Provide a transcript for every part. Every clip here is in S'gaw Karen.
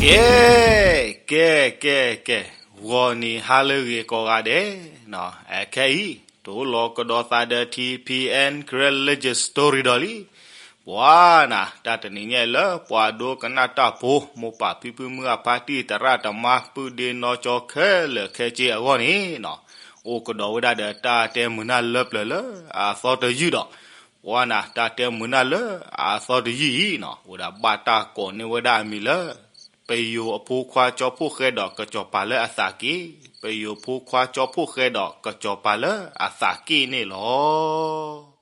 ကဲ, ကဲ, ကဲ, ကဲ, ဂီၤနံၤဟါလၢအဂ့ၤကိးဂၤဒဲး, အခဲအံၤ တိၢ်လီၤကဒီးသးဒီး ထံၣ်ဖံးအဲၣ် Karen Legend Story ဒီးလံ. ပှၤနၤ တၢ်တနံၤညါအံၤလၢပှၤဒိကနၣ်တၢ်ဖိ မိၢ်ပၢ်ဖံဖုမုၢ်အဖါတံၢ် သရၣ်သမါ ပုၢ်ဒ့နီၢ်ကၠီခဲလၢာ်ခဲဆ့အဂီၢ်န့ၣ်, အိၣ်ကဒီးဝဲဒၣ်ဒီးတၢ်တဲမုာ်နၢ်လၢပျၢၤလၢအသီတယုၢ်ဒီး, ပှၤနၤ တၢ်တဲမုာ်နၢ်လၢအသီတယုၢ်အံၤန့ၣ် အိၣ်ဒၣ်ဘၣ်တၢ်ကိးန့ၢ်ဝဲဒၣ်အမံၤလၢ ပယိၤအဖိခွါကၠီဖှိၣ်ဃဲဒီးကစီၤပၤလၢအသးက့ၣ်, ပယိၤဖိခွါကၠီဖှိၣ်ဃဲဒီးကစီၤပၤလၢအသးက့ၣ်န့ၣ်လီၤ.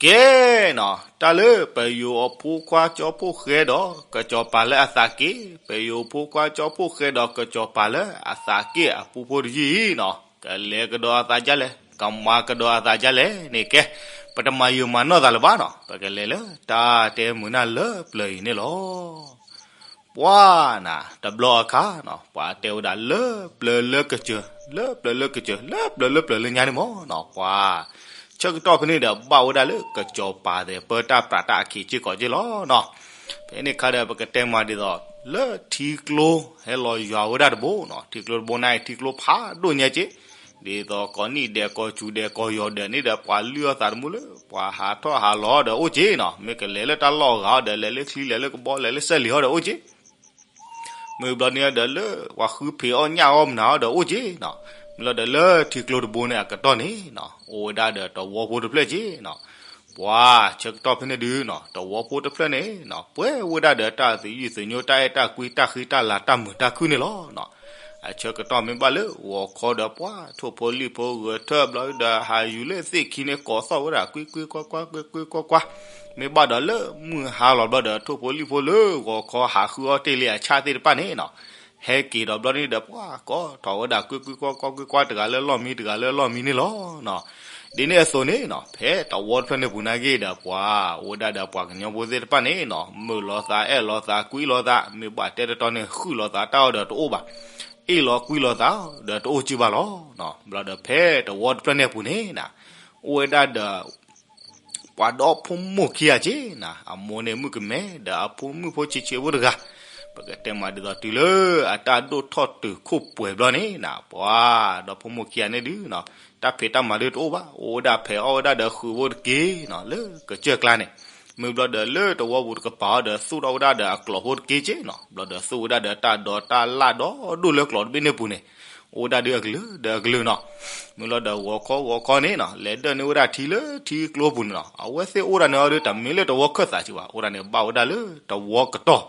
ကဲနၤ, တၢ်လၢပယိၤအဖိခွါကၠီဖှိၣ်ဃဲဒီးကစီၤပၤလၢအသးက့ၣ်, ပယိၤဖိခွါကၠီဖှိၣ်ဃဲဒီးကစီၤပၤလၢအသးက့ၣ်အပူဖိတယုၢ်အံၤန့ၣ်, ကလဲၤကဒီးအသးဒ်လဲၣ်, ကမၤကဒီးအသးဒ်လဲၣ်န့ၣ်ကဲ, ပတမၤယုာ်မၤနီၢ်သးလၢၤဘၣ်န့ၣ်, ပကလဲၤလၢတၢ်တဲမုာ်နၢ်လၢပျၢၤအံၤန့ၣ်လီၤ. ပှၤနၤ တဘျီအခါန့ၣ် ပှၤတဲဝဲဒၣ်လၢပျၢၤလၢကစၢၤ, လၢပျၢၤလၢကစၢၤ, လၢပျၢၤလၢပျၢၤလၢညါန့ၣ်မ့ၢ်န့ၣ် ပှၤ ဆၢကတီၢ်ဖဲန့ၣ်ဒီး ဘၣ်ဝဲဒၣ်လၢကစီၤပၤသဲး ပၢတၢ်ပြးတၢ်အခံးစ့ၢ်ကီးက့ၢ်လီၤန့ၣ်. ဖဲန့ၣ်အခါဒီး ပကတဲမးဒ်သိး လၢထံကျိဟဲလီၤယွၤဝဲဒၣ်တဘိန့ၣ်, ထံကျိတဘိန့ၣ် ထံကျိဖးဒိၣ်ညါက့ၢ်, ဒ်သိးကိးနံၣ်ဒဲး ကိးစူၤဒဲး ကိးယီၤဒဲးန့ၣ်ဒီး ပှၤလုၢ်အီၣ်သးတမူလၢ ပှၤဟးထီၣ်ဟးလီၤဒီးအိၣ်က့ၢ်န့ၣ်, မ့ၢ်ကလဲၤလၢတၢ်လီၢ်အဂၤဒီး လဲၤလၢချံ လဲၤလၢကဘီ လဲၤလၢစဲးလံာ်ဟီဒီးအိၣ်က့ၢ်, မ့ၢ်ဘျီန့ၣ်ဒီးလၢ ပှၤဃုဖံးအီၣ်ညၣ်အီၣ်မနၤအီၣ်ဒီးအိၣ်က့ၢ်န့ၣ်, မ့ၢ်လီၤဒီးလၢထံကျိတဘိန့ၣ်အကတီၢ်န့ၣ်, အိၣ်ဝဲဒၣ်ဒီးတဝီဖိတဖျၢၣ်က့ၢ်န့ၣ်. ပှၤဆၢကတီၢ်ဖဲန့ၣ်ဒုးန့ၣ်, တဝီဖိတဖျၢၣ်န့ၣ်န့ၣ် ပှဲၤဝဲဒၣ်ဒီးတၢ်သယုၢ်သညိ တၢ်အဲၣ်တၢ်ကွံ တၢ်ဃံတၢ်လၤ တၢ်မုာ်တၢ်ခုၣ်န့ၣ်လီၤ. အဆၢကတီၢ်မ့ၢ်ဘၣ်လၢဂီၤခီဒီး ပှၤထိၣ်ဖိလံၣ်ဖိဂဲၤထၢၣ်ဘျီဒီး ဟးယူၤလၢသ့ၣ်ခံန့ၣ် ကိးသီၣ်ဝဲဒၣ် ကွံကွံကွၢ်ကွၢ် ကွံကွံကွၢ်ကွၢ်, မ့ၢ်ဘၣ်ဒီးလၢမုၢ်ဟါလီၤဘျီဒီး ထိၣ်ဖိလံၣ်ဖိလၢဂီၤခီဟးဃုအီၣ်တ့ၢ်လံအဆၣ်သ့ၣ်တဖၣ်န့ၣ်န့ၣ်, ဟဲက့ၤဒီးဘျီန့ၣ်ဒီး ပှၤကိးထီၣ်ဝဲဒၣ် ကွံကွံကွၢ်ကွၢ် ကွံကွၢ် တဂၤလၢလီၢ်မံ တဂၤလၢလီၢ်မံန့ၣ်လီၤ. ဒ်န့ၣ်အသိးန့ၣ်န့ၣ်, ဖဲတဝီတဖျၢၣ်န့ၣ်ပူၤန့ၣ်က့ၢ်ဒီး ပှၤအိၣ်ဝဲဒၣ်ဒီးပှၤကညီဖိသ့ၣ်တဖၣ်န့ၣ်န့ၣ်, မုာ်လီၤသး အဲၣ်လီၤသး ကွံလီၤသး, မ့ၢ်ဘၣ်တဲတတီန့ၣ် ဃုာ်လီၤသးတၢ်အီၣ်ဒီးတအိၣ်ဘၣ်, အ့ၣ်လီၤကွံလီၤသးဒီးတအိၣ်စုဘၣ်လီၤ. ဘျီဒီးဖဲတဝီတဖျၢၣ်န့ၣ်အပူၤန့ၣ်န့ၣ်, အိၣ်ဝဲဒၣ်ဒီး ပှၤဒီဖိမိၢ်ခံဂၤက့ၢ်န့ၣ်, အမိၢ်န့ၣ်မုၣ်ကမဲ ဒီးအဖိမုၣ်ဖိဆံးဆံးဖိတဂၤ, ပကတဲမးဒ်သိးတုၤလၢအတၢ်ဒိၣ်ထီၣ်တုၤခိၣ်ပှဲၤဘျီန့ၣ်န့ၣ်, ပှၤဒီဖိမိၢ်ခံဂၤန့ၣ်ဒုးန့ၣ်, တၢ်ဖံးတၢ်မၤဒုးတအိၣ်ဘၣ်, အိၣ်ဝဲဒၣ်ဖဲးအီၣ်ဝဲဒၣ်ဒီးဃုာ်ဖိတက့ၢ်န့ၣ်, လၢကစၢၢ်ကျါန့ၣ်, မ့ၢ်ဘျီဒီးလၢတဝီပူၤတကပၤအီၤဒီး သူၣ်ထီၣ်ဝဲဒၣ်ဒီးအကျိာ်ဖိတက့ၢ်က့ၢ်န့ၣ်, ဘျီဒီးသူၣ်ဝဲဒၣ်ဒီးတၢ်ဒိးတၢ်လၣ်ဒီဒိၣ်လၢကျိာ်တဘ့ၣ်န့ၣ်ပူၤန့ၣ်, အိၣ်ဝဲဒၣ်ဒုးအကလုာ်ဒီးအကလုာ်န့ၣ်, မ့ၢ်လီၤဒီးဂီၤခီဂီၤခီန့ၣ်န့ၣ်, လဲၤဒၢၣ်န့ၢ်ဝဲဒၣ်ထံလၢထံကျိပူၤန့ၣ်န့ၣ်, အဝဲသ့ၣ်အိၣ်ဒၣ်န့ၣ်အီၤဒီး တမ့ၢ်လၢတဝီခၢၣ်သးစ့ၢ်ဘၣ်, အိၣ်ဒၣ်န့ၣ်ဘၣ်ဝဲဒၣ်လၢတဝီကတီၢ်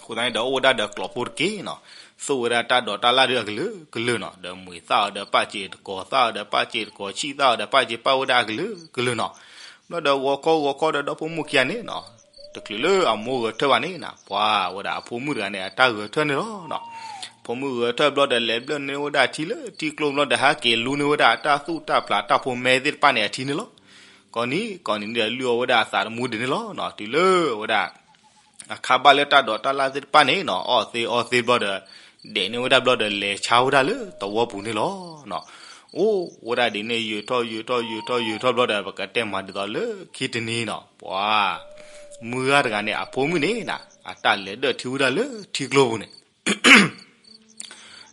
အဃိသတးန့ၣ်ဒီး အိၣ်ဝဲဒၣ်ဒီးကျိာ်ဖိတက့ၢ်န့ၣ်, သူၣ်ဝဲဒၣ်တၢ်ဒိးတၢ်လၣ်ဒုးအကလုာ်ကလုာ်န့ၣ်, ဒီးမှံၤသၣ်အီၤဒီးပၣ်စ့ၢ်တကိး, သၣ်အီၤဒီးပၣ်စ့ၢ်တကိး, ဆံၣ်သၣ်အီၤဒီးပၣ်စ့ၢ်ပၣ်ဝဲဒၣ်အကလုာ်ကလုာ်န့ၣ်, ဘျီဒီးဂီၤခီဂီၤခီဒီး ဒီဖိမိၢ်ခံဂၤန့ၣ်န့ၣ်, တချုးလၢအမိၢ်ဂဲၤထၢၣ်ဘၣ်န့ၣ်န့ၣ်, ပှၤဝဲဒၣ်အဖိမုၣ်တဂၤန့ၣ် အတၢ်ဂဲၤထၢၣ်န့ၣ်လီၤ. ဖိမုၣ်ဂဲၤထၢၣ်ဘျီဒီး လဲၤဘျၢၣ်န့ၢ်ဝဲဒၣ်ထံလၢထံကျိဘျီဒီး ဟဲက့ၤလူန့ၢ်ဝဲဒၣ်အတၢ်သူၣ်တၢ်ဖျးတၢ်ဖိမဲသ့ၣ်တဖၣ်န့ၣ်အထံန့ၣ်လီၤ. ကိးနံၤကိးနံၤဒီး လုၢ်အီၣ်ဝဲဒၣ်အသးတမူဒံးန့ၣ်လီၤ. တုၤလၢဝဲဒၣ် အခါဘၣ်လၢတၢ်ဒိးတၢ်လၣ်သ့ၣ်တဖၣ်န့ၣ်န့ၣ်, အီၣ်သ့အီသ့ဘျီဒီး ဒဲးန့ၢ်ဝဲဒၣ်ဘျီဒီး လဲၤဆါဝဲဒၣ်လၢတဝီပူၤန့ၣ်လီၤ. အိၣ်ဝဲဒၣ်ဒ်န့ၣ် ယုာ်ထီၣ်ယုာ်ထီၣ်ယုာ်ထီၣ်ယုာ်ထီၣ်ဘျီဒီး ပကတဲမးဒ်သိးလၢခံတနံၤန့ၣ်, ပှၤမုၢ်ဂၤတဂၤန့ၣ် အဖိမုၣ်န့ၣ်န့ၣ်, အတၢ်လဲၤဒၢၣ်ထံဝဲဒၣ်လၢထံကျိပူၤန့ၣ်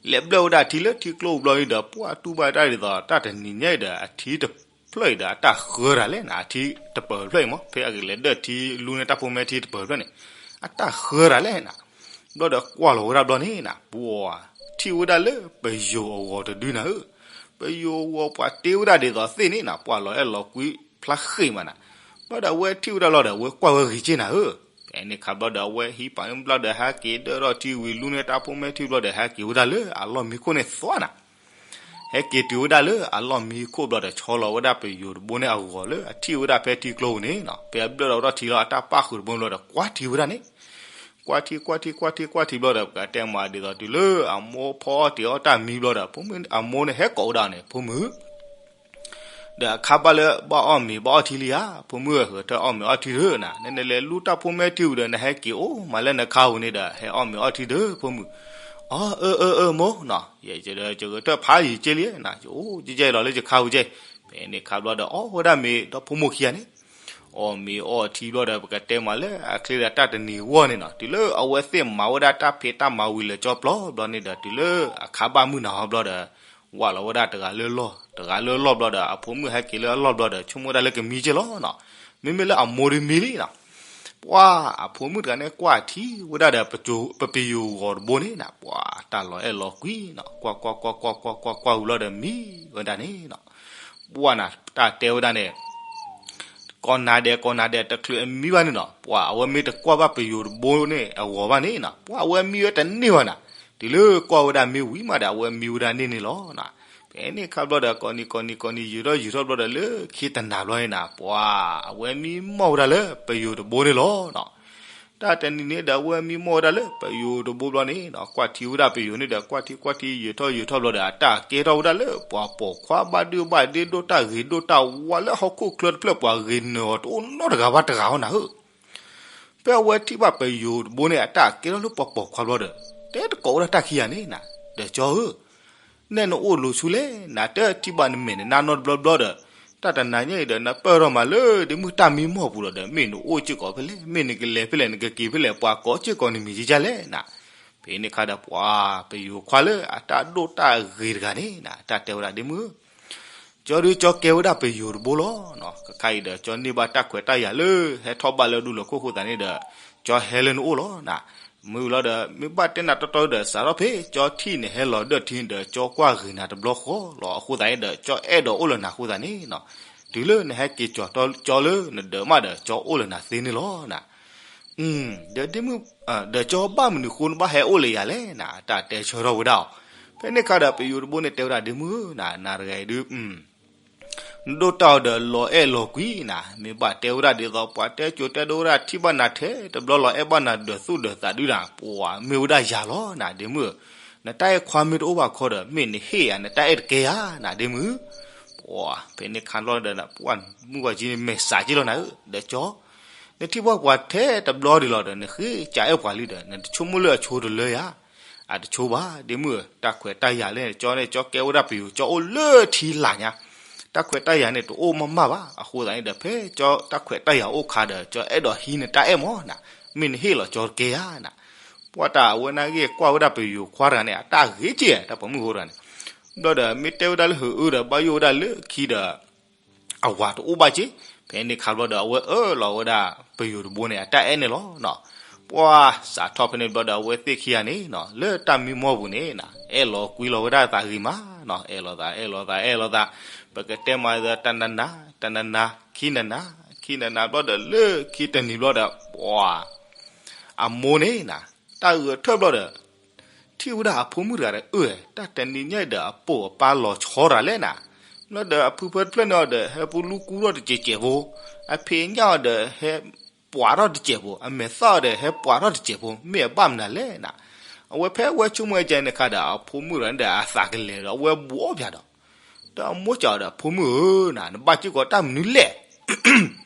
လဲၤဘျၢၣ်ဝဲဒၣ်ထံလၢထံကျိပူၤဘျီန့ၣ်ဒီး ပှၤတူၢ်ဘၣ်တၢ်ဒ်သိး တၢ်တနံၤညါအံၤဒီး အထံတဖျၢၣ်အံၤဒီး အတၢ်ဃၢတၢ်လဲၣ်န့ၣ်, အထံတပၢၤတဖျၢၣ်အံၤမ့ၢ် ဖဲအကလဲၤဒၢၣ်ထံလူန့ၢ်တၢ်ဖိမဲထံတပၢၤတဖျၢၣ်န့ၣ်, အတၢ်ဃၢတၢ်လဲၣ်န့ၣ်, ဘျီဒီးကွၢ်လီၤဝဲဒၣ်ဘျီန့ၣ်န့ၣ်, ပှၤထံၣ်ဝဲဒၣ်လၢပယိၤအဂီၤတဒုန့ၣ်ဧၢ, ပယိၤအဂီၤပှၤတ့ဝဲဒၣ်ဒ်သိးသ့ၣ်န့ၣ်န့ၣ်, ပှၤလီၤအဲၣ်လီၤကွံဖျါဃ့ၢ်မးန့ၣ်, ဘျီဒီးအဝဲထံၣ်ဝဲဒၣ်လီၤဒီး အဝဲကွၢ်ဝဲဂ့ၤက့ၢ်န့ၣ်ဧၢ, ဖဲန့ၣ်အခါဘျီဒီး အဝဲဟံးပာ်န့ၢ်ဘျီဒီး ဟဲက့ၤဒၢၣ်ထီၣ်ထံဝံၤ လူန့ၢ်တၢ်ဖိမဲထံဘျီဒီး ဟဲက့ၤဝဲဒၣ်လၢအလီၢ်မံခိၣ်န့ၣ်သွါန့ၣ်, ဟဲက့ၤတုၤဝဲဒၣ်လၢအလီၢ်မံခိၣ်ဘျီဒီး ဆီလီၤဝဲဒၣ်ပယိၤတဘိန့ၣ်အဂီၤလၢအထံၣ်ဝဲဒၣ်ဖဲထံကျိပူၤန့ၣ်န့ၣ်, ဖဲအဘျၢၣ်ဒီးဝဲထံလီၤ အတၢ်ပၣ်ဃုာ်တဘိဘျီဒီး ကွၢ်ထံဝဲဒၣ်န့ၣ်, ကွၢ်ထံကွၢ်ထံကွၢ်ထံကွၢ်ထံဘျီဒီး ပကတဲမးဒ်သိးတုၤလၢအမိၢ်ဖီအီၣ်တ့ၤအီၣ်တၢ်မံဘျီဒီး ဖိမုၣ်အမိၢ်န့ၣ် ဟဲကိးဝဲဒၣ်န့ၣ်, ဖိမုၣ် ဒီးအခါဘၣ်လၢဘၣ်အီၣ်မ့ၤဘၣ်အီၣ်ထံလံဧါ, ဖိမုၣ်ဧၢ, ဂဲၤထၢၣ်အီၣ်မ့ၤအီၣ်ထံတဂ့ၤနၤ, နလဲၤလူတၢ်ဖိမ့ၢ်ထံဝံၤဒီး နဟဲက့ၤအိၣ်မးလၢနခါပူၤန့ၣ်ဒီး ဟဲအီၣ်မ့ၤအီၣ်ထံတဂ့ၤ ဖိမုၣ်. အီ အၢ အၢ အၢ မိၢ်နီၤ, ယဲဒီး ယဂဲၤထၢၣ်ဖးယံၤက့လံနၤ, ယအိၣ်ကဲကဲလီၤလၢယခါပူၤကဲ. ဖဲန့ၣ်ခါဘျီဒီး အီၣ်ဝဲဒၣ်မ့ၤဒီဖိမိၢ်ခံဂၤန့ၣ်, အီၣ်မ့ၤအီၣ်ထံဘျီဒီး ပကတဲမးလၢအချ့ဒီးတၢ်တနံၤဂီၢ်န့ၣ်နီၤ, တုၤလၢအဝဲသ့ၣ်မၤဝဲဒၣ်တၢ်ဖံးတၢ်မၤဝံၤလၢာ်ကၠီပျီဘျီန့ၣ်ဒီး တုၤလၢအခါဘၣ်မုၢ်နၤဟီဘျီဒီး ဝၢ်လီၤဝဲဒၣ်တဂၤလၢလီၢ်, တဂၤလၢလီၢ်ဘျီဒီး အဖိမုၣ်ဟဲက့ၤလၢအလီၢ်ဘျီဒီး ဆိကမိၣ်ဝဲဒၣ်လၢကမံက့လီၤနီၤ. မ့မ့ၢ်လၢအမိၢ်ဒီးမံလံနီၤ. ပှၤအဖိမုၣ်တဂၤန့ၣ် ကွၢ်ထံဝဲဒၣ်ဒီး ပပယိၤဂီၤတဘိန့ၣ်နၤ, ပှၤတၢ်လီၤအဲၣ်လီၤကွံနီၤ, ကွၢ်ကွၢ်ကွၢ်ကွၢ်ကွၢ်ကွၢ်ကွၢ်ဝံၤဘျီဒီးမံဝဲဒၣ်န့ၣ်နီၤ. ပှၤနၤတၢ်တဲဝဲဒၣ်န့ၣ် ကိးနၤဒဲး ကိးနၤဒဲး တချုးအမံဘၣ်န့ၣ်နီၤ, ပှၤအဝဲမ့ၢ်တကွၢ်ဘၣ်ပယိၤတဘိန့ၣ်အဂီၤဘၣ်န့ၣ်နီၤ, ပှၤအဝဲမံဝဲတန့ၢ်ဘၣ်နၤ, တုၤလၢကွၢ်ဝဲဒၣ်မ့ၢ်ဝံၤမးဒီး အဝဲမံဝဲဒၣ်န့ၢ်န့ၣ်လီၤနၤ. ဖဲန့ၣ်ခါဘျီဒီး ကိးနံၤကိးနံၤကိးနံၤ ယံာ်ထီၣ်ယံာ်ထီၣ်ဘျီဒီး လၢခံတနၤဘျီန့ၣ်နၤ, ပှၤအဝဲမံမီၢ်ဝဲဒၣ်လၢပယိၤတဘိန့ၣ်လီၤနီၤ. တၢ်တနံၤန့ၣ်ဒီး အဝဲမံမီၢ်ဝဲဒၣ်လၢပယိၤတဘိဘျီန့ၣ်နီၤ, ကွၢ်ထံဝဲဒၣ်ပယိၤန့ၣ်ဒီး ကွၢ်ထံကွၢ်ထံ ယံာ်ထီၣ်ယံာ်ထီၣ်ဘျီဒီး အတၢ်ကဲထီၣ်ဝဲဒၣ်လၢပှၤပိာ်ခွါဘၣ်ဒုဘၣ်ဒ့ ဒိၣ်တၢ်ဂ့ၤဒိၣ်တၢ်ဝါလၢဟီၣ်ခိၣ်ချၢတဖျၢၣ် ပှၤဂ့ၤနၢၤအီၤတအိၣ်နီတဂၤဘၣ်တဂၤအီၤနၤဧၢ. ဖဲအဝဲထံၣ်ဘၣ်ပယိၤတဘိန့ၣ် အတၢ်ကဲထီၣ်လၢပှၤပိာ်ခွါဘျီဒီး တဲတကိးဝဲဒၣ်တၢ်ခံဂၤန့ၣ်နၤ, ဒီးကၠီဧၢ နဲနအိၣ်လိၤဆူလဲၣ်နၤ, တထံၣ်ဘၣ်နမဲာ်နနါနီတဘျီဘျီဒီး, တၢ်တနၤညါအံၤဒီး နပၢၢ်ထီၣ်မးလၢဒ့မုၣ်တၢ်မံမီၢ်ပူၤလီၤဒီး မ့ၢ်နအိၣ်စ့ၢ်ကီးဖဲလဲၣ်, မ့ၢ်နကလဲၤဖဲလဲၣ် နကက့ၤဖဲလဲၣ်, ပှၤကိးစ့ၢ်ကီးနမံၤကကလဲၣ်နၤ. ဖဲန့ၣ်ခါဒီးပှၤပယိၤခွါလၢအတၢ်ဒိၣ်တၢ်ဂ့ၤတဂၤန့ၣ်နၤ တၢ်တဲဝဲဒၣ်ဒ့မုၣ်ဧၢ ကၠီဒုးကၠီကဲဝဲဒၣ်ပယိၤတဘိလီၤ. ကခါအံၤဒီး ကၠီန့ၢ်ဘၣ်တၢ်ခွဲးတၢ်ယာ်လၢ ဟဲထီၣ်ဘၣ်လၢဒူလီၢ်ခိၣ်အဃိသတးန့ၣ်ဒီး ကၠီဟဲလၢနအိၣ်လီၤနၤ. မ့ၢ်လီၤဒီး မ့ၢ်ဘၣ်တဲနၤတီတီဒီး စးထီၣ်ဖဲကၠီထံၣ်နဟဲလီၤဒၢၣ်ထံဒီး ကၠီကွၢ်ဂ့ၤနၤတဘျီဃီလီၤ. အဃိသတးန့ၣ်ဒီး ကၠီအဲၣ်ဒိးအိၣ်လၢနၤအဃိသတးန့ၣ်နီၤ, တုၤလၢနဟဲက့ၤကၠီၤတီကၠီလၢနဒၢးမးဒီး ကၠီအိၣ်လၢနၤသ့န့ၣ်လီၤနၤ. ဒီးဒ့မုၣ်, ဒီးကၠီဘၣ်မနုၤဃိနဘၣ်ဟဲအိၣ်လၢယၤလဲၣ်နၤ, တၢ်တဲဆၢထီၣ်ဝဲဒၣ်အီၤ. ဖဲန့ၣ်ခါဒီး ပယိၤတဘိန့ၣ်တဲဝဲဒၣ်ဒ့မုၣ်ဧၢနၤ, နၤတဂၤအံၤဒုး နဒိၣ်တၢ်အီၤဒီးလီၤအဲၣ်လီၤကွံနၤ, မ့ၢ်ဘၣ်တဲဝဲဒၣ်ဒ်သိး ပှၤတဲကိၤတဲဒိဝဲဒၣ် ထံၣ်ဘၣ်နၤထဲတဘျီ လီၤအဲၣ်ဘၣ်နၤ ဒၢးသူၣ်ဒၢးသးဒုဒၣ်, ပှၤမ့ၢ်ဝဲဒၣ်ယၤလီၤနၤ ဒ့မုၣ်ဧၢ. နတၢ်အဲၣ်ခွါမ့ၢ်တအိၣ်ဘၣ်ခီဒီး မ့ၢ်နဟ့ၣ်ယၤ နတၢ်အဲၣ်တကဲယၤနၤ ဒ့မုၣ်ဧၢ. ပှၤဖဲန့ၣ်ခါလီၤဒီး ပှၤမုၢ်ဝၤကံန့ၣ် မဲာ်စးက့လီၤနၤဧၢ, ဒီးကၠီ နထံၣ်ဘၣ်ပှၤထဲတဘျီဒံးလီၤဒီး နဃ့ကးအဲၣ်ပှၤလံဒီး နတဆိကမိၣ်လၢအဆိတလၢယၤ. အတဆိဘၣ် ဒ့မုၣ်ဧၢ, တၢ်ခွဲးတၢ်ယာ်လၢကၠီန့ၣ် ကၠီကဲဝဲဒၣ်ပယိၤ ကၠီအိၣ်လၢထံလာ်ညါ, တၢ်ခွဲးတၢ်ယာ်န့ၣ် တအိၣ်မးမးဘၣ်. အဃိသတးန့ၣ်ဒီး ဖဲကၠီတၢ်ခွဲးတၢ်ယာ်အိၣ်ခါဒီး ကၠီအဲၣ်ဒိးဟံးနတၢ်အဲၣ်မးနၤ, မ့ၢ်နဟ့ၣ်လီၤကၠီတကဲယၤနၤ. ပှၤတၢ်အဝဲနာ်က့ၤကွၢ်ဝဲဒၣ်ပယိၤခွါတဂၤန့ၣ် အတၢ်ဂ့ၤက့ၤ တၢ်ပိာ်မုၣ်ဖိတဂၤန့ၣ်, ဘျီဒီး မ့ၢ်တဲဝဲဒၣ်လၢဟုးအၢဒီး ဘၣ်ယိၣ်ဝဲဒၣ်လၢခံဒီး အဝၤတအိၣ်ဘၣ်က့ၤ. ဖဲန့ၣ်ခါဘျီဒီး အဝဲအၢၣ်လီၤဝဲဒၣ်ပယိၤတဘိန့ၣ် အတၢ်အဲၣ်န့ၣ်လီၤနီၤ. ပှၤစးထီၣ်ဖဲန့ၣ်ဘျီဒီး အဝဲသ့ၣ်ခံဂၤန့ၣ်နီၤ လၢတၢ်မံမီၢ်ပူၤန့ၣ်နီၤ အဲၣ်လီၤကွံလီၤဝဲဒၣ်သးဂ့ၤမးနီၤ. အဲၣ်လီၤသး အဲၣ်လီၤသး အဲၣ်လီၤသး, ပကတဲမးဒီး တနၤနၤ တနၤနၤ ခံနၤနၤ ခံနၤနၤဘျီဒီး လၢခံတနံၤဘျီဒီး ပှၤ အမိၢ်န့ၣ်နီၤ တၢ်ဂဲၤထၢၣ်ဘျီဒီး ထံၣ်ဝဲဒၣ်အဖိမုၣ်တဂၤဒီး အၢ တၢ်တနံၤညါအံၤဒီး အပိာ်အပၢ်လီၤဆီတဂၤလဲၣ်နီၤ. ဘျီဒီးအဖုဖၢတဖျၢၣ်န့ၣ်အီၤဒီး ဟဲပူလူကူထီၣ်တစဲးစဲးဖိ, အဖံးညၣ်အီၤဒီး ဟဲပှၤထီၣ်တစဲးဖိ, အမဲာ်သၣ်အီၤဒီး ဟဲပှၤထီၣ်တစဲးဖိ, မ့ၢ်အဘၣ်မနုၤလဲၣ်နီၤ. အဝဲဖဲအဝဲဆိကမိၣ်ဝဲဒ်န့ၣ်အခါဒီး အဖိမုၣ်တဂၤန့ၣ်ဒီး အသးကလဲၤဒီး အဝဲဘှီပၠးဒီး ဒီးအမိၢ်စံးအီၤဒီး ဖိမုၣ်ဧၢနီၤ နဘၣ်စ့ၢ်ကီးတၢ်မနုၤလဲၣ်.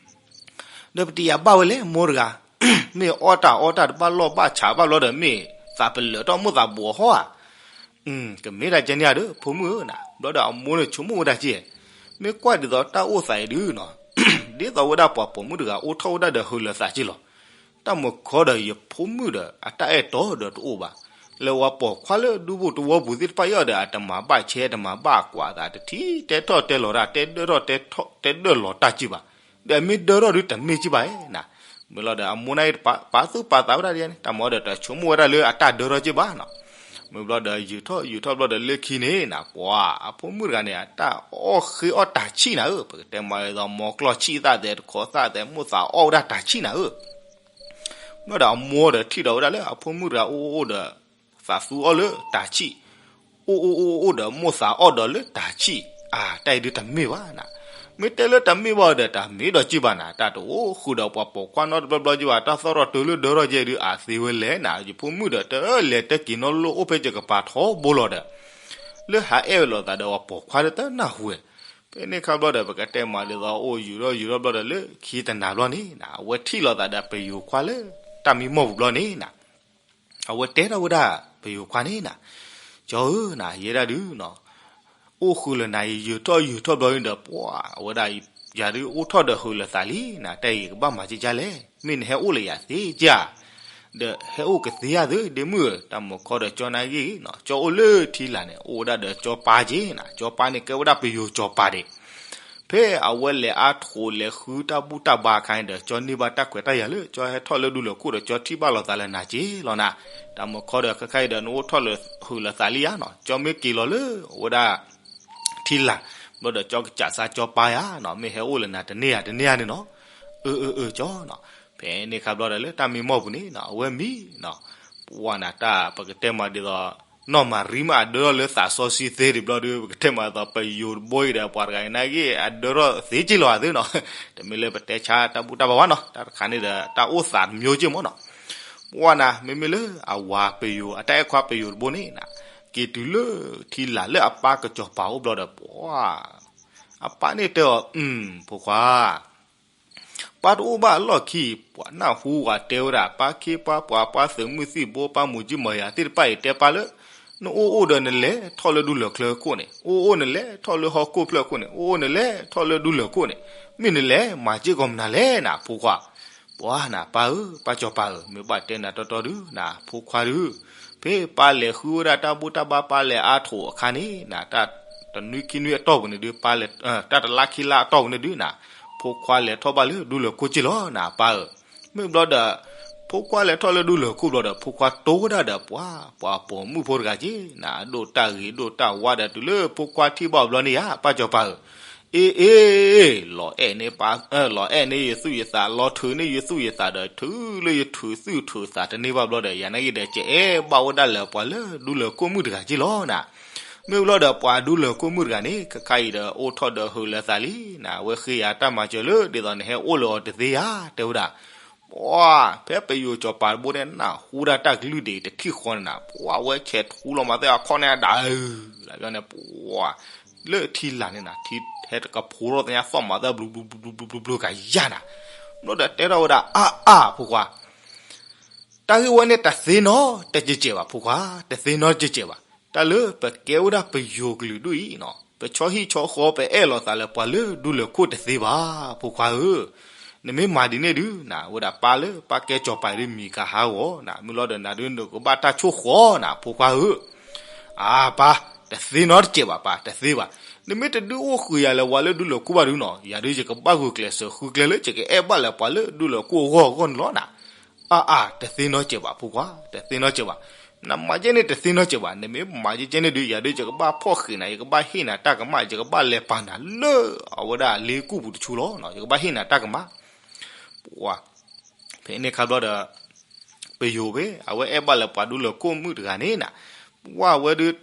ဒီးပတယာ်ဘၣ်ဝဲလဲၣ် မိၢ်တဂၤ, မ့ၢ်အီၣ်တၢ်အီတၢ်တဘၣ်လီၢ်ဘၣ်ဆးဘၣ်ဘျီဒီး မ့ၢ်သးပလၢၤထီၣ်မိၢ်သးဘှီဟီဧါ. ကမ့ၢ်ဒၣ်ကဲန့ၣ်ဧါဒီး ဖိမုၣ်ဧၢနီၤ. ဘျီဒီးအမိၢ်န့ၣ်ဆိကမိၣ်ဝဲဒၣ်က့, မ့ၢ်ကွၢ်ဒ်သိးတၢ်အိၣ်သးအံၤဒုးနီၤ ဒ်သိးဝဲဒၣ်ပှၤပိာ်မုၣ်တဂၤအိၣ်ထီၣ်ဝဲဒၣ်ဒီးဟုးလၢသးက့လီၤ. တၢ်မုၢ်ခီဒီးယဖိမုၣ်ဒီး အတၢ်အဲၣ်တီဒီးတအိၣ်ဘၣ်. လၢပှၤပိာ်ခွါလၢဒူပူၤသဝီပူၤသ့ၣ်တဖၣ်အံၤဒီး အတမၤဘၣ်ဆဲး တမၤဘၣ်ကွၢ်သး တထံၣ်တဲထီၣ်တဲလီၤတၢ် တဲဒၢထီၣ်တဲဒၢလီၤတၢ်က့ဘၣ်. ဒီးမ့ၢ်ဒၢထီၣ်ဒုးတမ့ၢ်က့ဘၣ်နီၤ. မ့ၢ်လီၤဒီးအမိၢ်န့ၣ် ပာ်သူၣ်ပာ်သးဝဲဒၣ်ဒ်န့ၣ် တၢ်မၤဒီးတဆိကမိၣ်ဝဲဒၣ်လၢအတၢ်ဒၢထီၣ်က့ဘၣ်နီၤ. မ့ၢ်ဘျီဒီးယုာ်ထီၣ်ယုာ်ထီၣ်ဘျီဒီးလၢခံန့ၣ်နီၤ ပှၤအဖိမုၣ်တဂၤန့ၣ် အတၢ်အီၣ်ဃ့အီၣ်တၢ်ဆံၣ်နၤဧၢ, ပကတဲမးဒ်သိး မီကျီၢ်ဆံၣ်သၣ်သဲးတခီသၣ်သဲး မိၢ်သးအီၣ်ဝဲဒၣ်တၢ်ဆံၣ်နၤဧၢ. ဘျီဒီးအမိၢ်ဒီးထံၣ်ဒီးဝဲဒၣ်လၢအဖိမုၣ်တဂၤအိၣ်အိၣ်ဒီး သးသူအီၣ်လၢတၢ်ဆံၣ်, အိၣ်အိၣ်အိၣ်အိၣ်ဒီးမိၢ်သးအီၣ်ဒီးလၢတၢ်ဆံၣ်, အါ တၢ်အံၤဒုးတမ့ၢ်ဘၣ်နီၤ. မ့ၢ်တဲလၢတမ့ၢ်ဘၣ်ဒီး တၢ်မ့ၢ်ဒီးက့ဘၣ်နီၤ. တၢ်တအိၣ်ဃုာ်ဒီးပှၤပိာ်ခွါနီတဘျီဘျီက့ဘၣ်, တၢ်သီၣ်ထီၣ်တုၤလၢဒၢထီၣ်က့ဒုး အသ့ဝဲလဲၣ်နီၤ. ယဖိမုၣ်ဒီး တလဲၤတက့ၤနီတလိၣ် အိၣ်ဖဲယကပၤထီဘိလီၤဒီး လၢဟးအဲၣ်ဝဲလိာ်သးဒီးပှၤပိာ်ခွါဒီးတနၢ်ဟူဝဲ. ဖ ဖဲန့ၣ်ခါဘျီဒီး ပကတဲမးဒ်သိး အိၣ်ယူၤထီၣ်ယူၤထီၣ်ဘျီဒီး လၢခံတနၤဘျီန့ၣ်နၤ အဝဲထံၣ်လိာ်သးဒီးပယိၤခွါလၢ တၢ်မံမီၢ်ပူၤဘျီန့ၣ်နၤ အဝဲတဲထီၣ်ဝဲဒၣ်ပယိၤခွါန့ၣ်နၤ, ကၠီဧၢနၤ ယဲဒၣ်ဒုးနၤ အိၣ်ဃုာ်လၢနၤ ယယုာ်ထီၣ်ယုာ်ထီၣ်ဘျီန့ၣ်ဒီး ပှၤအဝဲဒၣ် ယၤဒုးအိၣ်ထီၣ်ဒီးဟုးလၢသးလံနၤ တၢ်အံၤကဘၣ်မၤကကလဲၣ်, မ့ၢ်နဟဲအိၣ်လၢယၤသ့ကၠၢ် ဒီးဟဲအိၣ်ကသ့ဧါသ့ ဒ့မုၣ်ဧၢ, တၢ်မုၢ်ခီဒီးကၠီနာ်ဂ့ၢ်နၤ ကၠီအိၣ်လၢထံလာ်န့ၣ် အိၣ်ဝဲဒၣ်ဒီးကၠီပၢ်က့နၤ, ကၠီပၢ်န့ၣ်ကဲဝဲဒၣ်ပယိၤကၠီပၢ်ဒ့ၣ် ဖဲအဝဲလဲၤအါထီၣ်လဲၤဃုတၢ်ဘူၣ်တၢ်ဘါအခါန့ၣ်ဒီး ကၠီန့ၢ်ဘၣ်တၢ်ခွဲးတၢ်ယာ်လၢ ကၠီဟဲထီၣ်လၢဒူလၢၢ်ခိၣ်ဒီး ကၠီထံၣ်ဘၣ်လိာ်သးလၢနၤက့လီၤနၤ, တၢ်မုၢ်ခီဒီး ခဲခါအံၤဒီး နအိၣ်ထီၣ်လၢဟုးလၢသးလံဧါနၤ, ကၠီမ့ၢ်က့ၤလီၤလၢ အဝဲဒၣ် ထံလာ်, ဘျီဒီးကၠီကစၢ်စါကၠီပၢ်ဧါနၤ, မ့ၢ်ဟဲအိၣ်လၢနၤတန့ၢ်ဧါတန့ၢ်ဧါန့ၣ်နၤ, အၢ အၢ အၢ ကၠီနၤ, ဖဲန့ၣ်ခါဘျီဒီးလၢတၢ်မံမီၢ်ပူၤန့ၣ်နၤ အဝဲမံနၤ, ပှၤနၤတၢ်ပကတဲမးဒ်သိး နီၢ်မၤရံမ့ၢ်အဒၢထီၣ်လၢသးစီဆှံသ့ဒံးဘျီဒီး ပကတဲမးဒ်သိးပယိၤတဘိအံၤဒီး ပှၤတဂၤအံၤနာ်ဂ့ၢ် အဒၢထီၣ်သ့က့လီၤဧါသ့နၤ, တမ့ၢ်လၢပတဲဆါတၢ်ဘူၣ်တၢ်ဘါဘၣ်နၤ, တၢ်တခါန့ၣ်ဒီး တၢ်အိၣ်သးတမျိုးက့မးနၤ, ပှၤနၤ မ့မ့ၢ်လၢအဝၤပယိၤ အတၢ်အဲၣ်ခွါပယိၤတဘိန့ၣ်နၤ, က့ၤတုၤလၢထံလာ်လၢအပၢ်ကစီၤပၤအိၣ်ဘျီဒီး ပှၤ အပၢ်န့ၣ်တဲအီၤ အုမ် ဖိခွါ ပၢ်တအိၣ်ဘၣ်အလီၢ်ခံ ပှၤနၢ်ဟူဝဲတဲဝဲဒၣ် ပၢ်ခ့ပှၤပှၤ ပှၤသုးမုၢ်သံၣ်ဘိ ပၢ်မိၢ်ကံမီၤယၤသ့ၣ်တဖၣ်အံၤတဲပၢ်လၢ နအိၣ်အိၣ်ဒီးနလဲၤထီၣ်လၢဒူလၢၢ်ချၢခိၣ်န့ၣ်, အိၣ်အိၣ်နလဲၤထီၣ်လၢဟီၣ်ခိၣ်ဖျၢၣ်ခိၣ်န့ၣ်, အိၣ်အိၣ်နလဲၤထီၣ်လၢဒူလၢၢ်ခိၣ်န့ၣ်, မ့ၢ်နလဲၤမၤစ့ၢ်ကီးမနုၤလဲၣ်နၤ ဖိခွါ ပှၤနၤ ပၢ်ဧၢ ပၢ်ကစီၤပၤဧၢ မ့ၢ်ဘၣ်တဲနၤတီတီဒုးနၤ ဖိခွါဒုး, ဖဲပၢ်လဲၤဃုဝဲဒၣ်တၢ်ဘူၣ်တၢ်ဘါ ပၢ်လဲၤအါထီၣ်အခါန့ၣ်နၤ တၢ်တနွံခံနွံအတီၢ်ပူၤန့ၣ်ဒုး ပၢ်လဲၤ တၢ်တလါခံလါအတီၢ်ပူၤန့ၣ်ဒုးနၤ, ဖိခွါလဲၤထီၣ်ဘၣ်လၢဒူလၢၢ်ခိၣ်က့လီၤနၤ ပၢ်ဧၢ, မ့ၢ်ဘျီဒီး ဖိခွါလဲၤထီၣ်လၢဒူလၢၢ်ခိၣ်ဘျီဒီး ဖိခွါတိဝဲဒၣ်ဒီးပှၤ ပှၤပိာ်မုၣ်ဖိတဂၤက့နၤ အဒိၣ်တၢ်ဂ့ၤဒိၣ်တၢ်ဝါဒီး တုၤလၢဖိခွါထံၣ်ဘၣ်အီၤဘျီန့ၣ်ဧါ ပၢ်ကစီၤပၤဧၢ, အ့ အ့ လီၤအဲၣ်န့ၢ်ပၢ် လီၤအဲၣ်န့ၢ်ယသူၣ်ယသး လီၤထုးန့ၢ်ယသူၣ်ယသးဒီး ထုးလၢယထုးသူၣ်ထုးသးတန့ၢ်ဘၣ်ဘျီဒီး ယၤနာ်က့ဒီး ကအဲၣ်ဘၣ်ဝဲဒၣ်လၢပှၤလၢဒူလၢၢ်ခိၣ်မုၣ်တဂၤက့လီၤနၤ, မ့ၢ်ဘျီဒီးပှၤဒူလၢၢ်ခိၣ်မုၣ်တဂၤန့ၣ် ခဲခါအံၤဒီး အိၣ်ထီၣ်ဒီးဟုးလၢသးလံနၤ အဝဲဃ့ယၤတၢ်မၤစၢၤလၢ ဒ်သိးနဟဲအိၣ်လၢအီၤတသ့ဧါ တဲဝဲဒၣ် ပှၤ ဖဲပယိၤစီၤပၤတဘိန့ၣ် နၢ်ဟူဒၣ်တၢ်ကလုၢ်ဒံးတထံၣ်ဃီန့ၣ်နၤ ပှၤဝဲဆဲးထူလီၤမၤသ့အခီၣ်န့ၣ်အဒၣ်ဧၢ, လၢန့ၣ် ပှၤ လၢထံလာ်န့ၣ်နၤ ထံဟဲတကဖိထီၣ်သ့ၣ်ညါသီၣ်မၤသ့ဘျုးဘျုးဘျုးဘျုးဘျုးဘျုးကယၤနၤ, ဘျီဒီးတဲထီၣ်ဝဲဒၣ် အါအါ ဖိခွါ တၢ်ဂ့ၢ်ဝဲန့ၣ်တသ့နီတစဲးဘၣ် ဖိခွါ, တသ့နီတစဲးဘၣ်. တၢ်လၢပကဲဝဲဒၣ်ပယိၤကလုာ်ဒူၣ်အံၤနီၤ, ပဆီဟံၣ်ဆီဃီ ပအဲၣ်လိာ်သးလၢပှၤလၢဒူလၢၢ်ခိၣ်တသ့ဘၣ် ဖိခွါဧၢ. နမ့ၢ်မၤဒ်န့ၣ်ဒုးနၤ, ဝဲဒၣ်ပၢ်လၢပၢ်ကဲစီၤပၤဒုးမံၤကဟးဂီၤနၤ, မ့ၢ်လီၤဒီးနၤဒုးနကဘၣ်တၢ်ဆိၣ်ဃီနၤ ဖိခွါဧၢ. အၢ ပၢ်, တသ့နီတစဲးဘၣ်ပၢ်, တသ့ဘၣ်. နမ့ၢ်တဒုးအိၣ်ဃုာ်ယၤလၢပှၤလၢဒူလၢၢ်ခိၣ်ဘၣ်ဒုးနီၤ, ယၤဒုးယကဘၣ်ဂုာ်ကျဲးစၢးဃုကျဲလၢယကအဲၣ်ဘၣ်လၢပှၤလၢဒူလၢၢ်ခိၣ်အဂီၢ်အဂီၢ်န့ၣ်လီၤနၤ. အၢ အၢ တသ့နီတစဲးဘၣ် ဖိခွါ, တသ့နီတစဲးဘၣ်. နမၤကဲန့ၣ်တသ့နီတစဲးဘၣ်. နမ့ၢ်မၤကဲကဲန့ၣ်ဒုး ယၤဒုးယကဘၣ်ဖီၣ်ဃံးနၤ, ယကဘၣ်ဟ့ၣ်နၤတၢ်ကမၣ်, ယကဘၣ်လဲၤပာ်နၤလၢအဝဲဒၣ်လ့ကူၣ်ပူၤတဆူလီၤ. ယကဘၣ်ဟ့ၣ်နၤတၢ်ကမၣ်. ပှၤ ဖဲန့ၣ်ခါဘျီဒီး ပယိၤဖဲ အဝဲအဲၣ်ဘၣ်လၢပှၤဒူလၢၢ်ခိၣ်မုၣ်တဂၤန့ၣ်နၤ, ပှၤဝဲဒုး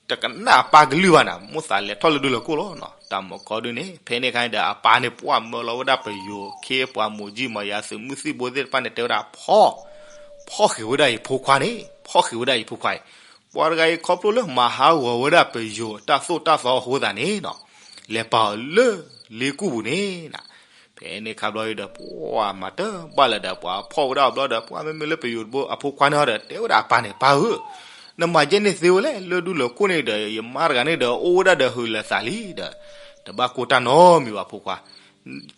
တကနၣ်အပၢ်ကလုၢ်ဘၣ်နၤ, မိၣ်သးလဲၤထီၣ်လၢဒူလၢၢ်ခိၣ်လီၤ. တၢ်မုၢ်ခီဒုးန့ၣ် ဖဲန့ၣ်ခါန့ၣ်ဒီး အပၢ်န့ၣ် ပှၤမၢလီၤဝဲဒၣ်ပယိၤခ့ ပှၤမိၢ်ကံမိၢ်ယၤ သုးမုၢ်သံၣ်ဘိသ့ၣ်တဖၣ်န့ၣ် တဲဝဲဒၣ် ဖီၣ်, ဖီၣ်ဃံးဝဲဒၣ်အံၤဖိခွါန့ၣ်, ဖီၣ်ဃံးဝဲဒၣ်အံၤဖိခွါအံၤ, ပှၤတဂၤအံၤခီဖျိလၢမၤဟးဂီၤဝဲဒၣ်ပယိၤတၢ်သိၣ်တၢ်သီအဃိသတးန့ၣ်နၤ, လဲၤပာ်အီၤလၢလ့ကူၣ်ပူၤန့ၣ်နၤ. ဖဲန့ၣ်ခါဘျီဒီး ပှၤမၤတၢ်ဘၣ်လၢၤဒီး ပှၤဖီၣ်ဝဲဒၣ်အဘျီဒီး ပှၤမ့မ့ၢ်လၢပယိၤတဘိအဖိခွါန့ၣ်ဒီး တဲဝဲဒၣ်အပၢ်န့ၣ် ပၢ်ဧၢ, နမၤကဲန့ၣ်သ့ဝဲလဲၣ်, လၢဒူလၢၢ်ခိၣ်န့ၣ်ဒီး ယမါတဂၤန့ၣ်ဒီး အိၣ်ဝဲဒၣ်ဒီးဟုးလၢသးလံဒီး တဘၣ်ကိၢ်တၢ်နီတမံၤဘၣ်ဖိခွါ,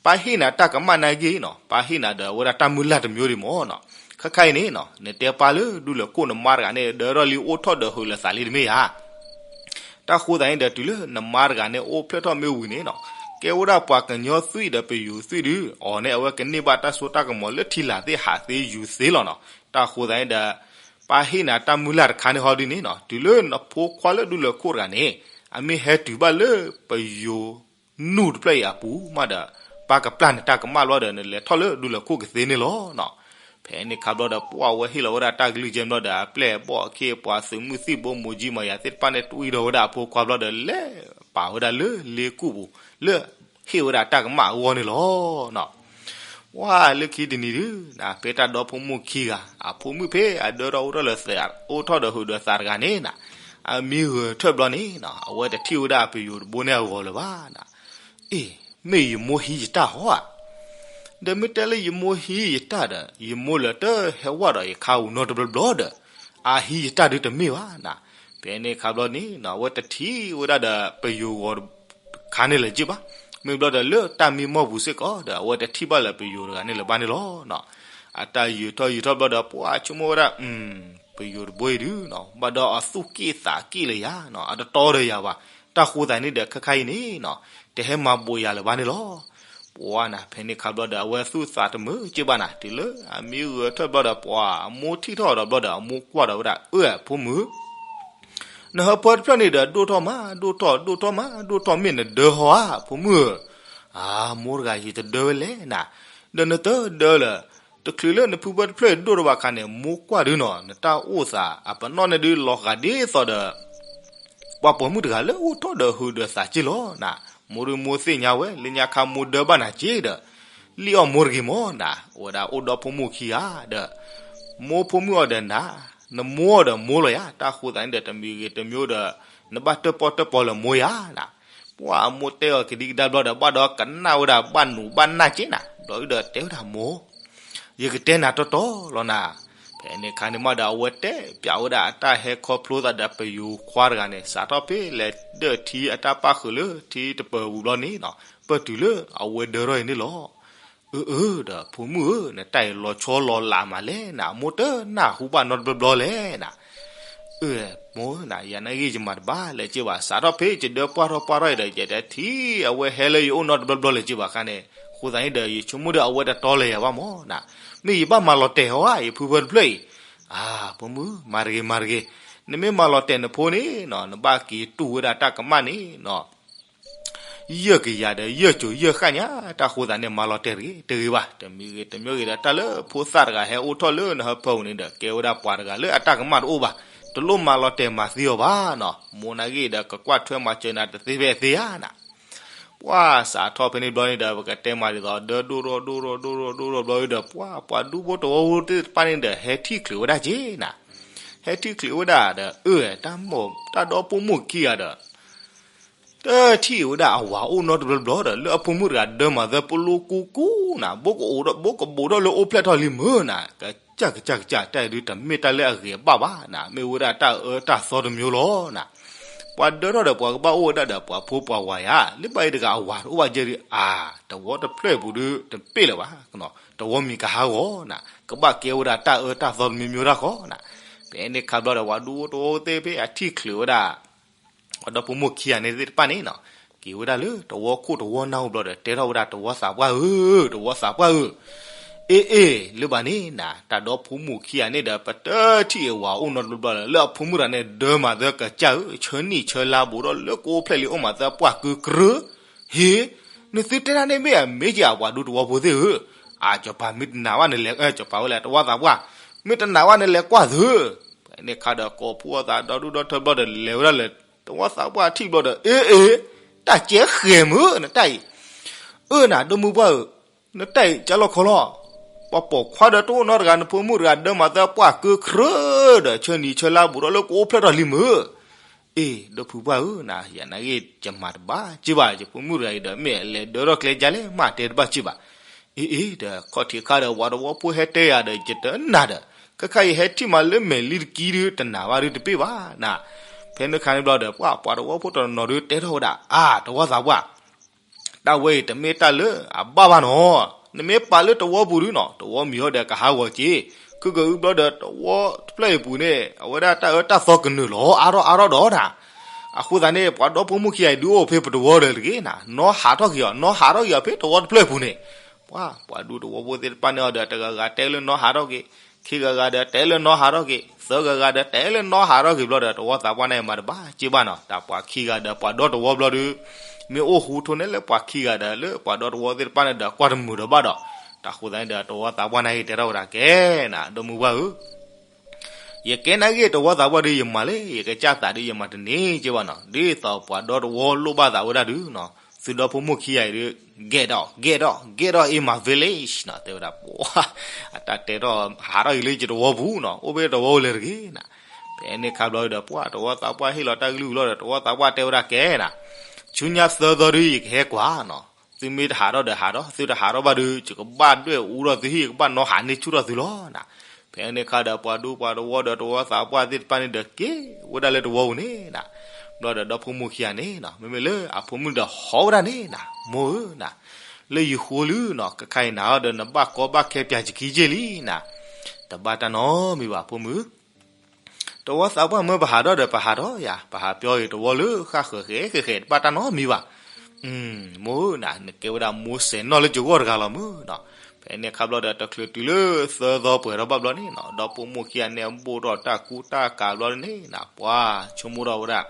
ပၢ်ဟ့ၣ်နၤတၢ်ကမၣ်နာ်ဂ့ၤနီၤ, ပၢ်ဟ့ၣ်နၤဒီးအဝဲဒၣ်တၢ်မုၢ်လၢ်တမျိုးဒံးမ့ၢ်နီၤ. ခဲခါအံၤန့ၣ်နီၤ နတဲပၢ်လၢဒူလၢၢ်ခိၣ်နမါတဂၤန့ၣ် ဒၢထီၣ်လံအိၣ်ထီၣ်ဒီးဟုးလၢသးလံတမ့ၢ်ဧါ. တၢ်ဃိသတးန့ၣ်ဒီး တုၤလၢနမါတဂၤန့ၣ် အိၣ်ဖျဲၣ်ထီၣ်မ့ၢ်ဝံၤန့ၣ်နီၤ, ကဲဝဲဒၣ်ပှၤကညီသွံၣ်ဒီးပယိၤသွံၣ်ဒုး အီၤန့ၣ်အဝဲကန့ၢ်ဘၣ်တၢ်စိတၢ်ကမီၤလၢထံလာ်သ့ၣ်ဟးသ့ယူၤသ့လီၤနီၤ. တၢ်ဃိသတးန့ၣ်ဒီး ပၢ်ဟ့ၣ်နၤတၢ်မုၢ်လၢ်တခါန့ၣ်ဟီဒုးန့ၣ်နီၤ, တုၤလၢနဖိခွါလၢဒူလၢၢ်ခိၣ်တဂၤန့ၣ် အမ့ၢ်ဟဲတုၤဘၣ်လၢပယိၤ နူၢ်တဖျၢၣ်အံၤအပူၤမးဒီး ပၢ်ကပျၢ်နတၢ်ကမၣ်လီၤဒီး နလဲၤထီၣ်လၢဒူလၢၢ်ခိၣ်ကသ့န့ၣ်လီၤနီၤ. ဖဲန့ၣ်ခါဘျီဒီး ပှၤဝဲဟ့ၣ်လီၤဝဲဒၣ်တၢ်ကလုၢ်ကဲဘျီဒီး အပျဲၢ်အဘီၣ်အခ့အပှၤ သုးမုၢ်သံၣ်ဘိ မိၢ်ကံမိၢ်ယၤသ့ၣ်တဖၣ်န့ၣ် တွံၢ်ဒီးဝဲဒၣ်အဖိခွါဘျီဒီး လဲၤပာ်ဝဲဒၣ်လၢလ့ကူၣ်ပူၤ လၢဟ့ၣ်ဝဲဒၣ်တၢ်ကမၣ်အဂီၢ်န့ၣ်လီၤနီၤ. ပှၤလၢခံတနံၤဒုး ဖဲတၢ်ဒီဖိမိၢ်ခံဂၤ အဖိမုၣ်ဖဲအဒၢထီၣ်အိၣ်ထီၣ်လၢ အိၣ်ထီၣ်ဒီးဟုးဒီးသးတဂၤန့ၣ်နၤ, အမံဂၢၢ်ထၢၣ်ဘျီန့ၣ်နီၤ အဝဲတထံၣ်ဝဲဒၣ်ပယိၤတဘိန့ၣ်အဂီၤလၢၤဘၣ်နီၤ. အ့ မ့ၢ်ယမိၢ်ဟံးယတၢ်ဟီဧါ. ဒီးမ့ၢ်တဲလၢယမိၢ်ဟံးယတၢ်ဒီး ယမိၢ်လၢတဟဲဝဲဒီးယခါအူနီတဘျီဘျီဒီး အဟံးယတၢ်ဒုးတမ့ၢ်ဘၣ်နီၤ. ဖဲန့ၣ်အခါဘျီန့ၣ်နီၤ အဝဲတထံၣ်ဝဲဒၣ်ဒီးပယိၤဂီၤခါန့ၣ်လၢၤက့ဘၣ်. မ့ၢ်ဘျီဒီးလၢတၢ်မံမီၢ်ပူၤစ့ၢ်ကီးဒီး အဝဲတထံၣ်ဘၣ်လၢပယိၤတဂၤန့ၣ်လၢၤဘၣ်န့ၣ်လီၤနီၤ. အတၢ်ယံာ်ထီၣ်ယံာ်ထီၣ်ဘျီဒီး ပှၤဆိကမိၣ်ဝဲဒၣ် ပယိၤတဘိအံၤဒုးနီၤ ဘၣ်ဒီးအသူၣ်က့ၣ်သးက့ၣ်လၢၤယၤနီၤ အတတီဒီးယၤဘၣ်. တၢ်ဃိသးန့ၣ်ဒီး ခဲခါအံၤန့ၣ်နီၤ တဟဲမၤဘိးယၤလၢၤဘၣ်န့ၣ်လီၤ. ပှၤနီၤ ဖဲန့ၣ်အခါဘျီဒီး အဝဲသူၣ်သးတမုာ်က့ဘၣ်နီၤ တုၤလၢအမံဂၢၢ်ထၢၣ်ဘျီဒီး ပှၤအမိၢ်ထံၣ်ထီၣ်ဒီးဘျီဒီး အမိၢ်ကွၢ်ဒီးဝဲဒၣ် အၢ ဖိမုၣ် နဟၢဖၢတဖျၢၣ်န့ၣ်ဒီး ဒိၣ်ထီၣ်မး ဒိၣ်ထီၣ် ဒိၣ်ထီၣ်မး ဒိၣ်ထီၣ် မ့ၢ်နဒၢဟီဧါ ဖိမုၣ်ဧၢ. အမိၢ်တဂၤ ယတဒၢဝဲလဲၣ်နီၤ. ဒီးနတဒၢလၢၤ တချုးလၢနဖုဖၢတဖျၢၣ်ဒိၣ်ထီၣ်ဘၣ်အခါန့ၣ် မိၢ်ကွၢ်ဒုးနီၤ နတၢ်အိၣ်သးအပနီၣ်န့ၣ်ဒုး လီၤဂာ်ဒ်သိးဒီး ပှၤပိာ်မုၣ်တဂၤလၢအိၣ်ထီၣ်ဒီးဟုးဒီးသးက့လီၤနီၤ. မိၢ်ဒုးမိၢ်သ့ၣ်ညါဝဲ လၢညါခါမိၢ်ဒၢဘၣ်နၤက့ဒီး လံၣ်အီၣ်မိၢ်တဂ့ၤမးနီၤ. အဝဲဒၣ်အိၣ်ဒီးဖိမုၣ်ခံဂၤဒီး မိၢ်ဖိမုၣ်အီၤဒီးနၤ နမိၢ်အီၤဒီးမိၢ်လီၤယၤ တၢ်ဃိသးန့ၣ်ဒီး တမံၤဂ့ၤတမံၤဒီး နဘၣ်တၢၣ်ပီၣ်တၢၣ်ပီလၢမိၢ်ယၤနီၤ. ပှၤအမိၢ်တဲအီၤကဒံကဒါဘျီဒီး ဘၣ်ဒီးကနၣ်ဝဲဒၣ် ဘၣ်နူးဘၣ်နၢ်က့နီၤ. ဘျီဒုးဒီးတဲဝဲဒၣ်မိၢ် ယကတဲနၤတီတီလီၤနီၤ. ဖဲန့ၣ်အခါန့ၣ်မးဒီး အဝဲတဲပျးဝဲဒၣ်အတၢ်ဟဲခီဖျိသးဒီးပယိၤခွါတဂၤန့ၣ် စးထီၣ်ဖဲလဲၤဒၢၣ်ထံအတၢ်ပၣ်ဃုာ်လၢထံတပၢၤပူၤဘျီန့ၣ်နီၤ ပၢၢ်တုၤလၢအဝဲဒၢထီၣ်အံၤန့ၣ်လီၤ. အၢ အၢ ဒီးဖိမုၣ်ဧၢ နတၢ်အံၤလီၤဆီလီၤလးမးလဲၣ်နီၤ မိၢ်တနၢ်ဟူဘၣ်နီတဘျီဘျီလဲၣ်နီၤ. အၢ မိၢ်ဧၢနီၤ ယၤနာ်ဂ့ၢ်ယမၤတဘၣ်လၢၤက့ဘၣ် စးထီၣ်ဖဲယဒၢပှၢ်ထီၣ်ပှၢ်ထီၣ်အံၤဒီး ယတထံၣ်အဝဲဟဲလၢယအိၣ်နီတဘျီဘျီလၢၤက့ဘၣ်ခါန့ၣ် ဃိသးန့ၣ်ဒီး ယဆိကမိၣ်ဒီးအဝဲတတီလၢၤယၤဘၣ်မးနီၤ. မ့ၢ်ယဘၣ်မၤလီၤတဲာ်ဟီဧါ ယဖုဖၢတဖျၢၣ်အံၤ. အၢ ဖိမုၣ် မၤတဂ့ၤ မၤတဂ့ၤ. နမ့ၢ်မၤလီၤတဲာ်နဖိန့ၣ်နီၤ နဘၣ်က့ၤတူၢ်ဝဲဒၣ်တၢ်ကမၣ်န့ၣ်နီၤ ယဲၢ်ကယၤဒီးယဲၢ်စိၤယဲၢ်ဃၣ်ညါ တၢ်ဃိသးန့ၣ် မၤလီၤတဲာ်တဂ့ၤ တဂ့ၤဘၣ်. တမံၤဂ့ၤတမံၤဂ့ၤဒီး တၢ်လၢဖိသၣ်တဂၤဟဲအိၣ်ထီၣ်လၢနဟၢဖၢပူၤန့ၣ်ဒီး ကဲဝဲဒၣ်ပှၤတဂၤလၢအတၢ်ကမၣ်တအိၣ်ဘၣ်. တလိၣ်မၤလီၤတဲာ်မၤသံအီၤဘၣ်နီၤ. မိၢ်နာ်ဂ့ၢ်ဒီး ကကွၢ်ထွဲမၤစၢၤနၤတသ့ဖဲအသ့ဧါနီၤ. ပှၤစးထီၣ်ဖဲန့ၣ်ဘျီန့ၣ်ဒီး ပကတဲမးဒ်သိး ဒၢဒိၣ်ထီၣ်ဒိၣ်ထီၣ်ဒိၣ်ထီၣ်ဒိၣ်ထီၣ်ဘျီဒီး ပှၤ ပှၤဒူဖိတဝီဖိသ့ၣ်တဖၣ်န့ၣ်ဒီး ဟဲထံၣ်ချုးဝဲဒၣ်က့နီၤ. ဟဲထံၣ်ချုးဝဲဒၣ်ဒီး အၢ တၢ်မိၢ် တၢ်ဒီဖိမိၢ်ခံဂၤဒီး တထံၣ်ဝဲဒၣ်အဝၤအိၣ်နီတဘျီဘျီဒီး လၢအဖိမုၣ်တဂၤဒၢမၤသၢပလိကူကူနီၤ ဘိကအိၣ်ဒီး ဘိကဘိးထီၣ်လၢအိၣ်ဖျဲၣ်ထီၣ်လံမုၢ်နီၤ ကစၢ်ကစၢ်ကစၢ် တၢ်အံၤဒုးတမ့ၢ်တၢ်လၢအဂ့ၤအဘၣ်ဘၣ်နီၤ မ့ၢ်ဝဲဒၣ်တၢ်အၢတၢ်သီတမျိုးလီၤနီၤ. ပှၤဒၢထီၣ်ဒီးပှၤကဘၣ်အိၣ်ဝဲဒၣ်ဒီးပှၤဖိပှၤဝၤယၤ လၢဘၣ်အံၤတဂၤအဝၤတအိၣ်ဘၣ်ကဲဒုး အါ တဝီတဖျၢၣ်အပူၤဒုးတပ့ၢ်လၢၤဘၣ် တဝီမံၤကဟးဂီၤနီၤ ကဘၣ်ကဲဝဲဒၣ်တၢ်အၢတၢ်သီတမျိုးမျိုးတၢ်ဃီနီၤ. ဖဲန့ၣ်ခါဘျီဒီး ပှၤဒူဖိတဝီဖိသ့ၣ်ဖဲအထံၣ်ချုးဝဲဒၣ် ပှၤဒီဖိမိၢ်ခံဂၤန့ၣ်သ့ၣ်တဖၣ်န့ၣ်နီၤ က့ၤဝဲဒၣ်လၢတဝီခိၣ်တဝီနၢ်ဟူဘျီဒီး တဲထီၣ်ဝဲဒၣ် တဝီသးပှၢ်ဧၢ, တဝီသးပှၢ်ဧၢ, အ့ၣ်အ့ၣ် လၢဘၣ်န့ၣ်နီၤ တၢ်ဒီဖိမိၢ်ခံဂၤန့ၣ်ဒီး ပတထံၣ်အဝၤအိၣ်နီတဘျီဘျီလၢ လၢအဖိမုၣ်တဂၤန့ၣ် ဒၢမၤသၢကစၢ်ဧၢ, ဆၢနံၣ်ဆၢလါဘူးထီၣ်လၢကအိၣ်ဖျဲၣ်လံ အိၣ်မၤသၢပှၢ်ကုကြၢး, ဟ့ၣ်, နသုတဲဒၣ်န့ၣ်မ့ၢ်အမ့ၢ်က့ၤဧါ ပှၤဒူတဝီဖိသ့ၣ်ဧၢ, အၢ စီၤပၤမ့ၢ်တနာ်ဘၣ်နလဲၤ စီၤပၤဝဲလဲၣ် တဝီသးပှၢ်, မ့ၢ်တနာ်ဘၣ်နလဲၤကွၢ်သု, ဖဲန့ၣ်ခါဒီး ကိးဖှိၣ်အသးဒီဒူၣ်ဒီထၢဘျီဒီး လဲၤဝဲဒၣ်လၢ တဝီသးပှၢ်ထံၣ်ဘျီဒီး အ့ၣ်အ့ၣ်, တၢ်ကဲဃဲၤမုၢ် နတၢ်အံၤ, အၢ နၤ ဒီမုၢ်ပှၢ်ဧၢ, နတၢ်အံၤကၢလီၤခီလီၤ, ပှၤပိာ်ခွါဒီးတအိၣ်နီတဂၤ နဖိမုၣ်တဂၤဒၢမၤသၢပှၢ်ကုကြၢးဒီး ဆၢနံၤဆၢလါဘူးထီၣ်လၢကအိၣ်ဖျဲၣ်ထီၣ်လံမုၢ်, အ့ၣ် ဒီဖုပှၢ်ဧၢ, နၤ ယၤနာ်ဂ့ၢ် ယမၤတဘၣ်က့ဘၣ် ယဖိမုၣ်တဂၤအံၤဒီး မ့ၢ်အလဲၤဒၢထီၣ်ကျဲယါလဲၣ် မ့ၢ်တဲတဘၣ်က့ဘၣ်, အ့ၣ်အ့ၣ် ဒီးခီၣ်ထံးခါဒီး ပှၤတဝီဖိဟဲတဲယၤဒီး ယတနာ်ဒီး ခဲခါအံၤဟဲထံၣ်မးလၢမဲာ်လံတကံဒုး တနာ်ဘၣ်ဒုးတပ့ၢ်ဘၣ်နၤ, ဖဲန့ၣ်ခါန့ၣ်ဘျီဒီး ပှၤ ပှၤတဝီဖိတနီၤဒုးတဲထီၣ်ဝဲဒၣ် အါ တဝီသးပှၢ် တၢ်ဝဲအံၤတမ့ၢ်တၢ်လၢအဘၣ်ဘၣ်နီၤ, နမ့ၢ်ပာ်လၢတဝီပူၤဒုးနီၤ တဝီမံၤဟီဒီးကဟးဂီၤက့ၤ, ခုကအုဘျီဒီး တဝီတဖျၢၣ်အံၤပူၤန့ၣ် အဝဲဒၣ်တၢ်အၢတၢ်သီကနုာ်လီၤအါထီၣ်အါထီၣ်ဒီးနၤ, အဃိသတးန့ၣ် ပှၤဒီဖိမိၢ်ခံဂၤအံၤဒုးအိၣ်ဖဲပတဝီဒီးတဂ့ၤနၤ, နီၢ်ဟးထီၣ်က့ၤအီၤ နီၢ်ဟးထီၣ်က့ၤအီၤဖဲတဝီတဖျၢၣ်အံၤပူၤန့ၣ်, ပှၤ ပှၤဒူတဝီဖိသ့ၣ်တဖၣ်န့ၣ်အီၤဒီး တဂၤဂၤတဲလၢနီၢ်ဟးထီၣ်က့ၤ ခံဂၤဂၤဒီးတဲလၢနီၢ်ဟးထီၣ်က့ၤ, သၢဂၤဂၤဒီးတဲလၢနီၢ်ဟးထီၣ်က့ၤဘျီဒီး တဝီသးပှၢ်န့ၣ်မၤတဘၣ်က့ဘၣ်နီၤ, တၢ်ပှၤခံဂၤဒီးပှၤဒီတဝီဘျီဒုး, မ့ၢ်အိၣ်ဟူးထိးန့ၢ်လၢပှၤခံဂၤဒီးလၢပှၤဒီတဝီသ့ၣ်တဖၣ်န့ၣ်ဒီး ကွၢ်တမုာ်ဒီးဘၣ်ဒီး, တၢ်ဃိသတးန့ၣ်ဒီး တဝီသးပှၢ်န့ၣ်က့ၤတဲထီၣ်ဝဲဒၣ်ကဲနၤ ဒီမုၢ်ပှၢ်ဧၢ ယကဲနာ်ဂ့ၢ်တဝီသးပှၢ်ဒုးယမၤလၢ ယကစၢ်သးဒုးယမၤတန့ၢ်က့ဘၣ်နီၤ, ဒ်သိးပှၤဒီတဝီလိၣ်ဘၣ်သးဝဲဒၣ်ဒုးနီၤ, သုဒီဖိမိၢ်ခံဂၤအံၤဒုး, get out, get out, get out in my village နီၤ, တဲဝဲဒၣ် ပှၤ အတၢ်တဲထီၣ်ဟးထီၣ်က့ၤလၢယတဝီပူၤနီၤ, အိၣ်ဖဲတဝီအိၣ်လၢၤတဂ့ၤနၤ, ဖဲန့ၣ်ခါဘျီဒီး ပှၢ်တဝီသးပှၢ်ဟ့ၣ်လီၤတၢ်ကလုၢ်ဝံၤလီၤဒီး တဝီသးပှၢ်တဲဝဲဒၣ်ကဲနၤ, ဆူညါသၢသီဒုး ယကဟဲကွၢ်နီၤ, သုမ့ၢ်တဟးထီၣ်ဒီးဟးထီၣ်, သုတဟးထီၣ်ဘၣ်ဒီး ယကဘၣ်ဒွဲၣ်အူထီၣ်သုဟံၣ် ယကဘၣ်နီၤဟးန့ၢ်ဆူၣ်ထီၣ်သုလီၤနၤ. ဖဲန့ၣ်ခါဒီး ပှၤဒူပှၤတဝီဒီးတဝီသးပှၢ်သ့ၣ်တဖၣ်န့ၣ်ဒီး က့ၤဝဲဒၣ်လၢတဝီပူၤန့ၣ်နၤ. ဘျီဒီးဒီဖိမိၢ်ခံဂၤန့ၣ်နီၤ မ့မ့ၢ်လၢအဖိမုၣ်ဒီးဟီဝဲဒၣ်န့ၣ်နၤ, မိၢ်ဧၢနၤ, လၢယဃိလံနီၤ, ခဲခါအံၤနၤဒီး နဘၣ်ကီဘၣ်ခဲပၠးစခံက့ၢ်လံနၤ, တဘၣ်တၢ်နီတမံၤဘၣ် ဖိမုၣ် တဝီသးပှၢ်မၢပဟးထီၣ်ဒီး ပဟးထီၣ်ယၤ, ပဟးပၠီက့ၤတဝီလၢဃၣ်ဃၢၤဃဲဃဲဃဲ တဘၣ်တၢ်နီတမံၤဘၣ်. မိၢ်ဧၢနၤ, နကဲဝဲဒၣ်မိၢ်စဲးနီၣ်လၢယဂီၢ်တဂၤလီၤမုၢ်နီၤ. ဖဲန့ၣ်ခါဘျီဒီး တချုးတုၤလၢသၢသီပှဲၤထီၣ်ဘၣ်ဘျီန့ၣ်နီၤ, ဒီဖိမိၢ်ခံဂၤန့ၣ် ဘိၣ်ထီၣ်တၢ်ကူတၢ်ကၤဘျီန့ၣ်နၤ, ပှၤဆိကမိၣ်ထီၣ်ဝဲဒၣ်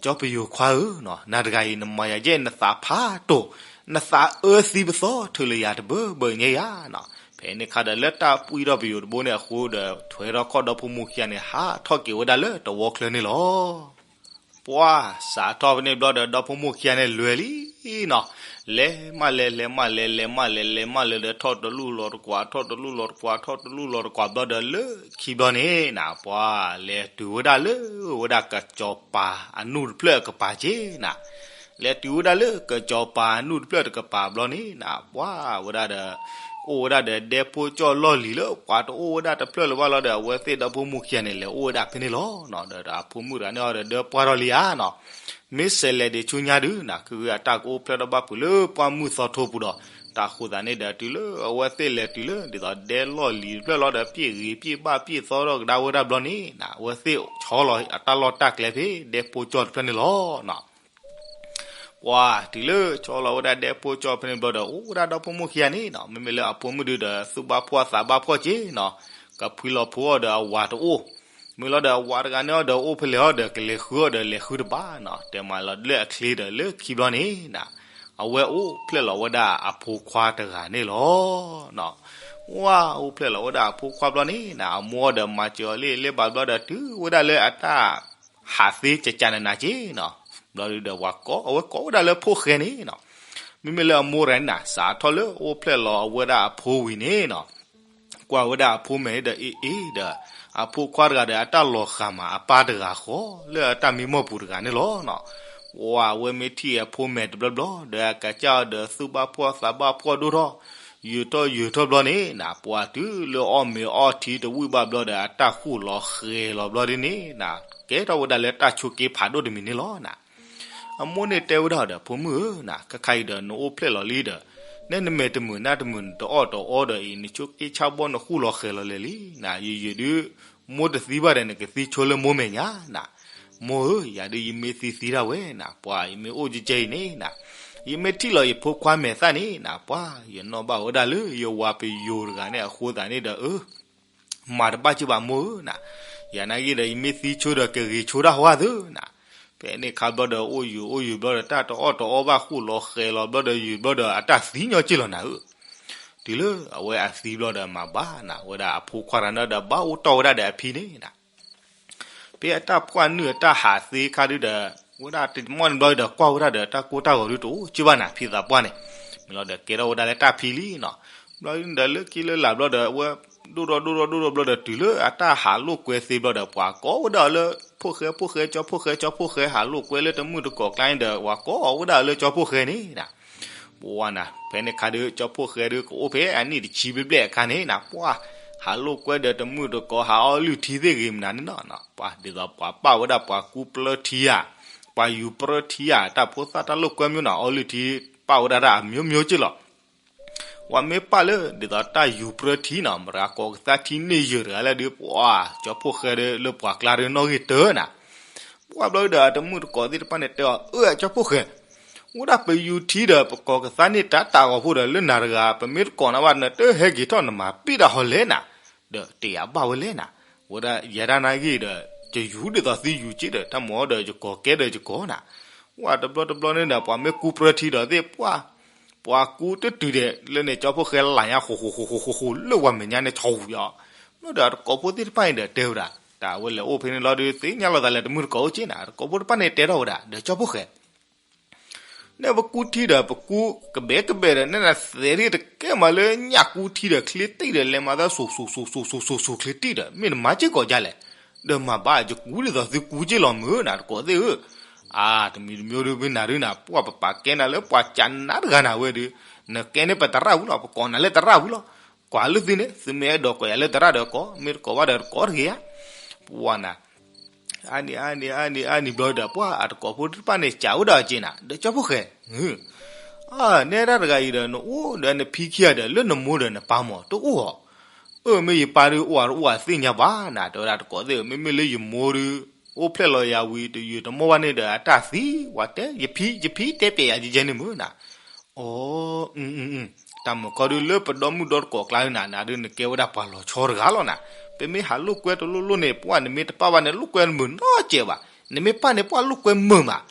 ကၠီပယိၤခွါဧၢနီၤ, နၤတဂၤအံၤ နမၤယၤယဲၢ် နသးဖးတိၢ်, နသးအၢသံပသီ ထုးလၢယၤတဘၢဘၢညါယၤနီၤ. ဖဲန့ၣ်ခါဒီး လၢတၢ်ပှံၢ်ထီၣ်ပယိၤတဘိန့ၣ်အဃိဒီး ထွဲထီၣ်ခီၣ်ဒီဖိမိၢ်ခံဂၤန့ၣ် ဟးထီၣ်က့ၤဝဲဒၣ်လၢတဝီချၢန့ၣ်လီၤ. ပှၤစးထီၣ်ဖဲန့ၣ်ဘျီဒီး ဒီဖိမိၢ်ခံဂၤန့ၣ်လဲၤလံနီၤ, လဲၤမးလဲၤ လဲၤမးလဲၤ လဲၤမးလဲၤ လဲၤမးလဲၤဒီး ထီၣ်တလူၢ်လီၤတကွၢ် ထီၣ်တလူၢ်လီၤတကွၢ် ထီၣ်တလူၢ်လီၤတကွၢ်ဘျီဒီး လၢခံဘျီန့ၣ်နၤ, ပှၤလဲၤတုၤဝဲဒၣ်လၢဝဲဒၣ်ကစီၤပၤအနူၢ်တဖျၢၣ်အကပၤက့ၢ်နၤ. လဲၤတုၤဝဲဒၣ်လၢကစီၤပၤအနူၢ်တဖျၢၣ်တကပၤဘျီန့ၣ်နၤ, ပှၤဝဲဒၣ်ဒီး အိၣ်ဝဲဒၣ်ဒီးဒဲဖိကၠီၣ်လီၢ်လံၤလၢပှၤတအိၣ်ဝဲဒၣ်တဖျၢၣ်လၢၤဘၣ်လီၤဒီး အဝဲသ့ၣ်ဒီဖိမိၢ်ခံဂၤန့ၣ် လဲၤအိၣ်ဝဲဒၣ်ဖဲန့ၣ်လီၤနီၤ. ဒီးအဖိမုၣ်တဂၤန့ၣ်အီၤဒီး ဒၢပှၢ်ထီၣ်လံဧါနီၤ, မ့ၢ်စဲးလဲၤဒံးဆူညါဒုးနၤ, ကဂ့ၤအတၢ်ကအိၣ်ဖျဲၣ်ထီၣ်ဘၣ်ဖုးလၢပှၢ်မုၢ်သီထိပူၤဒီး တၢ်ဃိသးန့ၣ်ဒီး တုၤလၢအဝဲသ့ၣ်လဲၤတုၤလၢ ဒ်သိးဒဲလီၢ်လံၤတဖျၢၣ်လီၤဒီး ပျ့ၣ်ဂ့ၤပျ့ၣ်ဘၣ်ပျ့ၣ်သီထီၣ်ကဒါဝဲဒၣ်ဘျီန့ၣ်နၤ, အဝဲသ့ၣ်ဆီလီၤအတၢ်လီၢ်တၢ်ကျဲဖဲဒဲဖိကၠီၣ်တဖျၢၣ်န့ၣ်လီၤနီၤ. ပှၤတုၤလၢဆီလီၤဝဲဒၣ်ဒဲဖိကၠီၣ်ဖဲန့ၣ်ဘျီဒီး အိၣ်ဝဲဒၣ်ဒီဖိမိၢ်ခံဂၤန့ၣ်နီၤ, မ့မ့ၢ်လၢအဖိမုၣ်ဒုးဒီး သူၣ်ဘၣ်ဖှီၣ်သးဘၣ်ဖှီၣ်က့ၤနီၤ, ကဖှံလီၤဖိအီၤဒီးအဝၤတအိၣ်, မ့ၢ်လီၤဒီးအဝၤတဂၤန့ၣ်အီၤဒီး အိၣ်ဖဲလဲၣ်အီၤဒီး ကလဲၤဃုအီၤဒီးလဲၤဃုတဘၣ်နီၤ, တဲမးလီၤလၢအချ့ဒီးလၢခံဘျီန့ၣ်နၤ, အဝဲအိၣ်ဖျဲၣ်လီၤဝဲဒၣ်အဖိခွါတဂၤန့ၣ်လီၤနီၤ. ဝါအိၣ်ဖျဲၣ်လီၤဝဲဒၣ်အဖိခွါဘျီန့ၣ်နၤ, အမိၢ်ဒီးမၤစၢၤအီၤလၢလၢဘၣ်ဘျီဒီး တုၤဝဲဒၣ်လၢအတၢ် ဟးသ့ကကနနၤက့ၤနီၤ. ဘျီဒုးဒီးပှၤကိး အဝဲကိးဝဲဒၣ်လၢဖိၣ်ဃဲန့ၣ်နီၤ. မ့မ့ၢ်လၢအမိၢ်တဂၤန့ၣ်နၤ စးထီၣ်လၢအိၣ်ဖျဲၣ်လီၤအဝဲဒၣ်အဖိဝံၤန့ၣ်နီၤ, ကွၢ်ဝဲဒၣ်အဖိမဲာ်န့ၣ်ဒီး အ့ၣ်အ့ၣ်ဒီး အဖိခွါတဂၤဒီး အတၢ်လီၤဃာ်မးအပၢ်တဂၤဃီ လၢအတၢ်မံမီၢ်ပူၤတဂၤန့ၣ်လီၤနီၤ. ဝါ အဝဲမ့ၢ်ထံၣ်အဖိမဲာ်တဘျီဘျီဒီး အကစၢ်အီၤဒီးသူၣ်ဘၣ်ဖှီၣ်သးဘၣ်ဖှီၣ်ဒိၣ်ထီၣ်, ယၢၤထီၣ်ယၢၤထီၣ်ဘျီန့ၣ်နၤ, ပှၤတုၤလၢအီၣ်မ့ၤအီထံတဝံၣ်ဘၣ်ဘျီဒီး အတၢ်ဃူၣ်လီၤဃဲၤလီၤဘျီဒ်န့ၣ်နၤ, ကဲထီၣ်ဝဲဒၣ်လၢတၢ်ဆိးက့ဖးဒိၣ်တမံၤန့ၣ်လီၤနၤ. အမိၢ်န့ၣ်တဲဝဲဒၣ်ဒီး ဖိမုၣ်ဧၢနၤ, ခဲခါအံၤဒီးနအိၣ်ဖျဲၣ်လီၤလံဒီး နဲနမဲာ်တမုာ်နါတမုာ် နတအီၣ်တအီဒီးအံၤ နဆိးက့ဆါဘီနဃူၣ်လီၤဃဲၤလီၤလဲာ်လံနၤ, ယယုာ်ဒုး မိၢ်တသံဘၣ်ဒီး နကသံဆိလၢမိၢ်မဲာ်ညါနၤ. မိၢ်ဧၢ, ယၤဒုးယမ့ၢ်သံသံဒၣ်ဝဲနၤ, ပှၤယမ့ၢ်အိၣ်ကဲကဲအံၤန့ၣ်နၤ, ယမ့ၢ်ထံၣ်လီၤယဖိခွါမဲာ်သၣ်န့ၣ်နၤ, ပှၤ ယနီၣ်ဘၣ်ဝဲဒၣ်လၢယဝၤပယိၤတဂၤန့ၣ်အဃိသတးန့ၣ်ဒီး အၢ မၤတဘၣ်က့ၤဘၣ်မိၢ်ဧၢနၤ, ယၤနာ်က့ဒီး ယမ့ၢ်သံဆိဒီးကဂ့ၤဆိဒၣ်ဝဲသုနၤ. ဖဲန့ၣ်ခါဘျီဒီး အိၣ်ယုာ်အိၣ်ယုာ်ဘျီဒီး တၢ်တအီၣ်တအီဘၣ် ဃူၣ်လီၤဃဲၤလီၤဘျီဒီး ယုာ်ဘျီဒီး အတၢ်သံညီက့ၤလီၤနၤဧၢ. တုၤလၢအဝဲအသံဘျီဒီး မၤဘၣ်နၤ ဝဲဒၣ်အဖိခွါတဂၤန့ၣ်ဒီးဘၣ်အိၣ်တီၢ်ဝဲဒၣ်ဒီးအဖံန့ၣ်နၤ. ဖဲအတၢ်ဖှီၣ်နုာ်အတၢ်ဟးသ့ခါဒုဒီး ဝဲဒၣ်တမီၢ်န့ၣ်ဘျီဒီး ကွၢ်ဝဲဒၣ်ဒီးတၢ်ကိၢ်တၢ်ဂီၤဒုတအိၣ်က့ၤဘၣ်နၤ ဖံသးပှၢ်န့ၣ်, မ့ၢ်လီၤဒီးကဲထီၣ်ဝဲဒၣ်လၢတၢ်ဖံလံနီၤ. ဘျီဒီးလၢခံလၢလာ်ဘျီဒီး အဝဲဒိၣ်ထီၣ်ဒိၣ်ထီၣ်ဒိၣ်ထီၣ်ဘျီဒီး တုၤလၢအတၢ်ဟးလိာ်ကွဲသ့ဘျီဒီး ပှၤကိးဝဲဒၣ်အီၤလၢ ဖိၣ်ဃဲ ဖိၣ်ဃဲ ကၠီဖိၣ်ဃဲ ကၠီဖိၣ်ဃဲ ဟးလိာ်ကွဲလၢတမုၣ်တကိးကျါန့ၣ်ဒီး ပှၤကိးဝဲဒၣ်အီၤလၢကၠီဖိၣ်ဃဲန့ၣ်နၤ. ပှၤနၤ ဖဲန့ၣ်ခါဒုး ကၠီဖိၣ်ဃဲဒုး ကအိၣ်ဖဲအနံၣ်တဆံဘျဲၣ်ဘျဲၣ်အခါန့ၣ်နၤ ပှၤ ဟးလိာ်ကွဲဒီးတမုၣ်တကိး ဟးအီလုၢ်ထံသ့ၣ်ဂ့ၤမနုၤန့ၣ်နီၤ. ပှၤဒ်သိးပှၤပာ်ဝဲဒၣ်ပှၤကူပြၢထံဧါ, ပှၤယူၤပြၢထံဧါ, တၢ်ဖိသၣ်တၢ်လိာ်ကွဲမနုၤနီၤ အီလုၢ်ထံ ပာ်ဝဲဒၣ်တၢ်အမျိုးမျိုးက့ၤလီၤ. ပှၤမ့ၢ်ပာ်လၢ ဒ်သိးတၢ်ယူၤပြၢထံနီၤ မတၤကိးကသါထံန့ၢ်ယုာ်တဂၤလၢဒုး ပှၤ ကၠီဖိၣ်ဃဲဒုး လၢပှၤကျါဒုးနီၣ်ဂံၢ်တၢၢ်နၤ. ပှၤဘျီဒုးဒီး အတမုၣ်တကိးသ့ၣ်တဖၣ်န့ၣ်တဲအီၤ အၢ ကၠီဖိၣ်ဃဲ, အိၣ်ဒၣ်ပယူၤထံဒီး ပကိးကသါန့ၢ်တၢ်တၢ်ဂီၤဖိဒီး လၢနၤတဂၤ ပမ့ၢ်တကိးနၤဘၣ် နတဟဲက့ၤထီၣ်နမၤပံၣ်တၢ်ဟီလဲၣ်နၤ, ဒီးတယာ်ဘၣ်ဝဲလဲၣ်နၤ. ဝဲဒၣ်ယဲဒၣ်နာ်ဂ့ၤဒီး ယယူၤဒ်သိးသုယူၤက့ၤဒီး တၢ်မၤအီၤဒီးယကိးကဲဒီးယကိးနၤ. ပှၤတဘျီတဘျီန့ၣ်ဒီး ပှၤမ့ၢ်ကူပြၢထံဒီးသ့ၣ်ပှၤ ပှၤကူတတုၤဒီး လၢန့ၣ် ကၠီဖိၣ်ဃဲလၢညါ ဃိးဃိးဃိးဃိးဃိးဃိး လၢပှၤမဲာ်ညါန့ၣ် ဆိယီၤ. ဘျီဒီးတကိးဖိသ့ၣ်တဖၣ်န့ၣ်ဒီးတဲဝဲဒၣ် တၢ်ဝဲလဲၤအိၣ်ဖဲန့ၣ်လီၤဒုး သ့ၣ်ညါလိာ်သးလၢတမုၣ်တကိးအိၣ်က့ၤနၤ တကိးဖိတဖၣ်န့ၣ်တဲထီၣ်ဝဲဒၣ် ဒီးကၠီဖိၣ်ဃဲ နဲပကူထံဒီး ပကူကဘဲကဘဲဒီး နဲနသဲးဒ်တကဲမးလၢညၣ်ကူထံဒီး ချ့တံၢ်ဒီး လဲၤမၤသးစိၤစိၤစိၤစိၤစိၤစိၤစိၤချ့တံၢ်ဒီး မ့ၢ်နမၤစ့ၢ်ကီးဒ်လဲၣ်. ဒီးမၤဘၣ်ယကူဒ်သိးသုကူက့လီၤမုၢ်နၤတကိးသ့ၣ်ဧၢ, အါ တမံၤတမံၤဒုးမ့ၢ်နၤဒုးနၤ ပှၢ်ပပာ်ကဲနၤလၢပှၤကးနၤတဂၤနၤဝဲဒုး, နကဲန့ၣ်ပတရၣ်ဝံၤလီၤ ပကိးနၤလၢတရၣ်ဝံၤလီၤ, ကွၢ်လၢသုန့ၣ် သုမ့ၢ်အဲၣ်ဒိးကိးယၤလၢတရၣ်ဒီးကိး မ့ၢ်တကိးဘၣ်ဒီးတကိးတဂ့ၤဧါ, ပှၢ်နၤ အါနံၤအါနံၤအါနံၤအါနံၤဘျီဒီး ပှၢ်အတကိးဖိတဖၣ်န့ၣ် စံးဝဲဒၣ်က့နၤ ဒီးကၠီဖီၣ်ဃဲ, အၢ နဲဒၣ်တဂၤအံၤဒီး နအိၣ်ဒီးနဖံခံဂၤဒီး လၢနမိၢ်ဒီးနပၢ်မး တအိၣ်ဧါ, အၢ မ့ၢ်ယပၢ်ဒုးအိၣ်ဧါတအိၣ်ဧါသ့ၣ်ညါဘၣ်နၤ တဲဝဲဒၣ်တကိးသ့ၣ်ဧၢ, မ့မ့ၢ်လၢယမိၢ်ဒုး အိၣ်ဖျဲၣ်လီၤယၤဝံၤ တယုာ်တမီၢ်ဘၣ်န့ၣ်ဒီး အတၢ်သံ ဝဲတဲ ယဖံ ယဖံတဲပျဲယၤယဲန့ၣ်မုၢ်နၤ, အိ တၢ်မုာ်ခီဒုးလၢပဒီမုၢ်ဒီတကိးကျါနၤ နၤဒုးနကဲဝဲဒၣ်ပှၤလီၤဆီတဂၤလီၤနၤ, ပမ့ၢ်ဟးလိာ်ကွဲတလိၣ်လိၣ်န့ၣ် ပှၢ်နမ့ၢ်တပၢ်ဘၣ်န့ၣ် လိာ်ကွဲမုာ်နီတစဲးဘၣ်, နမ့ၢ်ပၢ်န့ၣ် ပှၢ်လိာ်ကွဲမုာ်မး,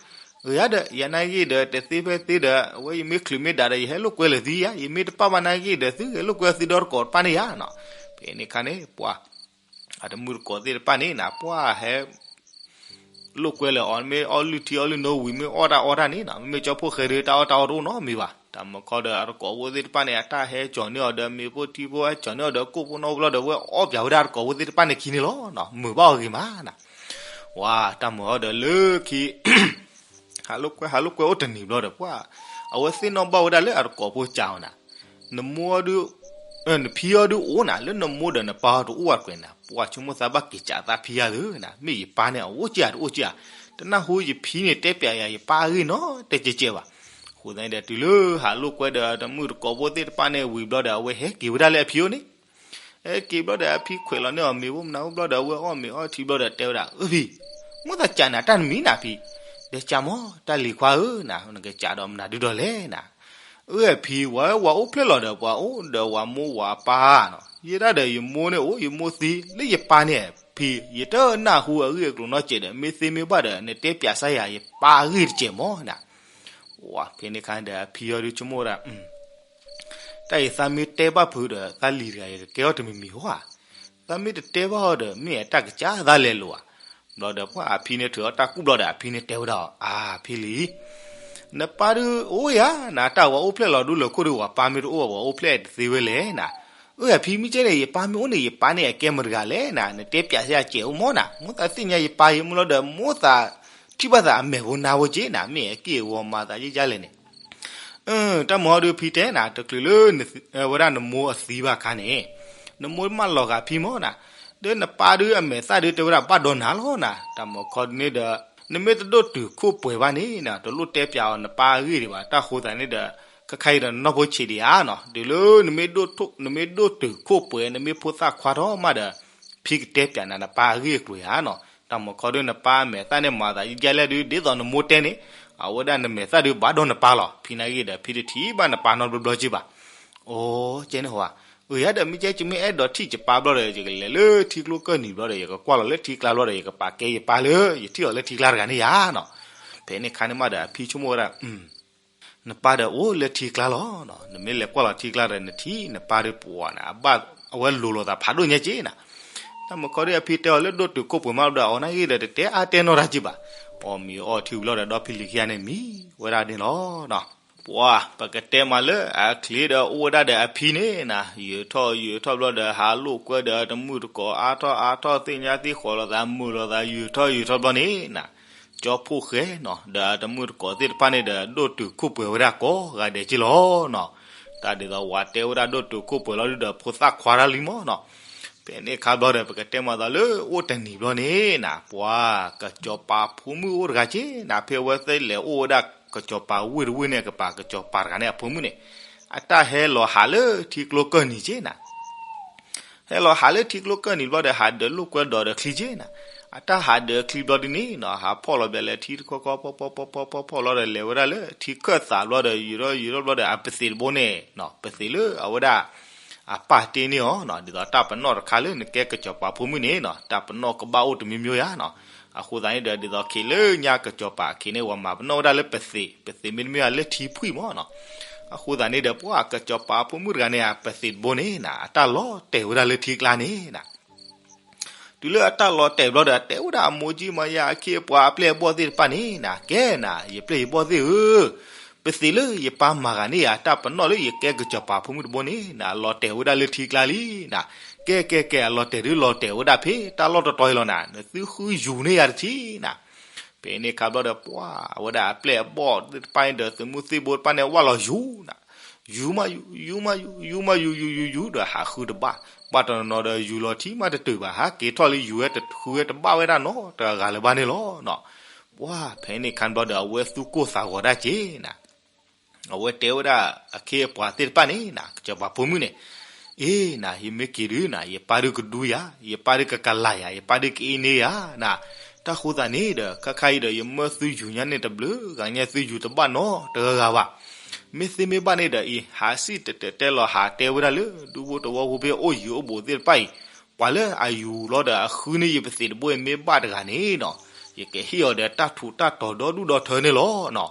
အၢယၤဒီး ယၤနာ်ဂ့ၢ်ဒီး တသ့ဖဲသ့ဒီး အဝဲယမ့ၢ်ချုးမ့ၢ်ဒၣ်ဒီး ယဟဲလိာ်ကွဲလၢာ်သုယၤ ယမ့ၢ်တပၢ်ဘၣ်နာ်ဂ့ၢ်ဒီး သုဟဲလိာ်ကွဲသုဒီတကိးတဖၣ်န့ၣ်ယၤနၤ, ဖဲန့ၣ်ခါန့ၣ် ပှၢ် အတမုၢ်တကိးသ့ၣ်တဖၣ်န့ၣ်နၤ ပှၢ်ဟဲ လိာ်ကွဲလၢာ်အီၤ မ့ၢ်အီလုၢ်ထံအီလုၢ်နိဝံၤ မ့ၢ်အီၣ်တၢ်အီတၢ်န့ၣ်နၤ မ့မ့ၢ်ကၠီဖီၣ်ဃဲဒုး တၢ်အီၣ်တၢ်အီတအိၣ်နီတမံၤဘၣ်, တၢ်မုာ်ခီဒီး အတကိးဖိသ့ၣ်တဖၣ်န့ၣ် အတၢ်ဟဲကၠီၤန့ၢ်အီၤဒီး မ့ၤဖိထံဖိ ဟဲကၠီၤန့ၢ်အီၤဒီး ကိၣ်ဖိနီၣ်ဖိလီၤဒီး ဝဲအီၣ်ပၠးဝဲဒၣ်တကိးဖိသ့ၣ်တဖၣ်န့ၣ်ခံန့ၣ်လီၤ, မုာ်ဘၣ်အီၤဂ့ၤမးနၤ, ဝါ တၢ်မုာ်အီၤဒီးလၢခံ ဟးလိာ်ကွဲ ဟးလိာ်ကွဲအိၣ်တနံၤဘျီဒီး ပှၢ် အဝဲသ့ၣ်နီၣ်ဘၣ်ဝဲဒၣ်လၢအတကိးဖိကးအီၤနၤ, နမိၢ်ဒုး နဖံအီၤဒုးအိၣ်နၤ လၢနမိၢ်ဒီးနပၢ်အီၤတအိၣ်အကျဲနၤ ပှၢ်ဆိကမိၣ်သးဘၣ်က့ၤကးသးဖံယါသုနၤ မ့ၢ်ယပၢ်န့ၣ် အအိၣ်က့ဧါတအိၣ်က့ဧါ, တနၢ်ဟူယဖံန့ၣ်တဲပျးယၤ ယပၢ်အဂ့ၢ်နီတကဲကဲဘၣ်, အဃိသတးန့ၣ်ဒီး တုၤလၢဟးလိာ်ကွဲဒီး တမုၢ်တကိးဖိသ့ၣ်တဖၣ်န့ၣ်ဝံၤဘျီဒီး အဝဲဟဲက့ၤဝဲဒၣ်လၢအဖံအိၣ်န့ၣ် ဟဲက့ၤဘျီဒီး အဖံခွဲးလီၤန့ၢ်အီၤမ့ၤဖိမနုၤဘျီဒီး အဝဲအီၣ်မ့ၤအီထံဘျီဒီး တဲဝဲဒၣ် အၢဖံ, မိၣ်သးကးနၤတၢ်တမံၤနၤဖံ, ဒီးကးမး တၢ်လံၤခွါဧၢနၤ နကးဒီးမနုၤဒုးဒီးလဲၣ်နၤ, အၢဖံ ဝဲဝၤအိၣ်ဖျဲၣ်လီၤဒီး ပှၤအိၣ်ဒီးဝၤမိၢ်ဝၤပၢ်နၤ, ယဲဒၣ်ဒီးယမိၢ်န့ၣ်အိၣ် ယမိၢ်သံ လၢယပၢ်န့ၣ်ဖံ ယတနၢ်ဟူအဂ့ၢ်အကျိၤနီတစဲးဒီး မ့ၢ်သ့မ့ၢ်ဘၣ်ဒီး နတဲပျးစၢ်ယၤ ယပၢ်အဂ့ၢ်တစဲးမးနၤ, ဝဲဖဲန့ၣ်ခါဒီး အဖံအီၤဒုးဆိကမိၣ်ဝဲဒၣ် တၢ်အံၤသးမ့ၢ်တဲဘၣ်ဖုးဒီး သးလံၤတဂၤအံၤ ကကဲအီၤတမံၤမံၤဧါ, သးမ့ၢ်တတဲဘၣ်အီၤဒီး မ့ၢ်အတၢ်ကစၢ်သးလဲၤလိာ်ဧါ, ဘျီဒီးပှၢ်အဖံန့ၣ်ထုးအီၣ်တၢ်ကူၣ်ဘျီဒီး အဖံန့ၣ်တဲဝဲဒၣ်အီၤ အါဖံလံၤ နပၢ်ဒုးအိၣ်ယၤနၤ တၢ်ဝၤအိၣ်ဖျဲၣ်လီၤဒူလၢခိၣ်ဒီး ဝၤပၢ်မ့ၢ်တအိၣ် ဝၤအိၣ်ဖျဲၣ်တသ့ဝဲလဲၣ်နၤ, အၢအဖံမ့ၢ်ကဲန့ၣ် ယပၢ်မ့ၢ်အိၣ်န့ၣ် ယပၢ်န့ၣ်အကဲမတၤတဂၤလဲၣ်နၤ နတဲပျးစၢ်ယၤကဲအိၣ်မးနၤ, မိၣ်သးသ့ၣ်ညါယပၢ်ယမိၢ်လီၤဒီး မိၣ်သးထံၣ်ဘၣ်သးအမဲာ်ဖိနါဖိက့နၤ မ့ၢ်အက့ၢ်အဂီၤမၤသးယံာ်ယါလဲၣ်န့ၣ် တၢ်မုာ်အီၤဒုးဖံတဲနၤ တချုးလၢ ဝဲဒၣ်နမိၢ်အသံဘၣ်ခါန့ၣ်, နမိၢ်မၢလီၤဂာ်ဖံမးနၤ, ဒီးနပၢ်ဒုးအမဲာ်သၣ်ဒုးတဲဝဲဒၣ်ဘၣ်ဒီးနၤလီၤနၤ, တၢ်မုာ်ခီဒုးန့ၣ်ဒီး နမ့ၢ်တဒိၣ်တုာ်ခိၣ်ပှဲၤဘၣ်န့ၣ်နၤ တလိၣ်တဲပျးအီၤနပၢ်အဂ့ၢ်ဒံးဘၣ် တၢ်ဃိသးန့ၣ်ဒီး ခဲခါအံၤဒီးနနီၢ်ဖိဆံးဒံးဧါနၤ, တုၤလၢ နမ့ၢ်ဒိၣ်တုာ်ခိၣ်ပှဲၤ နမ့ၢ်ဖိသၣ်ခွါထီၣ်မးဒီး ဖံကတဲပျးနၤနပၢ်အဂ့ၢ်အကျိၤဧါနၤ, တၢ်မုာ်ခီဒုးနပၢ်အမဲာ်သၣ်န့ၣ်မၤသးယံာ်ယါလဲၣ်ဒုး ဒ်သိးနမိၢ်တဲန့ၣ်, အဝဲဒၣ်နမဲာ်သၣ်ဒုးဘၣ်ဒီးနပၢ်လီၤ ဖံနာ်ဂ့ၢ်ဒီး ဖံတထံၣ်ဘၣ်နပၢ်နီတဘျီဘျီက့ဘၣ်, အိ ကဲန့ၣ်ဟီဧါ, အၢ ယၤဒီးမ့ၢ်ကဲ ယမ့ၢ်အဲၣ်ဒိးထံၣ်ယပၢ်ဘျီဒီး ယကလဲၤလၢထံကျိကၢၢ်နံၤဘျီဒီး ယကကွၢ်လီၤလၢထံကျါဘျီဒီး ယကပာ်ကဲယပၢ်လၢ ယထံၣ်အီၤလၢထံကျါတဂၤန့ၣ်ယါနၤ, ဖဲန့ၣ်ခါန့ၣ်မးဒီး အဖံဆိကမိၣ်ဝဲဒၣ် နပၢ်ဒီးအိၣ်လၢထံကျါလီၤ, နမ့ၢ်လဲၤကွၢ်လီၤထံကျါဒီး နထံၣ်နပၢ်ဒီးပှၤနၤ အဘၣ်အဝဲလိၤလိာ်သးဖးဒိၣ်ညါက့နၤ, တၢ်မုာ်ခီဒုး အဖံတဲအီၤလၢဒိၣ်တုာ်ခိၣ်ပှဲၤမးဘျီဒီး အီၤနာ်ဂ့ၢ်ဒီး တတဲအါတဲနီတၢ်က့ဘၣ်, အီၣ်မ့ၤအီထံဘျီဒီး ဒီဖံလံၤခံဂၤန့ၣ်မံဝဲဒၣ်န့ၣ်လီၤနၤ, ပှၤ ပကတဲမးလၢအချ့ဒီး အိၣ်ဝဲဒၣ်ဒီးအဖံန့ၣ်နၤ ယၢၤထီၣ်ယၢၤထီၣ်ဘျီဒီး ဟးလိာ်ကွဲဒီးတမုၢ်တကိးအါထီၣ်အါထီၣ် သ့ၣ်ညါသ့ၣ်ဃီၤလိာ်သး မုာ်လိာ်သး ယၢၤထီၣ်ယၢၤထီၣ်ဘျီန့ၣ်နၤ ကၠီဖီၣ်ဃဲနၤ ဒီးတမုၢ်တကိးသ့ၣ်တဖၣ်န့ၣ်ဒီး ဒိၣ်တုာ်ခိၣ်ပှဲၤဝဲဒၣ်ကိးဂၤဒဲးက့လီၤနၤ, တၢ်ဒ်သိးဝၤတဲဝဲဒၣ်ဒိၣ်တုာ်ခိၣ်ပှဲၤလီၤဒုးဒီး ဖိသၣ်ခွါတၢ်လံမးနၤ, ဖဲန့ၣ်ခါဘျီဒီး ပကတဲမးသးလၢအိၣ်တနံၤဘျီန့ၣ်နၤ ပှၤ ကစီၤပၤဖိမုၣ်အိၣ်တဂၤက့နၤ ဖဲအဝဲသ့ၣ်လဲၤအိၣ်ဝဲဒၣ် ကစီၤပၤဝ့ၢ်တဝ့ၢ်န့ၣ် ကပၤကစီၤပၤတဂၤန့ၣ်အဖိမုၣ်န့ၣ်, အတၢ်ဟဲလီၤဟးလၢထံကျိကၢၢ်နံၤက့နၤ ဟဲလီၤဟးလၢထံကျိကၢၢ်နံၤဘျီဒီး ဟးဒၢးလိာ်ကွဲဒီးချံက့နၤ, အတၢ်ဟးဒၢးချံဘျီဒ်န့ၣ်နၤ ဟးဖီၣ်လီၤဘဲလဲၤထံတခီခီ ဖီၣ်ဖီၣ်ဖီၣ်ဖီၣ်ဖီၣ်ဖီၣ်ဖီၣ်လီၤဒီး လဲၤဝဲဒၣ်လၢထံခၢၣ်သးဘျီဒီး ယူၤထီၣ်ယူၤထီၣ်ဘျီဒီး အပသ့းတဘိန့ၣ်နၤ ပသ့းလၢအဝဲဒၣ် အပၢ်တ့န့ၢ်အီၤနၤ ဒ်သိးတၢ်ပနီၣ်တခါလၢနကဲကစီၤပၤဖိမုၣ်န့ၣ်နၤ တၢ်ပနီၣ်ကဘၣ်အိၣ်တမံၤမံၤဧါနၤ, အဃိသတးန့ၣ်ဒီး ဒ်သိးခဲလၢညါကစီၤပၤအခံန့ၣ် ဝၤမၤပနီၣ်ဝဲဒၣ်လၢပသ့း ပသ့းမ့တမ့ၢ်လၢထံဖှံၣ်မးနၤ, အဃိသတးန့ၣ်ဒီး ပှၤကစီၤပၤဖိမုၣ်တဂၤန့ၣ် အပသ့းတဘိန့ၣ်နၤ အတၢ်လီၤတဲာ်ဝဲဒၣ်လၢထံကျါန့ၣ်နၤ တုၤလၢအတၢ်လီၤတဲာ်ဘျီဒီး တဲဝဲဒၣ်အမိၢ်ကၠံမၤယါအခ့အပှၤအပျဲၢ်အဘီၣ်သ့ၣ်တဖၣ်န့ၣ်နၤ ကဲနၤ ယပျဲၢ်ယဘီၣ်သ့ၣ်ဧၢ, ပသ့ၣ်လၢယပၢ်မၤဂၤန့ၢ်ယၤ တၢ်ပနီၣ်လၢယကဲကစီၤပၤဖိမုၣ်တဘိန့ၣ် နအလီၤတဲာ်ဝဲဒၣ်လၢထံကျါလံနၤ. ကဲကဲကဲ အလီၤတဲာ်ဒုးလီၤတဲာ်ဝဲဒၣ်ဖဲတၢ်လီၢ်တတီၤအံၤလီၤနၤ. နသုဃုယူၤန့ၢ်ယၤတထံၣ်နၤ. ဖဲန့ၣ်ခါဘျီဒီး ပှၤအဝဲဒၣ်အပျဲၢ်အဘီၣ်သ့ၣ်တဖၣ်န့ၣ်ဒီး သုးမုၢ်သံၣ်ဘိတဖၣ်န့ၣ် ဝၢ်လီၤယူၤနၤ. ယူၤမးယူၤ ယူၤမးယူၤ ယူၤမးယူၤ ယူၤယူၤယူၤ ဒီးဟးဃုတဘၣ်. ဘၣ်တနီၤနီၤဒီးယူၤလီၤထံမးတတုၤဘၣ် ဟးက့ၤထီၣ်လၢယူၤဝဲတဃုဝဲတဘၣ်ဝဲဒၣ်နီတဂၤလၢၤဘၣ်န့ၣ်လီၤ. ပှၤဖဲန့ၣ်ခါဘျီဒီးအဝဲသူၣ်ကိၢ်သးဂီၤဒၣ်က့ၤနၤ. အဝဲတဲဝဲဒၣ်အခ့အပှၤသ့ၣ်တဖၣ်န့ၣ်နၤ ကစီၤပၤဖိမုၣ်န့ၣ်, အ့နၤ ယမ့ၢ်က့ၤဒုးနၤ ယပၢ်ဒုးကဒူယၤ, ယပၢ်ဒုးကကလၤယၤ, ယပၢ်ဒုးကအ့န့ယၤနၤ. တၢ်ဃိသတးန့ၣ်ဒီး ခါခါအံၤဒီး ယမၢသုယူၤညါန့ၣ်တဘျုးဂၤညါ သုယူၤတဘၣ်နီတဂၤဂၤဘၣ်. မ့ၢ်သ့မ့ၢ်ဘၣ်န့ၣ်ဒီးအံၤ ဟးစံၣ်တဲၤတဲလီၤ ဟးတဲဝဲဒၣ်လၢ ဒူဖိတဝီဖိဖဲအိၣ်ယံၤအိၣ်ဘူးသ့ၣ်တဖၣ်အံၤ, ပှၤလၢအယူၤလီၤဒီးအဃုန့ၢ်ယပသံးတဘိအံၤမ့ၢ်ဘၣ်တဂၤန့ၣ်နၤ, ယကဟ့ၣ်အီၤဒီးတၢ်ထူးတၢ်တီၤဒီဒူၣ်ဒီထၢန့ၣ်လီၤနၤ.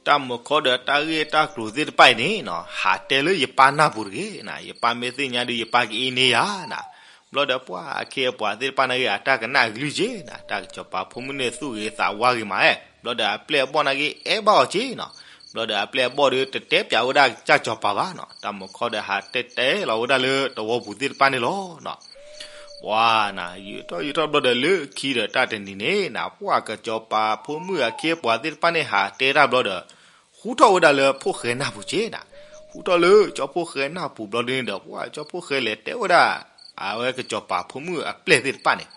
တၢ်မုၢ်ခီဒီးတၢ်ဂ့ၢ်တၢ်ကျိၤသ့ၣ်တဖၣ်အံၤန့ၣ်နၤ ဟးတဲလၢယပၢ်နၢ်ပူၤတဂ့ၤနၤ, ယပၢ်မ့ၢ်သ့ၣ်ညါဒီး ယပၢ်ကအ့န့ယၤနၤ. ဘျီဒီးပှၤအခ့အပှၤသ့ၣ်တဖၣ်န့ၣ်ဂ့ၤ အတၢ်ကနၣ်အကလုၢ်က့နၤ, တၢ်ကစီၤပၤဖိမုၣ်န့ၣ်သူၣ်ဂ့ၤသးဝါဂ့ၤမး, ဘျီဒီးအပျဲၢ်အဘီၣ်န့ၣ်ဂ့ၤ အဲၣ်ဘၣ်အီၤက့နၤ. ဘျီဒီးအပျဲၢ်အဘီၣ်ဒီး တတဲပၠးဝဲဒၣ်ကစၢ်စီၤပၤဘၣ်နၤ, တၢ်မုၢ်ခီဒီးဟးတဲတဲလီၤဝဲဒၣ်လၢတဝီပူၤသ့ၣ်တဖၣ်န့ၣ်လီၤနၤ. ပှၤနၤ ယူၤထီၣ်ယူၤထီၣ်ဘျီဒီးလၢခံဒီးတၢ်တနံၤန့ၣ်နၤ ပှၤကစီၤပၤဖိမုၣ်အခ့အပှၤသ့ၣ်တဖၣ်န့ၣ် ဟးတဲတၢ်ဘျီဒီး ဃူထီၣ်ဝဲဒၣ်လၢဖိၣ်ဃဲနၢ်ပူၤက့နၤ. ဃူထီၣ်လၢကၠီဖိၣ်ဃဲနၢ်ပူၤဘျီဒ်န့ၣ်ဒီး ပှၤကၠီဖိၣ်ဃဲလဲၤတဲဝဲဒၣ် အဝဲကစီၤပၤဖိမုၣ်အပျဲၢ်သ့ၣ်တဖၣ်န့ၣ်,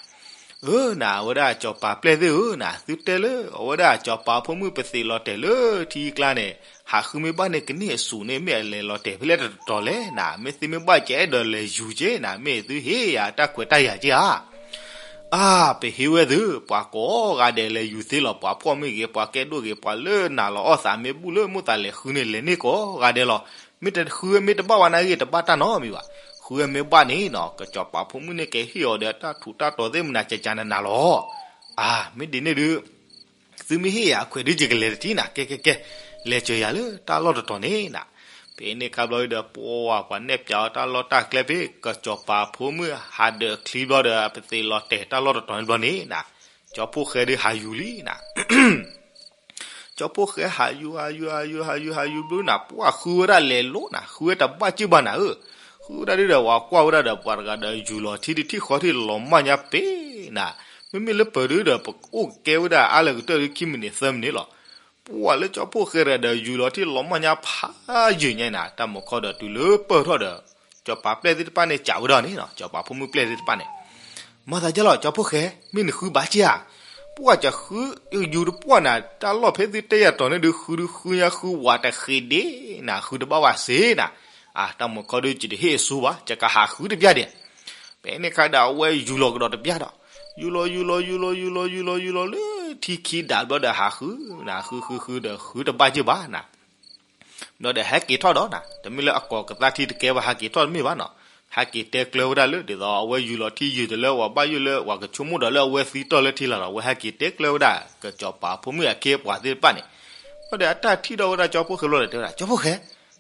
အၢနၤ အဝဲဒၣ်စီၤပၤပျဲၢ်သ့ၣ်ဧၢနၤ, သုတဲလၢအဝဲဒၣ်စီၤပၤဖိမုၣ်ပသံးလီၤတဲာ်လၢထံကျါန့ၣ် ဟးဃုမ့ၢ်ဘၣ်န့ၣ် ကန့ၢ်အစူၣ်န့ၣ် မ့ၢ်အလဲၤလီၤတဲာ်ဖဲလဲၣ်တတီၤလဲၣ်နၤ, မ့ၢ်သ့မ့ၢ်ဘၣ်ကအဲၣ်ဒိးလဲၤယူၤက့နၤ, မ့ၢ်သုဟ့ၣ်ယၤတၢ်ခွဲးတၢ်ယာ်က့ဧါ. အါ ပဟ့ၣ်ဝဲသု ပှၤကိးဂၤဒဲးလဲၤယူၤသ့လီၤ, ပှၤဖှီၣ်မ့ၢ်ဂ့ၤ, ပှၤကဲဒိၣ်ဂ့ၤ, ပှၤလၢနၤလီၤအီၣ်သးမ့ၢ်ဘူၣ်လၢမိၢ်သးလဲၤဃုန့ၣ် လဲၤန့ၢ်ကိးဂၤဒဲးလီၤ. မ့ၢ်တဃုဝဲမ့ၢ်တဘၣ်ဝဲန့ၣ်ဂ့ၤ တဘၣ်တၢ်နီတမံၤဘၣ်. ဃုဝဲမ့ၢ်ဘၣ်န့ၣ်နၤ ကစီၤပၤဖိမုၣ်န့ၣ်ကဟ့ၣ်အီၤဒီးတၢ်ထူးတၢ်တီၤသ့ၣ်မနၤကကနနၤလီၤ. အါ မ့ၢ်ဒ်န့ၣ်ဒုး သုမ့ၢ်ဟ့ၣ်ယၤအခွဲးဒုး ယကလဲၤတထံၣ်နၤ, ကဲကဲကဲ လဲၤစၢၤယၤလၢတၢ်လီၢ်တတီၤန့ၣ်နၤ. ဖဲန့ၣ်ခါဘျီဒီး ပှၤပှၤနဲၣ်ပၠးအီၤတၢ်လီၢ်တၢ်ကျဲဖဲ ကစီၤပၤဖိမုၣ်ဟးဒၢးချံဘျီဒီး ပသံးလီၤတဲာ်တၢ်လီၢ်တတီၤန့ၣ်ဘျီန့ၣ်နၤ, ကၠီဖိၣ်ဃဲဒုးဟးယူၤလံနၤ. ကၠီဖိၣ်ဃဲဟးယူၤဟးယူၤဟးယူၤဟးယူၤဟးယူၤဘျီနၤ ပှၤဃုဝဲဒၣ်လဲၤလိၤနၤ, ဃုဝဲတဘၣ်စ့ၢ်ဘၣ်နၤဧၢ. ဃုဝဲဒၣ်ဒုးဒီး ပှၤကွၢ်ဝဲဒၣ်ဒီး ပှၤတဂၤဒီးယူၤလီၤထံဒုးထံၣ်ဃီထံၣ်လီၤမၢ်ညါပ့ၤနၤ, မ့မ့ၢ်လၢပၢၤဒုးဒီး ပအိၣ်ကဲဝဲဒၣ်အါလၢကတၢၢ်ဒုးခံမံးနံးသၢမံးနံးလီၤ. ပှၤလၢကၠီဖိၣ်ဃဲတဂၤဒီးယူၤလီၤထံၣ်လီၤမၢ်ညါဖးယံာ်ညါနၤ, တၢ်မုၢ်ခီဒီးတုၤလၢပၢၢ်ထီၣ်ဒီး ကၠီၤပၤပျဲၢ်သ့ၣ်တဖၣ်န့ၣ် စံးဝဲဒၣ်န့ၣ်နၤ, ကၠီၤပၤဖိမုၣ်ပျဲၢ်သ့ၣ်တဖၣ်န့ၣ်, မၤသးဒ်လဲၣ် ကၠီဖိၣ်ဃဲ, မ့ၢ်နဃုဘၣ်က့ဧါ. ပှၤကဃုယူၤတပှၢ်နၤ, တၢ်လီၢ်ဖဲသုတဲယၤတီၤန့ၣ်ဒုး ဃုဒုးဃုညါဃုဝးတဃ့ဒ့နၤ, ဃုတဘၣ်ဝဲစ့နၤ. အါ တၢ်မုၢ်ခီဒုး ယတဟ့ၣ်အဆိဘၣ်, ယကဟးဃုတပျၢ်ဒဲး. ဖဲန့ၣ်ခါဒီး အဝဲယူၤလီၤကဒီးတပျၢ်ဒီး ယူၤလီၤယူၤလီၤယူၤလီၤယူၤလီၤယူၤလီၤလၢထံခံဒးဘျီဒီးဟးဃုနၤ, ဃုဃုဃုဒီးဃုတဘၣ်က့ၢ်ဘၣ်နၤ. ဘျီဒီးဟဲက့ၤထီၣ်ဒီးနၤ, တမ့ၢ်လၢအကိာ်ကသါထံတကဲဘၣ် ဟဲက့ၤထီၣ်တမ့ၢ်ဘၣ်နီၤ. ဟဲက့ၤတဲကျၢၤဝဲဒၣ်လၢ ဒ်သိးအဝဲယူၤလီၤထံယုာ်တလၢ ပှၤဘၣ်ယိၣ်လၢပှၤကဆိကမိၣ်ဒီးလၢအဝဲသံတီၢ်လၢထံလီၤဒီး အဝဲဟဲက့ၤတဲကျၢၤဝဲဒၣ် ကစီၤပၤဖိမုၣ်အခ့အပှၤသ့ၣ်တဖၣ်န့ၣ်. ဘျီဒီးအတၢ်ထံၣ်ထီၣ်ဝဲဒၣ်ကၠီဖိၣ်ဃဲဘျီဒီးတဲဝဲဒၣ် ကၠီဖိၣ်ဃဲ,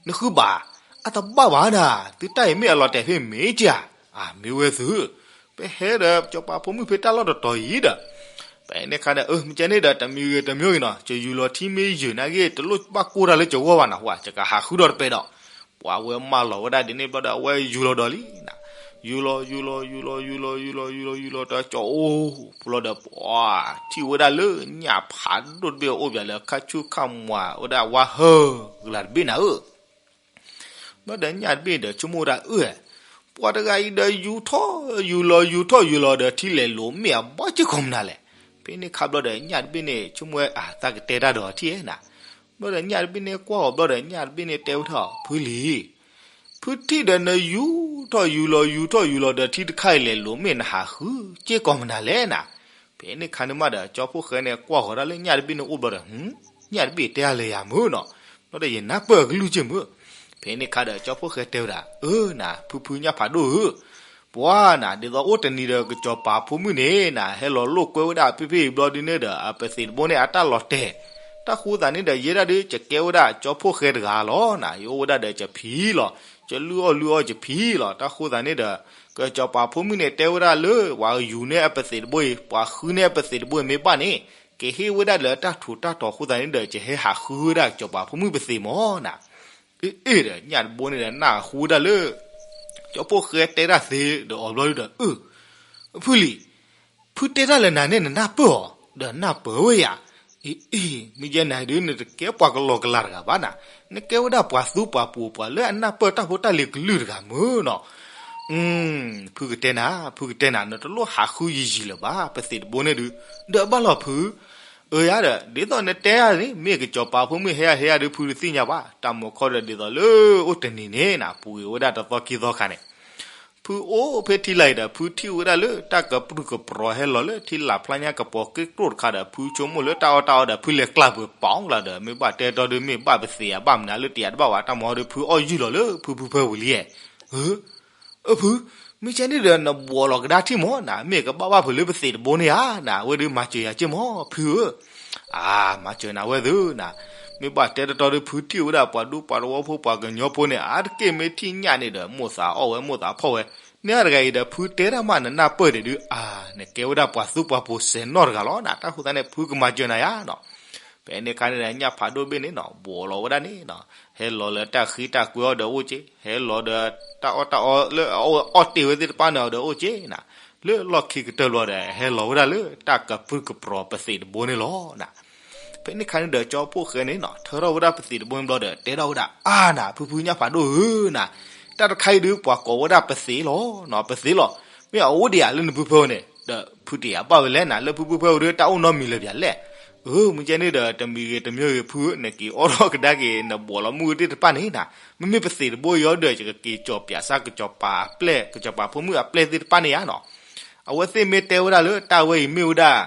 နဃုဘၣ်, အတဘၣ်ဘၣ်နၤ, သုတၢ်အံၤမ့ၢ်အလီၤတဲာ်ဖဲမ့ၢ်က့ဧါ. အါ မ့ၢ်ဝဲသု ပဟဲဒီးကၠီၤပၤဖိမုၣ်ဖဲတၢ်လီၢ်တတီၤအံၤဒီး ဖဲန့ၣ်ခါဒီး အၢ မ့ၢ်ကဲန့ၣ်ဒီး တမံၤဂ့ၤတမံၤဂ့ၤနီၤ, ယယူၤလီၤထံမ့ၢ်ယုာ်နာ်က့ တလိၣ်ဘၣ်ကိၢ်တၢ်လၢယဂီၢ်ဘၣ်နီၤ, ပှၤကဟးဃုထီၣ်တပဲဒီး ပှၤဝဲမၢလီၤဝဲဒၣ်ဒ်န့ၣ်ဘျီဒီး အဝဲယူၤလီၤဒီးလံနၤ. ယူၤလီၤ ယူၤလီၤ ယူၤလီၤ ယူၤလီၤ ယူၤလီၤ ယူၤလီၤ ယူၤလီၤ တၢ်ကၠီၤအိၣ်ဘျီဒီး ပှၤထံၣ်ဝဲဒၣ်လၢညၣ်ဖးဒိၣ်တဘ့ၣ်အိၣ်ပၠးလၢ ခါဆူၣ်ခါမွၤဝဲဒၣ်ဝါဟၢဂလၤတဘ့ၣ်နၤဧၢ. ဘျီဒီးညၣ်တဘ့ၣ်ဒီးဆိကမိၣ်ဝဲဒၣ် အၢ ပှၤတဂၤအံၤဒီးယူၤထီၣ်ယူၤလီၤ ယူၤထီၣ်ယူၤလီၤဒီး ထံလဲၤလိာ်မ့ၢ်အဘီက့ၢ်ခီမနၤလဲၣ်. ဖဲန့ၣ်ခါဘျီဒီး ညၣ်တဘ့ၣ်န့ၣ် ဆိကမိၣ်ဝဲ အသးကတဲတၢ်ဒီးထံၣ်ဧဲနၤ. ဘျီဒီးညၣ်တဘ့ၣ်န့ၣ်ကွၢ်အီၤဘျီဒီး ညၣ်တဘ့ၣ်န့ၣ်တဲဝဲထီၣ် ဖုလံၤ, ဖုထံၣ်ဒီးနယူၤထီၣ်ယူၤလီၤ ယူၤထီၣ်ယူၤလီၤဒီး ထံတခါအံၤလဲၤလိာ်မ့ၢ်နဟးဃုက့ၢ်ခီမနၤလဲၣ်နၤ. ဖဲန့ၣ်ခါန့ၣ်မးဒီး ကၠီဖိၣ်ဃဲန့ၣ် ကွၢ်ဃီၤဒၣ်လၢညၣ်တဘ့ၣ်န့ၣ်အိၣ်ဘျီဒီး ညၣ်တဘ့ၣ်တဲအါလဲၤယၤမုၢ်နီၤ, ဘျီဒီးယနၢ်ပၢၢ်အကလုၢ်က့ၢ်မုၢ်. ဖဲန့ၣ်ခါဒီး ကၠီဖိၣ်ဃဲတဲဝဲဒၣ် အၢ နၤ ဖုဖုညၣ်ဖးဒိၣ်ဧၢ, ပှၤနၤ ဒ်သိးအိၣ်တနံၤဒီး ကစီၤပၤဖိမုၣ်န့ၣ်နၤ ဟဲလီၤလိာ်ကွဲဝဲဒၣ်ဖဲဖဲအံၤဘျီဒ်န့ၣ်ဒီး အပသံးတဘိန့ၣ် အတၢ်လီၤတဲာ်, တၢ်ဃိသးန့ၣ်ဒီး ယဲဒၣ်ဒုး ယကဲဝဲဒၣ်ကၠီဖိၣ်ဃဲတဂၤလီၤနၤ, ယအိၣ်ဝဲဒၣ်ဒီးယဖံလီၤ, ယလုၢ်အီၣ်လုၢ်အီယဖံလီၤ, တၢ်ဃိသးန့ၣ်ဒီး ကစီၤပၤဖိမုၣ်န့ၣ် တဲဝဲဒၣ်လၢ ပှၤယူၤန့ၢ်အပသံးတဘိအံၤ ပှၤဃုန့ၢ်အပသံးတဘိအံၤမ့ၢ်ဘၣ်န့ၣ် ကဟ့ၣ်ဝဲဒၣ်လၢတၢ်ထူးတၢ်တီၤအဃိသတးန့ၣ်ဒီး ယဟဲဟးဃုဝဲဒၣ်ကစီၤပၤဖိမုၣ်ပသံးမၢ်နၤ. အ့ၣ်အ့ၣ်ဒီး ညၣ်တဘိန့ၣ်ဒီး နၢ်ဟူဝဲဒၣ်လၢ ကၠီဖှိၣ်ဃဲတဲတၢ်သ့ဒီးအီၤဘျီဒီး အၢ ဖုလံၤ, ဖုတဲတၢ်လၢနၤန့ၣ် နနၢ်ပၢၢ်အီၤ ဒီးနၢ်ပၢၢ်ဝဲယၤ. အ့ၣ်အ့ၣ် မ့ၢ်ယဲနၤဒုး နတကဲပှၤကလီကလီတဂၤဘၣ်နၤ, နကဲဝဲဒၣ်ပှၤသူပှၤပူၤ ပှၤလၢအနၢ်ပၢၢ်တၢ်ဖိတၢ်လံၤကလုာ်တဂၤမၢ်နီၤ. ဖုကတဲနၤ, ဖုကတဲနၤ, နတလိၣ်ဟးဃုယံာ်ယံာ်လၢၤဘၣ် ပသံးတဘိန့ၣ်ဒုး, ဒီးဘၣ်လီၤဖု. အၢယၤဒီး ဒ်သိးနတဲယၤန့ၣ် မ့ၢ်ကစီၤပၤဖိမုၣ်ဟဲယၤဟဲယၤဒုး ဖုတသ့ၣ်ညါဘၣ်. တၢ်မူခီဒီး ဒ်သိးလၢအိၣ်တနံၤန့ၣ်နၤ ပူၤကွံာ်ဝဲဒၣ်တသီခံသီခါန့ၣ် ဖုအိၣ်ဖဲထံလာ်အံၤဒီး ဖုထံၣ်ဝဲဒၣ်လၢတၢ်ကပြုၢ်ကပြီၤဟဲလီၤလၢထံလာ်ဖျါညါကပီၤက့ၣ်ကျိၣ်တခါဒီး ဖုဆိကမိၣ်လၢတၢ်အီၣ်တၢ်အီဒီး ဖုလဲၤကျါပှဲၤပီၤကျါဒီး မ့ၢ်ဘၣ်တဲတီဒုး မ့ၢ်ဘၣ်ပသံးအဘၣ်မနုၤလၢတယၤတဘၣ်ဘၣ် တၢ်မူဒီး ဖုအီၣ်ယုၢ်လီၤလၢဖုဖုဖဲဝံၤလံ. အၢ အၢ ဖု, မ့ၢ်ကဲန့ၣ်ဒီး နဘှီးလီၤကဒါထံၣ်မၢ်နၤ, မ့ၢ်ကဘၣ်ဘၣ်ဖုးလၢပသံးတဘိန့ၣ်ဧါနၤ, အဝဲဒုးမၤစၢၤယၤက့မၢ်ဖုဧၢ. အါ မၤစၢၤနၤဝဲသုနၤ, မ့ၢ်ဘၣ်တဲတတီဒုး ဖုထံၣ်ဝဲဒၣ်ပှၤဒူပှၤသဝီဖိ ပှၤကညီဖိန့ၣ် အါတက့ၢ်မ့ၢ်ထံၣ်ညၣ်န့ၣ်ဒီး မိၣ်သးအီၣ်ဝဲမိၣ်သးဖီၣ်ဝဲ, န့ၣ်တဂၤအံၤဒီး ဖုတဲတၢ်မး နနၢ်ပၢၢ်ဒံးဒုး အါ နကဲဝဲဒၣ်ပှၤသူပှၤပူၤစဲးနီၣ်တဂၤလီၤနၤ, တၢ်ဃိသတးန့ၣ် ဖုကမၤစၢၤနၤယါနီၤ. ဖဲန့ၣ်အခါန့ၣ်ဒီး ညၣ်ဖးဒိၣ်ဘ့ၣ်န့ၣ်နီၤ ဘှီးလီၤဝဲဒၣ်န့ၣ်နီၤ, ဟဲလီၤလၢတၢ်ဃံတၢ်ကွဲအီၤဒီးအိၣ်က့, ဟဲလီၤဒီးတၢ်အီၣ်တၢ်အီလၢအအီၣ်တ့ၢ်ဝဲသ့ၣ်တဖၣ်န့ၣ်ဒီးအိၣ်က့နၤ, လၢလီၢ်ခံကတၢၢ်ဘျီဒီး ဟဲလီၤဝဲဒၣ်လၢတၢ်ကပြုၢ်ကပြီၤပသံးတဘိန့ၣ်လီၤနၤ. ဖဲန့ၣ်အခါန့ၣ်ဒီး ကၠီဖှိၣ်ဃဲန့ၣ်နီၤ ထၢထီၣ်ဝဲဒၣ်ပသံးတဘိန့ၣ်ဘျီဒီး တဲထီၣ်ဝဲဒၣ် အါနၤ ဖုဖုညၣ်ဖးဒိၣ်ဧၢနၤ, တၢ်တခါအံၤဒုး ပှၤကိးဝဲဒၣ်ပသံးလီၤနီၤ, ပသံးလီၤ, မ့ၢ်အအိၣ်ဒံးဧါလၢနဖုဖဲဝဲန့ၣ် ဒီးဖုတယၤဘၣ်ဝဲလဲၣ်နၤ, လၢဖုဖုဖဲဝဲဒုး တၢ်အိၣ်နီတမံၤလၢၤဘၣ်လဲၣ်. အၢ မ့ၢ်ကဲန့ၣ်ဒီး တမံၤဂ့ၤတမံၤဂ့ၤဖုဧၢ, နက့ၤအီၣ်ထီၣ်ကဒါက့ၤ နဘှီးလီၤမုၢ်သ့ၣ်တဖၣ်န့ၣ်နၤ, မ့မ့ၢ်ပသံးတဘိအံၤဒီး ယကက့ၤကၠီၤပၠးစၢ်ကစီၤပၤအပျဲၢ် ကစီၤပၤဖိမုၣ်အပျဲၢ်သ့ၣ်တဖၣ်န့ၣ်ဧါနီၤ. အဝဲသ့ၣ်မ့ၢ်တဲဝဲဒၣ်လၢတၢ်ဝဲအံၤမ့ၢ်ဝဲဒၣ်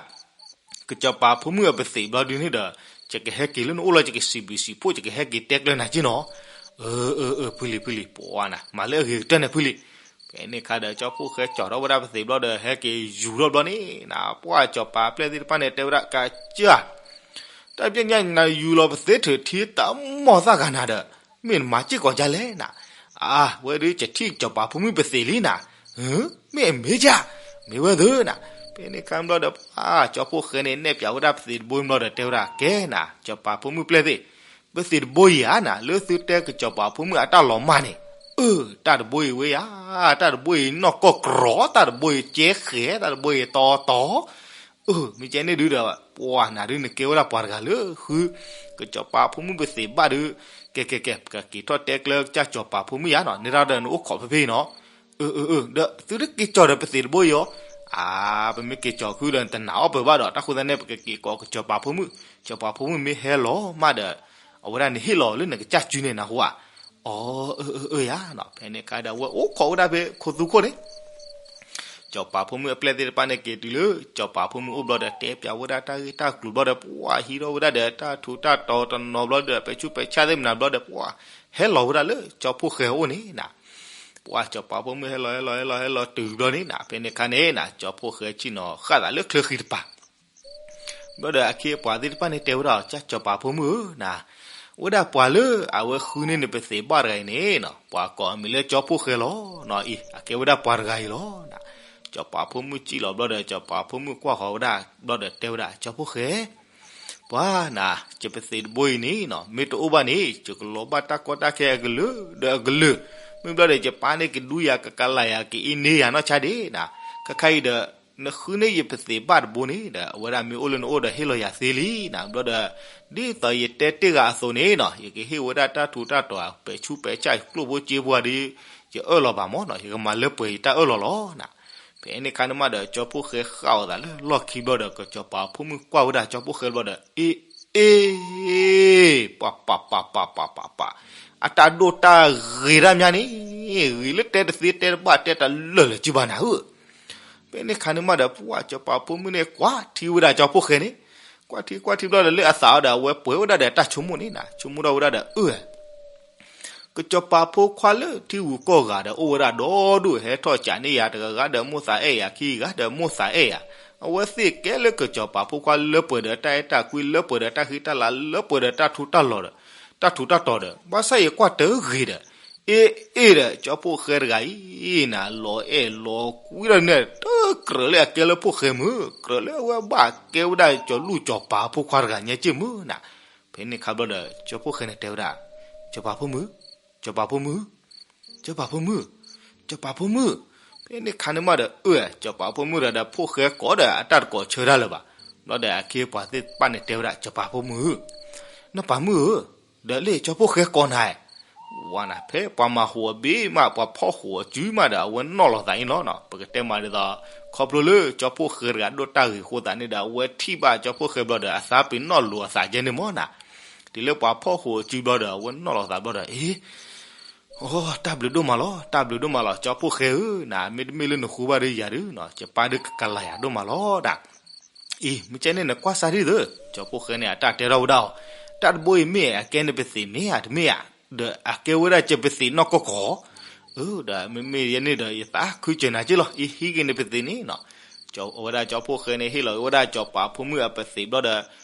ကစီၤပၤဖိမုၣ်အပသံးဘျီဒုးန့ၣ်ဒီး ယကဟဲက့ၤလၢနအိၣ်လီၤ ယကစံးဘျုးစံးဖှိၣ် ယကဟဲက့ၤတဲကျၢၤနၤက့နီၤ. အၢ အၢ အၢ ဖုလံ ဖုလံ ပှၤနၤ မၤလၢအဂ့ၤကတၢၢ်န့ၣ်ဖုလံ. ဖဲန့ၣ်အခါဒီး ကၠီဖှိၣ်ဃဲကၠီၤထီၣ်ဝဲဒၣ်ပသံးဘျီဒီး ဟဲက့ၤယူၤထီၣ်ဘျီန့ၣ်နၤ ပှၤကစီၤပၤအပျဲၢ်သ့ၣ်တဖၣ်န့ၣ် တဲဝဲဒၣ် ကစၢ် တၢ်ပညၣ်နၤယူၤလီၤပသ့ထုးထံ တၢ်မိၢ်သၣ်ဂၤနၤဒီး မ့ၢ်နမၤစ့ၢ်ကီးဒ်လဲၣ်နၤ. အါ ဝဲဒုး ယထံၣ်ကစီၤပၤဖိမုၣ်ပသံးလံနၤ. မ့ၢ်အမ့ၢ်ဒ် မ့ၢ်ဝဲသ့ၣ်နၤ. ဖဲန့ၣ်အခါဘျီဒီး ပှၤကၠီဖှိၣ်ဃဲန့ၣ် နဲၣ်ပၠးဝဲဒၣ်ပသံးတဘိအံၤဘျီဒီး တဲဝဲဒၣ် ကဲနၤ ကစီၤပၤဖိမုၣ်ပျဲၢ်သ့ၣ်, ပသံးတဘိအံၤဧါနၤ လၢသုတဲကစီၤပၤဖိမုၣ်အတၢ်လီၤမၢ်န့ၣ်, အၢ တၢ်တဘိအံၤဝဲယါ, တၢ်တဘိအံၤနီၢ်ကီၢ်ကြီ, တၢ်တဘိအံၤကဲဃဲၤ, တၢ်တဘိအံၤတီတီ အၢ မ့ၢ်ကဲန့ၣ်ဒုးဒီး ပှၤနၤဒုး နကဲဝဲဒၣ်ပှၤတဂၤလၢဃု ကစီၤပၤဖိမုၣ်ပသံးဘၣ်ဒုး, ကဲကဲကဲ ပကက့ၤထီၣ်တဲကျၢၤကစၢ်ကစီၤပၤဖိမုၣ်ယါနီၤ, န့ၣ်ဒၣ်ဒီးနအိၣ်ခိးဖဲဖဲအံၤနီၤ. အၢ အၢ အၢ ဒီးသုတက့ၤကၠီၤဒီးပသံးတဘိအံၤဧါ. အါ ပမ့ၢ်က့ၤကၠီၤဃုဒီးနတနာ်အီၣ်ပၢၤဘၣ်ဒီး တၢ်ဃိသတးန့ၣ် ပကက့ၤကိးကစီၤပၤဖိမုၣ်, ကစီၤပၤဖိမုၣ်မ့ၢ်ဟဲလီၤမးဒီး အဝဲဒၣ်န့ၣ်ဟ့ၣ်လီၤလၢနကစၢ်စုန့ၣ်နၢ်ဟူဧါ. အီ အၢ အၢ အၢ ယါနီၤ. ဖဲန့ၣ်အခါဒီး အဝဲအိၣ်ခိးဝဲဒၣ်ဖဲခိသူခိၣ်န့ၣ် စီၤပၤဖိမုၣ်အပျဲၢ်သ့ၣ်တဖၣ်န့ၣ် က့ၤတုၤလၢစီၤပၤဖိမုၣ်အိၣ်ဘျီဒီး တဲပၠးဝဲဒၣ်တၢ်ဂ့ၢ်တၢ်ကျိၤဘျီဒီး ပှၤဟံးထီၣ်ဝဲဒၣ်ဒီးတၢ်ထူးတၢ်တီၤတနီၤဘျီဒီး ပဲာ်ဆူးပဲာ်ဆါသ့ၣ်မနုၤဘျီဒီး ပှၤဟဲလီၤဝဲဒၣ်လၢကၠီဖှိၣ်ဃဲအအိၣ်န့ၣ်နၤ. ပှၤစီၤပၤဖိမုၣ်ဟဲလီၤဟဲလီၤဟဲလီၤဟဲလီၤတုၤဘျီန့ၣ်နၤ, ဖဲန့ၣ်အခါန့ၣ်နၤ ကၠီဖှိၣ်ဃဲဆ့ၣ်နီၤဃၣ်သးလၢချၢဃံတပၤ ဘျီဒီးအခ့အပှၤသ့ၣ်တဖၣ်န့ၣ်တဲဝဲဒၣ် ကၠီဖှိၣ်ဃဲမုၣ်ဧၢနၤ, ဝဲဒၣ်ပှၤလၢအဝဲဃုန့ၢ်နပသံးဘၣ်တဂၤအံၤန့ၣ်နီၤ, ပှၤကိးအမံၤလၢကၠီဖှိၣ်ဃဲလီၤနီၤအံၤ, အကဲဝဲဒၣ်ပှၤတဂၤအံၤလီၤနၤ. ကၠီဖှိၣ်ဃဲမုၣ်စံးလီၤဘျီဒီး ကၠီဖှိၣ်ဃဲမုၣ်ကွၢ်ဃီၤဝဲဒၣ်ဘျီဒီးတဲဝဲဒၣ် ကၠီဖှိၣ်ဃဲ ပှၤနၤ, ယပသံးတဘိအံၤန့ၣ်နီၤ မ့ၢ်တအိၣ်ဘၣ်န့ၣ် ယကလီၤဘၣ်တၢ်ကီတၢ်ခဲအကလုာ်ဒီးအကလုာ်, မ့ၢ်ဘျီဒီး ယပၢ်န့ၣ်ကဒူယၤကကလၤယၤကအ့န့ယၤနီၢ်ဆါဒ့နၤ, ခဲခါအံၤဒီး နဃုန့ၢ်ယပသံးဘၣ်တဘိန့ၣ်ဒီး အဝဲဒၣ်မ့ၢ်အိၣ်လၢနအိၣ်ဒီးဟ့ၣ်လီၤယၤသ့လံနၤ, ဘျီဒီး ဒ်သိးယတဲတ့ၢ်ဂၤအသိးန့ၣ်နီၤ ယကဟ့ၣ်ဝဲဒၣ်တၢ်ထူးတၢ်တီၤ ပဲာ်ဆူးပဲာ်ဆါကျိၣ်ဖိစ့ဖိဧါဒီး ယအၢၣ်လီၤဘၣ်မၢ်နီၤ, ယကမၤလၢပှဲၤယတၢ်အၢၣ်လီၤလီၤနၤ. ဖဲန့ၣ်အခါန့ၣ်မးဒီး ကၠီဖှိၣ်ဃဲဃၣ်အီၤသးလၢလီၢ်ခံဘျီဒီး ကစီၤပၤဖိမုၣ်ကွၢ်ဝဲဒၣ်ကၠီဖှိၣ်ဃဲဘျီဒီး အ့ အ့ ပှၤပှၤပှၤပှၤပှၤပှၤပှၤ, အတၢ်ဒိၣ်တၢ်ဂ့ၤတၢ်မးန့ၣ် ဂ့ၤလၢတဲတသ့တဲတဘၣ်တဲတလၢာ်လၢာ်စုဘၣ်နၤဧၢ. ဖဲန့ၣ်အခါန့ၣ်မးဒီး ပှၤကၠီၤပၤဖိမုၣ်န့ၣ် ကွၢ်ထံဝဲဒၣ်ကၠီၤဖိၣ်ဃဲန့ၣ်, ကွၢ်ထံကွၢ်ထံဘျီဒီးလၢအသးအီၤဒီး အဝဲပှဲၤဝဲဒၣ်ဒီးတၢ်ဆိကမိၣ်န့ၣ်နၤ, ဆိကမိၣ်ထီၣ်ဝဲဒၣ်ဒီး အၢ ကစီၤပၤဖိခွါလၢထံဂုၤကီၢ်ဂၤဒီး အိၣ်ဝဲဒၣ်ဒီဒူၣ် ဟဲထီၣ်ကးန့ၢ်ယၤတဂၤဂၤဒီးမိၣ်သးအဲၣ်ယၤ ခံဂၤဒီးမိၣ်သးအဲၣ်ယၤ, အဝဲသ့ၣ်ကဲလၢကစီၤပၤဖိခွါလၢပှဲၤဒီးတၢ်အဲၣ်တၢ်ကွံ လၢပှဲၤဒီးတၢ်ဃံတၢ်လၤ လၢပှဲၤဒီးတၢ်ထူးတၢ်တီၤဒီး, တၢ်ထူးတၢ်တီၤဒီး ဘၣ်ဆၣ်ယကွၢ်တဂ့ၤဒီး အ့ၣ်အ့ၣ်ဒီး ကၠီဖှိၣ်ဃဲတဂၤအံၤနၤ လီၤအဲၣ်လီၤကွံဒီးန့ၣ် တကြၢးလၢအကဲလၢဖှိၣ်ဃဲမုၢ် ကြၢးလၢအဝဲဘၣ်ကဲဝဲဒၣ်ကၠီလူၢ်ကၠီပၤဖိခွါတဂၤညါက့ၢ်မုၢ်နၤ. ဖဲန့ၣ်ခါဘျီဒီး ကၠီဖှိၣ်ဃဲန့ၣ်တဲဝဲဒၣ်, ကၠီပၤဖိမုၣ်, ကၠီပၤဖိမုၣ်, ကၠီပၤဖိမုၣ်. ဖဲန့ၣ်ခါန့ၣ်မးဒီး အၢ ကၠီပၤဖိမုၣ်ဒီး ဒီးဖှိၣ်ဃဲကိးဒီး အတၢ်တကိးဆၢတၢ်လၢၤဘၣ်. ဘျီဒီးအခ့အပှၤသ့ၣ်တဖၣ်န့ၣ်တဲဝဲဒၣ် ကၠီပၤဖိမုၣ်ဧၢ, နပၤမုၣ်ဧၢ, ဒီးလၢကၠီဖှိၣ်ဃဲကိးနၤ ဝါနၤ ဖဲပှၤမၤဟူးအဘ့ၣ်မး ပှၤဖီၣ်ဟူးအစုမးဒီး အဝဲနီၣ်လီၤသးန့ၣ်လီၤ. ပကတဲမးဒ်သိး ခီဖျိလၢကၠီဖှိၣ်ဃဲတဂၤဒိၣ်တၢ်ဂ့ၤအဃိသတးန့ၣ်ဒီး အဝဲထံၣ်ဘၣ်ကၠီဖှိၣ်ဃဲဘျီဒီး အသးပ့ၤနီၣ်လိာ်အသးကဲန့ၣ်မးနၤ. တုၤလၢပှၤဖီၣ်ဟူးအစုဘျီဒီး အဝဲနီၣ်လီၤသးဘျီဒီး အ့ အိ တၢ်ဘျုးဒိၣ်မးလီၤ, တၢ်ဘျုးဒိၣ်မးလီၤ ကၠီဖှိၣ်ဃဲဧၢ, နၤ မ့တမ့ၢ်လၢနဃုဘၣ်ဒီးယၤဒီး ယပၢ်ဒီးကကလၤယၤဒိၣ်မးလီၤဒၣ်. အံၤ မ့ၢ်ကဲန့ၣ်နကွၢ်စၢ်ဒ်သိး ကၠီဖှိၣ်ဃဲန့ၣ် အတၢ်တဲထီၣ်ဝဲဒၣ်အီၤ, တၢ်တဘိအံၤမ့ၢ်အကဲန့ၣ်ပသံးမ့ၢ်ဧါတမ့ၢ်ဧါ, ဒီးအကဲဝဲဒၣ်ကဲပသံးနီၢ်ကီၢ်ကီၢ်, ဒီးမ့မ့ၢ်ယဲန့ၣ်ဒီး ယသးခုစၢၤနၤက့ၢ်လီၤ, အံၤဟံးက့ၤန့ၣ်ပသံးန့ၣ်နီၤ. အဝဲဒၣ်ကၠီဖှိၣ်ဃဲန့ၣ် ဟ့ၣ်လီၤဝဲဒၣ်ကၠီပၤဖိမုၣ်အပသံးဘျီဒီး ဒ်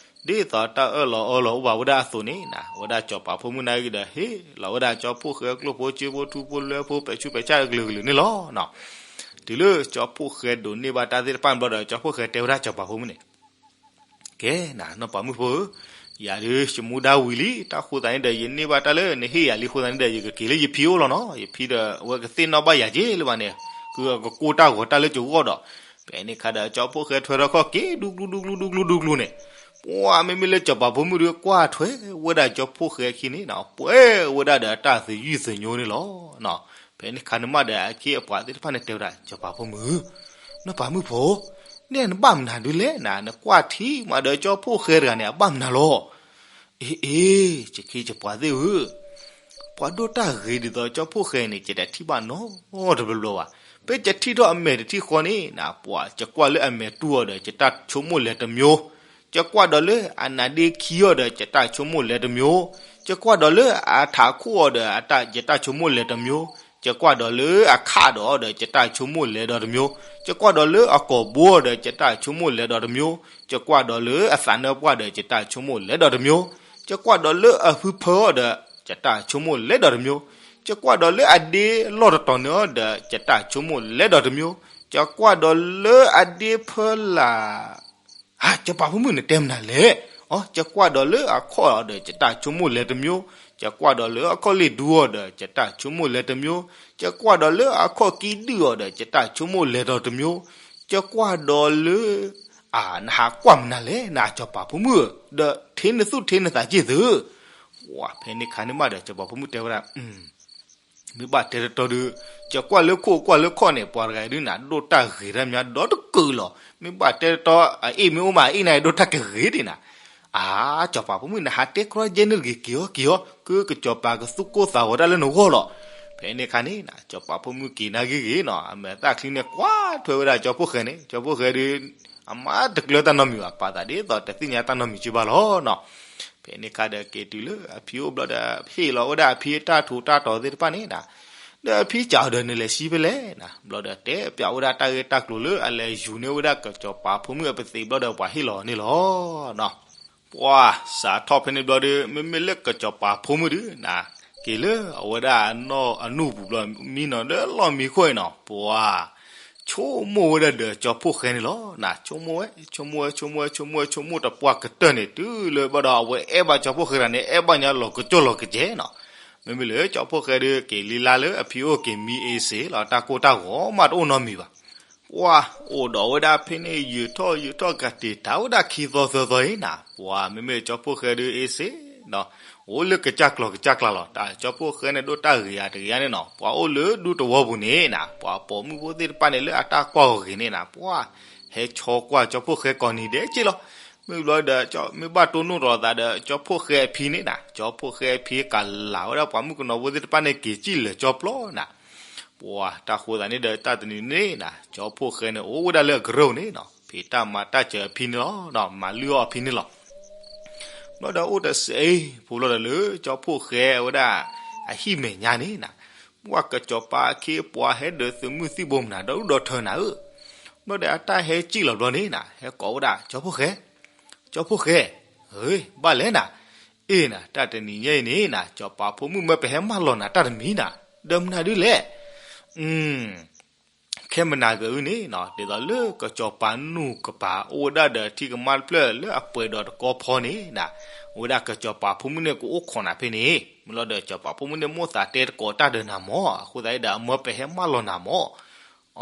သိးတၢ်အၢၣ်လီၤအၢၣ်လီၤအိၣ်ဘၣ်ဝဲဒၣ်အသိးန့ၣ်နၤ, အဝဲဒၣ်ကၠီပၤဖိမုၣ်နာ်က့ဒီး ဟ့ၣ်လီၤဝဲဒၣ်ကၠီဖှိၣ်ဃဲကျိၣ်ဖိစ့ဖိထူဖိလွဲဖိပဲာ်ဆူးပဲာ်ဆၣ်အကလုာ်ကလုာ်န့ၣ်လီၤ. တုၤလၢကၠီဖှိၣ်ဃဲဒိးန့ၢ်ဘၣ်တၢ်သ့ၣ်တဖၣ်ဘျီဒီး ကၠီဖှိၣ်ဃဲတဲဝဲဒၣ်ကၠီပၤဖိမုၣ်န့ၣ် ကဲနၤ နီၢ်ပၤမုၣ်ဖိဧၢ, ယၤဒုးယမူဒါဝံၤလံ, တၢ်ဃိသးန့ၣ်ဒီး ယန့ၢ်ဘၣ်တၢ်လၢနဟ့ၣ်ယၤလံအဃိသတးန့ၣ်ဒီး ယကက့ၤလၢယဖံအိၣ်လီၤနီၤ, ယဖံဒီးအဝဲကသ့ၣ်နီၣ်ဘၣ်ယၤက့ၢ်လၢၤဘၣ်န့ၣ်, ကုအကကိၢ်တၢ်ဂီၤတၢ်လၢကဂီၢ်ဒီး. ဖဲန့ၣ်ခါဒီး ကၠီဖှိၣ်ဃဲထွဲထီၣ်ခီၣ်က့ၤ ဒူကျူဒူကျူဒူကျူဒူကျူန့ၣ်, ပှၤမ့မ့ၢ်လၢကၠီပၤဖိမုၣ်ဒီး ကွၢ်ထွဲဝဲဒၣ်ကၠီဖှိၣ်ဃဲအခံန့ၣ်နၤ, ပှဲၤဝဲဒၣ်ဒီးတၢ်သယုၢ်သညိန့ၣ်လီၤ. ဖဲန့ၣ်ခါန့ၣ်မးဒီး အခ့အပှၤသ့ၣ်တဖၣ်န့ၣ်တဲဝဲဒၣ် ကၠီပၤဖိမုၣ်ဧၢ, နီၢ်ပၤမုၣ်ဖိ, နဲနဘၣ်မနုၤဒုးလဲၣ်နၤ, နကွၢ်ထံမးဒီးကၠီဖှိၣ်ဃဲတဂၤန့ၣ် အဘၣ်မနုၤလီၤ. အ့အ့, ယခ့ယပှၤသ့ၣ်ဧၢ, ပှၤဒိၣ်တၢ်ဂ့ၤဒ်သိးကၠီဖှိၣ်ဃဲန့ၣ် ယတထံၣ်ဘၣ်နီတဘျီဘျီဘၣ်. ဖဲယထံၣ်ထီၣ်အမဲာ်တထံၣ်ဃီန့ၣ်နၤ, ပှၤ ယကွၢ်လၢအမဲာ်တူၢ်အီၤဒီး ယတၢ်ဆိကမိၣ်လဲၤတမျိုး, ယကွၢ်ဒီးလၢအနါဒ့ခံအီၤဒီး ယတၢ်ဆိကမိၣ်လဲၤတမျိုး, ယကွၢ်ဒီးလၢအထးခိၣ်အီၤဒီး ယတၢ်ဆိကမိၣ်လဲၤတမျိုး, ယကွၢ်ဒီးလၢအခးဒီးအီၤဒီး ယတၢ်ဆိကမိၣ်လဲၤဒီးတမျိုး, ယကွၢ်ဒီးလၢအကိာ်ဘိအီၤဒီး ယတၢ်ဆိကမိၣ်လဲၤဒီးတမျိုး, ယကွၢ်ဒီးလၢအသးနၢပှၢ်ဒီး ယတၢ်ဆိကမိၣ်လဲၤဒီးတမျိုး, ယကွၢ်ဒီးလၢအဖုဖၢအီၤဒီး ယတၢ်ဆိကမိၣ်လဲၤဒီးတမျိုး, ယကွၢ်ဒီးလၢအဒ့လီၢ်တတီၤန့ၣ်အီၤဒီး ယတၢ်ဆိကမိၣ်လဲၤဒီးတမျိုး, ယကွၢ်ဒီးလၢအဒ့ဖၢလၢ် ဟါ, ကၠီပၤဖိမုၣ်န့ၣ်တဲမနုၤလဲၣ်. အီ, ယကွၢ်ဒီးလၢအခီၣ်အီၤဒီး ယတၢ်ဆိကမိၣ်လဲၤတမျိုး, ယကွၢ်ဒီးလၢအခီၣ်လ့ၣ်ဒူအီၤဒီး ယတၢ်ဆိကမိၣ်လဲၤတမျိုး, ယကွၢ်ဒီးလၢအခီၣ်ကံဒုၣ်အီၤဒီး ယတၢ်ဆိကမိၣ်လဲၤဒီးတမျိုး, ယကွၢ်ဒီးလၢ, အၢ, နဟးကွၢ်မနုၤလဲၣ် နကၠီပၤဖိမုၣ်ဧၢ, ဒီးထဲနသူၣ်ထဲနသးက့ၢ်သု. ဝါ, ဖဲန့ၣ်ခါန့ၣ်မးဒီး ကၠီပၤဖိမုၣ်တဲဝဲဒၣ် မ့ၢ်ဘၣ်တဲတတီဒီး, ယကွၢ်လၢခိၣ်ကွၢ်လၢခီၣ်န့ၣ် ပှၤတဂၤအံၤဒုးနၤ ဒိၣ်တၢ်ဂ့ၤတၢ်မးဒီတကၢၢ်လီၤ. မ့ၢ်ဘၣ်တဲတတီ အအ့ၣ်မ့ၢ်အိၣ်မး အအ့ၣ်နၤအံၤဒိၣ်တၢ်ကဂ့ၤဒံးနၤ. အါ, ကၠီပၤဖိမုၣ် နဟးတဲကြီယဲန့ၣ်တဂ့ၤ, က့ၤအီၤ က့ၤအီၤ, ကၠီပၤကသူၣ်ကိၢ်သးဂီၤတၢ်လၢနဂီၢ်လီၤ. ဖဲန့ၣ်ခါန့ၣ်နၤ ကၠီပၤဖိမုၣ်က့ၤနၤဂ့ၤဂ့ၤနီၤ, အမဲာ်သၣ်ချံန့ၣ် ကွၢ်ထွဲဝဲဒၣ်ကၠီဖိၣ်ဃဲန့ၣ်, ကၠီဖိၣ်ဃဲဒီး အမၤတကျၢၤတၢ်နီတမံၤဘၣ်, ပာ်သးဒ်သိးတသ့ၣ်ညါတၢ်နီတမံၤက့ဘၣ်လီၤနီၤ. ဖဲန့ၣ်ခါဒီးက့ၤတုၤလၢအဖံအိၣ်ဘျီဒီး ဟ့ၣ်လီၤဝဲဒၣ်အဖံအတၢ်ထူးတၢ်တီၤသ့ၣ်တဖၣ်န့ၣ်နၤ, ဒီးအဖံစံးအီၤဒီး နလဲၤဆံဖဲလဲၣ်နၤ, ဘျီဒီးတဲပျးဝဲဒၣ်တၢ်ဂ့ၢ်တၢ်ကျိၤလၢအလဲၤယူၤန့ၢ်ဝဲဒၣ်ကၠီပၤဖိမုၣ်အပသံးဘျီဒီး ပှၤဟ့ၣ်လီၤန့ၣ်လီၤနီၤ. ပှၤစးထီၣ်ဖဲန့ၣ်ဘျီဒီး မ့မ့ၢ်လၢကၠီပၤဖိမုၣ်ဒုးနၤ, က့ၤလၢအဝဲဒၣ်အနီၢ်အနူၢ်ပူၤဘျီ မံနီၤလၢလီၢ်မံခိၣ်အံၤနီၤ, ပှၤ ဆိကမိၣ်ဝဲဒၣ်ဒီးကၠီဖိၣ်ဃဲန့ၣ်လီၤနၤ, ဆိကမိၣ်ဝဲ ဆိကမိၣ်ဝဲ ဆိကမိၣ်ဝဲ ဆိကမိၣ်တပှၢ်ကတၢၢ်န့ၣ် တုၤလၢဘျီဒီး အဝဲအဲၣ်ဘၣ်ကၠီဖိၣ်ဃဲတဂၤန့ၣ် အဲၣ်ဘၣ်ညါလီၤကကၠီလီၤကကဲနီၤ. မ့မ့ၢ်လၢကၠီဖိၣ်ဃဲဒီး က့ၤလံလါလၢအဖံအိၣ်က့ၤမံအ့စ့လီၤ, တၢ်ကိၢ်တၢ်ဂီၤမးတအိၣ်နီတမံၤဘၣ်. ပှၤအိၣ်ဒီးဝဲဒၣ်ဖဲန့ၣ် ယံာ်ထီၣ်ယံာ်ထီၣ်ကတ့ၤတၢ်ဝဲဒၣ်ခံသီသၢသီအံၤနၤ, ပှၤမ့မ့ၢ်ကၠီဖိၣ်ဃဲဒီးအ့စ့ အိၣ်လၢကစၢ်ကျီၤကစၢ်ကျါလီၤ. တၢ်ကၠီဖိၣ်ဃဲန့ၣ် ဒိၣ်တၢ်ဂ့ၤဧါတဂ့ၤဧါန့ၣ်နီၤ, ပှၤအိၣ်လၢဒူသဝီပူၤန့ၣ်နၤ, ပှၤပိာ်မုၣ်ဖိသ့ၣ်တဖၣ်န့ၣ်လၢအတၢ်ကွၢ်ဂီၤဂ့ၤန့ၣ်နၤ, ပှၤဟဲဆီကွၢ်ကၠီဖိၣ်ဃဲကိးနံၤဒဲးက့ၢ်လီၤ. မ့ၢ်ဘျီဒီး မ့ၢ်ဘၣ်တိၢ်နီၣ်ထီၣ်သးဒီး ကၠီဖိၣ်ဃဲအဖံန့ၣ်နၤ, ကၠီဖိၣ်ဃဲအဖံကလၤဝဲဒၣ်ပှၤမုၣ်ကနီၤဖိသ့ၣ်တဖၣ်န့ၣ် က့ၤစံၣ်လၢာ်ကၠီပျီနၤ. ပှၤတၢ်ဃိသးန့ၣ်ဒီး တၢ်တနံၤန့ၣ်နၤ, ကၠီဖိၣ်ဃဲန့ၣ် အိၣ်ဝဲဒၣ်လၢအကရၢၢ်န့ၣ်နီၤ, ဖံးတၢ်မၤတၢ်စၢၤအဖံန့ၣ်လီၤ, မၤလုၢ်အီၣ်အဖံန့ၣ်လီၤ. ဘျီဒီးအိၣ်တစဲးဖိလီၤဒီးလၢ ကၠီဖိၣ်ဃဲဝဲဒၣ် အဟံၣ်မဲာ်ညါန့ၣ်နၤ, ပှၤကစီၤပၤအခ့အပှၤဟဲဒီးသုးမုၢ်သံၣ်ဘိမနုၤဒီဒူၣ်ဒီထၢနၤဧၢ. ဘျီဒီးအတၢ်ဟဲစံၣ်လီၤဘျီန့ၣ်နၤ, ဟဲကိးဝဲဒၣ် ကၠီဖိၣ်ဃဲ, ကၠီဖိၣ်ဃဲ, ဂ့ၤ ဘၣ်လဲၣ်နၤ. အ့ၣ်နၤ, တၢ်တနံၤညါအံၤန့ၣ်နၤ, စီၤပၤဖိမုၣ်မၢပဟဲမၢလီၤနၤတၢ်တမံၤနၤ. ဒီးမနုၤဒ်လဲၣ်. ခဲမနၤက့ၤအုန့ၣ်နီၤ ဒ်သိးလၢကစီၤပၤနူၢ်ကပၤအိၣ်ဝဲဒၣ်ဒီးထံကမါတဖျၢၣ်လၢအပှဲၤဒီးတကီဖီန့ၣ်, အိၣ်ဝဲဒၣ်ကစီၤပၤဖိမုၣ်န့ၣ်ကအိၣ်ခိးနၤဖဲန့ၣ်, မ့ၢ်လီၤဒီးစီၤပၤဖိမုၣ်န့ၣ်မိၣ်သးတဲတကိးတၢ်ဒီးနၤမၢ်, အဃိသတးဒီးအမၢပဟဲမၢလီၤနၤမၢ်.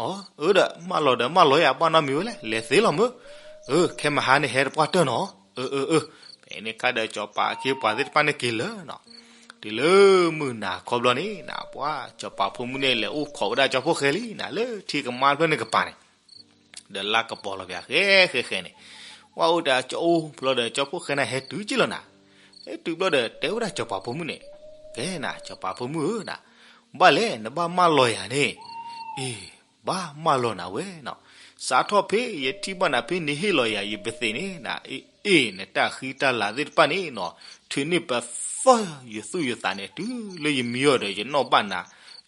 အၢ ဒီးမၢလီၤဒီးမၢလီၤယၤ ဘၣ်နီတမံၤဝဲလဲၣ်, လဲၤသ့လီၤမၢ်. အၢ ခဲမဟါန့ၣ်ဟဲတပှၢ်တၢၢ်နီၤ. အၢ အၢ အၢ. ဖဲန့ၣ်ခါဒီးစီၤပၤအခ့အပှၤသ့ၣ်တဖၣ်န့ၣ်က့ၤလၢာ်နီၤ. တုၤလၢမုၢ်နၤခီဘျီန့ၣ် ပှၤစီၤပၤဖိမုၣ်န့ၣ်လဲၤအိၣ်ခိးဝဲဒၣ်ကၠီဖှိၣ်ဃဲလံနၤ လၢထံကမါတဖျၢၣ်န့ၣ်ကပၤန့ၣ်, ဒီးလါကပီၤလီၤပၠးဃဲဃဲဃဲန့ၣ်, ပှၤအိၣ်တၢ်ကၠီအိၣ်ဖျီဒီးကၠီဖှိၣ်ဃဲန့ၣ်ဟဲတုၤက့ၤလီၤနၤ. ဟဲတုၤဘျီဒီးတဲဝဲဒၣ်စီၤပၤဖိမုၣ်န့ၣ်, ကဲနၤ စီၤပၤဖိမုၣ်ဧၢနၤ, ဘၣ်လဲၣ် နဘၣ်မၢလီၤယၤန့ၣ်. အ့ ဘၣ်မၢလီၤနၤဝဲနီၤ. စးထီၣ်ဖဲယထံၣ်ဘၣ်နၤဖဲနဟ့ၣ်လီၤယၤယပသံးန့ၣ်နၤ, အ့ နတၢ်ဃံတၢ်လၤသ့ၣ်တဖၣ်န့ၣ်နီၤ, ထုးန့ၢ်ပသီၣ်ယသူၣ်ယသးန့ၣ် တုၤလၢယမံအီၤဒီး ယနီၣ်ဘၣ်နၤ,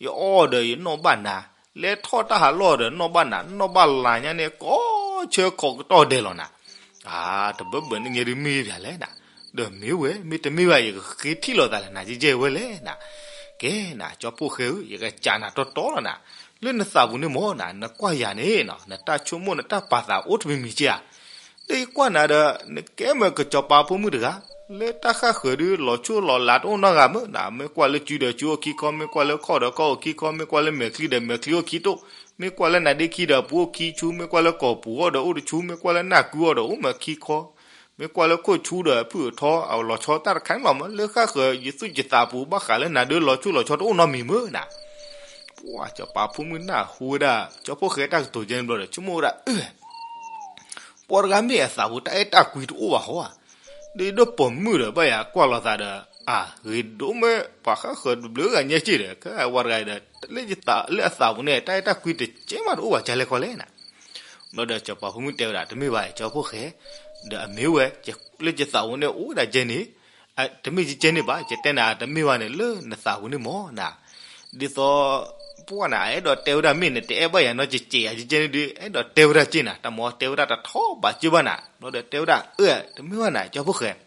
ယအီၣ်ဒီးယနီၣ်ဘၣ်နၤ, လဲၤထီၣ်တၢ်ဟးလီၢ်ဒီးနီၣ်ဘၣ်နၤ, နီၣ်ဘၣ်လၤညါန့ၣ် ကိးဆၢကိးကတီၢ်ဒဲးလီၤနၤ. အါ တဘၢဘၢန့ၣ်ညါဒုးမ့ၢ်ပၠးလဲၣ်နၤ, ဒီးမ့ၢ်ဝဲ မ့ၢ်တမ့ၢ်ဘၣ် ယကဃ့ထံၣ်လိာ်သးလၢနၤကဲကဲဝဲလဲၣ်နၤ. ကဲနၤ ကၠီဖှိၣ်ဃဲဧၢ, ယကစံးနၤတီတီလီၤနၤ, လၢနသးပူၤန့ၣ်မၢ်နၤ နကွၢ်ယၤန့ၣ်နီၤ နတၢ်ဆိကမိၣ်နတၢ်ပာ်သးအိၣ်တမံၤမံၤကဲဧါ. ဒီးယကွၢ်နၤဒီး နကဲမ့ၢ်ကစီၤပၤဖိမုၣ်တဂၤ, လၢတၢ်ဃၣ်ဃၢၤဒုး လီၤဆိၣ်လီၤလၤတအိၣ်နီတဂၤမၢ်နၤ, မ့ၢ်ကွၢ်လၢစုဒီးစုအိၣ်ခံခီ, မ့ၢ်ကွၢ်လၢခီၣ်ဒီးခီၣ်အိၣ်ခံခီ, မ့ၢ်ကွၢ်လၢမဲာ်ချံဒီးမဲာ်ချံအိၣ်ခံတိၣ်, မ့ၢ်ကွၢ်လၢနါဒ့ခံဒီးပူၤအိၣ်ခံဆူ, မ့ၢ်ကွၢ်လၢကီၢ်ပူၤအီၤဒီးအိၣ်တဆူ, မ့ၢ်ကွၢ်လၢနၢ်ကုအီၤဒီးအိၣ်မဲာ်ခံခီ, မ့ၢ်ကွၢ်လၢခိၣ်ဆူဒီးဖုၣ်ထီ, အလီၤဆီတၢ်တခါန့ၣ်လီၤမၢ်, လၢဃၣ်ဃၢၤယသူၣ်ယသးပူၤ ဘၣ်ဃးလၢနၤဒုးလီၤဆိၣ်လီၤဆီတအိၣ်နီတမံၤမၢ်နၤ. ပှၤစီၤပၤဖိမုၣ်နၢ်ဟူဝဲဒၣ် ကၠီဖှိၣ်ဃဲတၢ်ကတိၤကဲန့ၣ်ဘျီဒီး ဆိကမိၣ်ဝဲဒၣ် အၢ ပှၤတဂၤမ့ၢ်အသးပူၤ တၢ်အဲၣ်တၢ်ကွံတအိၣ်ဘၣ်ဟီဧါ. ဒီးဒိၣ်ပိာ်မုၣ်ဒီး ဘၣ်ယၤကွၢ်လိာ်သးဒီး အဂ့ၤဒိၣ်မ့ၢ်ပှၤဃၣ်ဃၢၤတဘျုးဂၤညါက့ဒီး ခဲအဝဲတဂၤဒီး လၢအသးပူၤန့ၣ် တၢ်အဲၣ်တၢ်ကွံတကဲမးတအိၣ်ဘၣ် ကလဲၤခီလဲၣ်နၤ. ဘျီဒီးစီၤပၤဖိမုၣ်တဲဝဲဒၣ် တမ့ၢ်ဘၣ် ကၠီဖှိၣ်ဃဲ, ဒီးအမ့ၢ်ဝဲ လၢယသးပူၤန့ၣ်အိၣ်ဝဲဒၣ်ကဲန့ၣ်, တမ့ၢ်ကဲန့ၣ်ဘၣ် ယတဲနၤ တမ့ၢ်ဘၣ်န့ၣ် လၢနသးပူၤန့ၣ်မၢ်နၤ. ဒ်သိး ပှၤနၤ အဲၣ်ဒိးတဲဝဲဒၣ်မ့ၢ်နတအဲၣ်ဘၣ်ယၤနီတစဲးဧါ ကဲန့ၣ်ဒုး အဲၣ်ဒိးတဲဝဲဒၣ်ကဲနၤ တၢ်မၢတဲဝဲဒၣ်တထီဘၣ်ကၢဘၣ်နၤ. ဘျီဒီးတဲဝဲဒၣ် အၢ တမ့ၢ်ဘၣ်နၤ ကၠီဖှိၣ်ဃဲ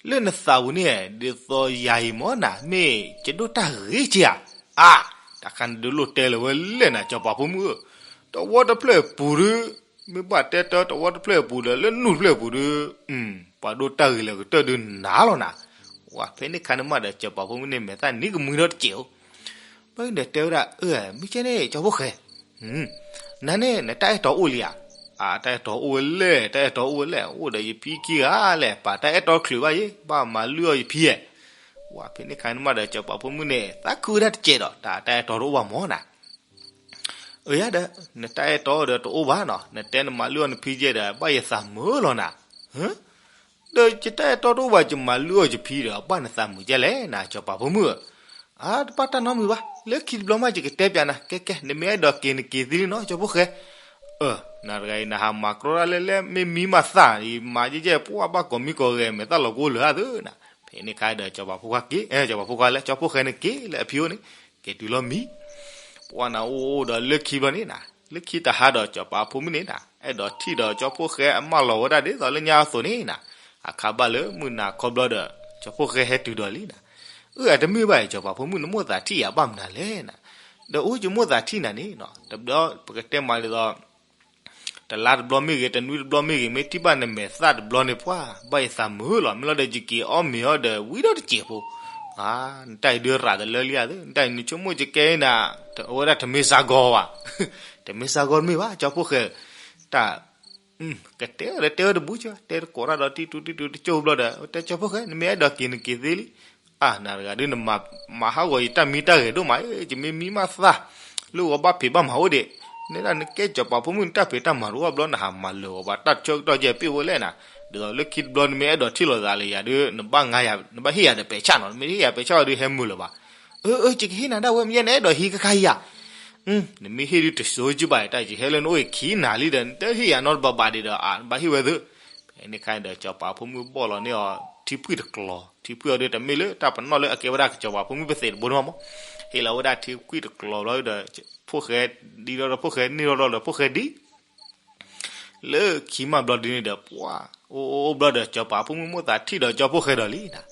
လၢနသးပူၤန့ၣ် ဒ်သိးယၤအံၤမၢ်နၤ မ့ၢ်ယဒိၣ်တၢ်ဂ့ၤက့ဧါ. အါ တၢ်ခါန့ၣ်ဒုးလိၣ်တဲလၢၤဝဲလဲၣ်နၤ စီၤပၤဖိမုၣ်ဧၢ, တဝီတဖျၢၣ်အပူၤဒုး မ့ၢ်ဘၣ်တဲတၢ်တဝီတဖျၢၣ်အပူၤဒီး လၢနူၢ်တဖျၢၣ်အပူၤဒုး ပှၤဒိၣ်တၢ်ဂ့ၤလၢကတၢၢ်ဒုးနၤလီၤနၤ. ဝဲဖဲန့ၣ်ခါန့ၣ်မးဒီး စီၤပၤဖိမုၣ်န့ၣ် မဲာ်သၣ်နံၤကမှံထီၣ်တစဲးဧိၤ. ဘျီဒီးတဲဝဲဒၣ် အၢ မ့ၢ်ကဲန့ၣ် ကၠီဖှိၣ်ဃဲ နၤန့ၣ် နတၢ်အဲၣ်တီအိၣ်လံဧါ. အါ တၢ်အဲၣ်တီအိၣ်ဝဲလဲၣ် တၢ်အဲၣ်တီအိၣ်ဝဲလဲၣ် အိၣ်ဒီးယဖံခံဂၤလဲၣ် ပာ်တၢ်အဲၣ်တီချုးဘၣ်ယဲ ဘၣ်မၤလုၢ်အီၣ်ယဖံဧါ. ဝဲဖဲန့ၣ်ခါန့ၣ်မးဒီး စီၤပၤဖိမုၣ်န့ၣ် သးခုဝဲဒၣ်တစဲးဒီး တၢ်တၢ်အဲၣ်တီတအိၣ်ဘၣ်မၢ်နၤ. အၢ ယၤဒီး နတၢ်အဲၣ်တီဒီးတအိၣ်ဘၣ်နီၤ နတဲနမၤလုၢ်အီၣ်နဖံယဲဒီး ဘၣ်ယသးမုာ်လီၤနၤ. ဒီးယတၢ်အဲၣ်တီတအိၣ်ဘၣ် ယမၤလုၢ်အီၣ်ယဖံဒီး ဘၣ်နသးမုာ်ကဲလဲၣ်နၤ စီၤပၤဖိမုၣ်ဧၢ. အါ တဘၣ်တၢ်နီတမံၤဘၣ် လၢခံတဘျီမး ယကတဲပၠးနၤ ကဲကဲ နမ့ၢ်အဲၣ်ဒိးက့ၤနက့ၤသ့လံနီၤ ကၠီဖှိၣ်ဃဲ. အၢ နၤတဂၤအံၤ နဟးမၤကြီတၢ်လဲၣ်လဲၣ် မ့ၢ်မံမးသၣ် ယမၤယဲယဲ ပှၤဘၣ်ကိးမံကိးဂဲၤ မဲာ်သၣ်လီၤကအိၣ်လၢအသၢနၤ. ဖဲန့ၣ်ခါဒီး စီၤပၤဖိခွါက့ၤ စီၤပၤဖိခွါလၢ ကၠီဖှိၣ်ဃဲန့ၣ်က့ၤလၢအဖံအိၣ်န့ၣ် က့ၤတုၤလီၤမံ ပှၤနၤအိၣ်အိၣ်ဒီးလၢခံဘျီန့ၣ်နၤ လၢခံတဟါဒီး စီၤပၤဖိမုၣ်န့ၣ်နၤ အဲၣ်ဒိးထံၣ်ဒီးကၠီဖှိၣ်ဃဲအမၢလီၤဝဲဒၣ်ဒ်သိးလၢညါအသိးန့ၣ်နၤ အခါဘၣ်လၢမုၢ်နၤခီဘျီဒီး ကၠီဖှိၣ်ဃဲဟဲတုၤဒီးလံနၤ. အၢ အတမ့ၢ်ဘၣ် စီၤပၤဖိမုၣ် နမိၣ်သးထံၣ်ယၤဘၣ်မနုၤလဲၣ်နၤ. ဒီးအိၣ်ယမိၣ်သးထံၣ်နၤန့ၣ် တဘျီပကတဲမးဒ်သိး တလါတဘျီမ့ၢ်ဂ့ၤ တနွံတဘျီမ့ၢ်ဂ့ၤ မ့ၢ်ထံၣ်ဘၣ်နမဲာ်သၣ်တဘျီန့ၣ် ပှၤ ဘၣ်ယသးမုာ်လီၤ မ့ၢ်လီၤဒီးယက့ၤအီၣ်မ့ၤအီၣ်ဒီးဝံၤဒီးတစဲးဖိ. နတၢ်အံၤဒုးရးတလၢလံဧါ နတၢ်အံၤနဆိကမိၣ်ကကဲနၤ အဝဲဒၣ်တမ့ၢ်စးဂီၤဘၣ် တမ့ၢ်စးဂီၤတမ့ၢ်ဘၣ် ကၠီဖှိၣ်ဃဲ တၢ် ကတဲဒီးတဲဝဲတဘူးကၠီ တဲတကိးတၢ်ဒီး တံတူတံတူတကၠိဘျီဒီး တဲကၠီဖှိၣ်ဃဲ နမ့ၢ်အဲၣ်ဒိးက့ၤနက့ၤသ့လံ. အါ နၤတဂၤဒုး နမၤဟးဂီၤယတၢ်မံတၢ်ဂဲၤဒိၣ်မး ယမ့ၢ်မံမးသၣ် လၢဂီၤဘၣ်ဖံးဘၣ်မၤအိၣ်ဒံး နဒၣ်နကဲစီၤပၤဖိမုၣ် နတၢ်ဖံးတၢ်မၤတအိၣ်ဘၣ်ဘျီ နဟးမၤလၢာ်ဂီၤဘၣ် တၢ်ဆၢကတီၢ်ကဲပ့ၣ်ဝဲလဲၣ်နၤ. ဒ်သိးလၢခံတဘျီ နမ့ၢ်အဲၣ်ဒိးထံၣ်လိာ်သးလၢယၤဒုး နဘၣ်ငါယၤ နဘၣ်ဟ့ၣ်ယၤဒီးပဲာ်ဆၣ်နီၤ နမ့ၢ်တဟ့ၣ်ယၤပဲာ်ဆၣ်ဘၣ်ဒုး ဟဲမုာ်လၢၤဘၣ်. အၢ အၢ ယကဟ့ၣ်နၤဒၣ်ဝဲ မ့ၢ်ယဲနအဲၣ်ဒိးဟံးကခါယၤ နမ့ၢ်ဟ့ၣ်ဒုးတစိကဘၣ် တၢ်ယဟဲလၢနအိၣ်အခံနၤလံဒီး နတဟ့ၣ်ယၤနီတဘၣ်ဘၣ်ဒံးဒီး အါ နဘၣ်ဟ့ၣ်ဝဲသု. ဖဲန့ၣ်ခါဒီး စီၤပၤဖိမုၣ်ဘီၣ်လီၤန့ၢ်အီၤ ထံဖှံၣ်တကျီၤ ထံဖှံၣ်အီၤဒုး တမ့ၢ်လၢတၢ်ပနီၣ်လၢအကဲဝဲဒၣ်စီၤပၤဖိမုၣ်ပသံးတဘိန့ၣ်မး ဟ့ၣ်လီၤဝဲဒၣ်ထံဖှံၣ်တကျီၤဘျီဒီး ဖိၣ်ဃဲ ဒံဒီးဖိၣ်ဃဲ န့ၢ်ထီၣ်ဒီး ဖိၣ်ဃဲဒံ လၢခံမးဘျီဒုးန့ၣ်ဒီး ပှၤ အိၣ်အိၣ်ဘျီဒီး စီၤပၤဖိမုၣ်မိၣ်သးထံၣ်ဒီးကၠီဖှိၣ်ဃဲဒီးလံနၤ.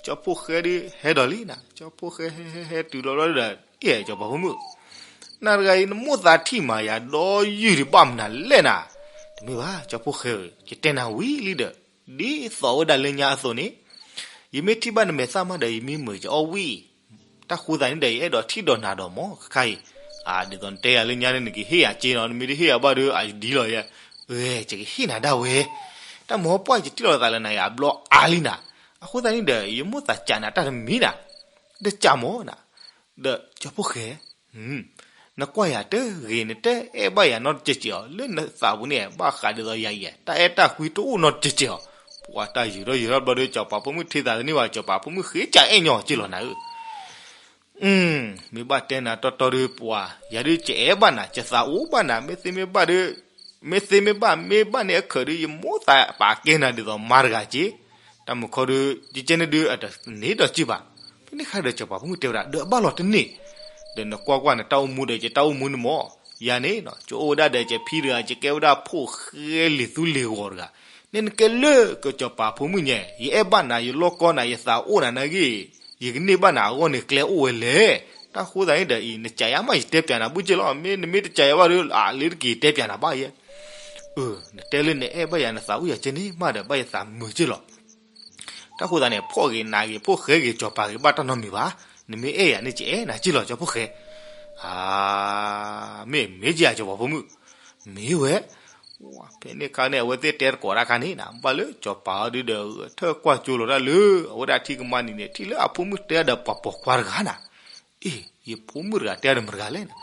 ကၠီဖှိၣ်ဃဲဒုးဟဲဒီးလံနၤ, ကၠီဖှိၣ်ဃဲဟဲဟဲဟဲတုၤဒီးဘျီဒီး, အဲ ကၠီပၤဖိမုၣ်, နၤတဂၤအံၤ နမိၢ်သးထံၣ်မၤယၤဒီးယုၢ်ဒံးဘၣ်မနုၤလဲၣ်နၤ. တမ့ၢ်ဘၣ် ကၠီဖှိၣ်ဃဲဧၢ, ယတဲနၤဝံၤလံဒီး, ဒ်သိးဝဲဒၣ်လၢညါအသိးန့ၣ်, ယမ့ၢ်ထံၣ်ဘၣ်နမဲာ်သၣ်မးဒီး ယမ့ၢ်မုာ်ကအီၣ်ဝံၣ်, တၢ်ဃိသးန့ၣ်ဒီး ယအဲၣ်ဒိးထံၣ်ဒီးနၤဒီးမၢ်ခါခါအံၤ, ဒ်သိးနတဲယၤလၢညါန့ၣ် နကဟ့ၣ်ယၤက့နီၤ, နမ့ၢ်တဟ့ၣ်ယၤဘၣ်ဒီး အယဒ်လီၤယဲ, ဂဲၤ ယကဟ့ၣ်နၤဒၣ်ဝဲ, တၢ်မၤပှၢ်ယတံၢ်လီၤသးလၢနၤယၤအဘျီအါလံနၤ, အဃိသတးန့ၣ်ဒီး ယမိၢ်သးစံးနၤတၢ်တမံၤနၤ, ဒီးစံးမၢ်နၤ, ဒီးကၠီဖှိၣ်ဃဲ နကွၢ်ယၤတဂ့ၤ နတအဲၣ်ဘၣ်ယၤနီတစဲးစဲးအီၤ, လၢနသးပူၤန့ၣ် ဘၣ်ဃးဒ်သိးယၤအံၤ တၢ်အဲၣ်တၢ်ကွံတအိၣ်နီတစဲးစဲးအီၤ, ပှၤတၢ်ယုာ်ထီၣ်ယုာ်ထီၣ်ဘျီဒီး ကၠီပၤဖိမုၣ်ထံသးတန့ၢ်ဘၣ်, ကၠီပၤဖိမုၣ်ဃ့ကၢ်အဲၣ်ညီက့လီၤနၤဧၢ, မ့ၢ်ဘၣ်တဲနၤတီတီဒီးပှၤ, ယၤဒုးကအဲၣ်ဘၣ်နၤ, ယသးအိၣ်ဘၣ်နၤ, မ့ၢ်သ့မ့ၢ်ဘၣ်ဒီး, မ့ၢ်သ့မ့ၢ်ဘၣ် မ့ၢ်ဘၣ်န့ၣ်အခၢးဒီး ယမိၢ်သးပာ်ကဲနၤဒ်သိးမါတဂၤက့, တၢ်မုာ်ခီဒီး ကကဲန့ၣ်ဒုး အတန့ၢ်ဒီးက့ဘၣ်, ဖဲန့ၣ်ခါဒီးကၠီပၤဖိမုၣ်တဲဝဲဒၣ် ဒီးအဘၣ်လီၤတန့ၢ်, ဒီးနကွၢ်ကွၢ်နတၢ်အိၣ်မူဒီး ယတၢ်အိၣ်မူန့ၣ်မၢ်, ယၤန့ၣ် ကအိၣ်ဝဲဒၣ်ဒီးကဖံတဂၤ ကကဲဝဲဒၣ်ဖိၣ်ဃဲလံာ်သူလ့ၤဂီၤတဂၤ, န့ၣ်နကဲလၢကၠီပၤဖိမုၣ်ညါ, ယအဲၣ်ဘၣ်နၤ ယလီၢ်ကီနၤ ယသးအိၣ်နၤနာ်ဂ့ၤ, ယကန့ၢ်ဘၣ်နၤအဂီၢ်န့ၣ် ကျဲအိၣ်ဝဲလဲၣ်, တၢ်ဃိသတးန့ၣ်ဒီးအံၤ နစံးယၤမး ယတဲပျးနၤဘၣ်က့လီၤ, မ့ၢ်နမ့ၢ်တစံးယၤဘၣ်ဒီး အလၢတက့ၤတဲပျးနၤဘၣ်ယဲ, အၢ နတဲလၢနအဲၣ်ဘၣ်ယၤ နသးအိၣ်ယၤကဲန့ၣ်မးဒီး ဘၣ်ယသးမုာ်က့လီၤ, တၢ်ဃိသတးန့ၣ် ဖှီၣ်ဂ့ၤနးဂ့ၤ ဖိၣ်ဃဲဂ့ၤ ကၠီပၤဂ့ၤ ဘၣ်တၢ်နီတမံၤဘၣ်, နမ့ၢ်အဲၣ်ယၤန့ၣ် ကအဲၣ်နၤက့လီၤ ကၠီဖှိၣ်ဃဲ, အ မ့ၢ်မ့ၢ်က့ဧါ ကၠီပၤဖိမုၣ်, မ့ၢ်ဝဲ ဖဲန့ၣ်ခါန့ၣ် အဝဲသ့ၣ်တဲတကိးတၢ်ခါန့ၣ်နၤ, ဘၣ်လၢကၠီပၤအီၤဒုဒီး ထၢၣ်ကွၢ်ကၠိလီၤတၢ်လၢ အဝဲဒၣ်ထံကမါနံၤန့ၣ် ထံၣ်လၢအဖိမုၣ်တဲဒီးပှၤပိာ်ခွါတဂၤနၤ, အ့ ယဖိမုၣ်တဂၤတဲဒီးမတဂၤလဲၣ်နၤ,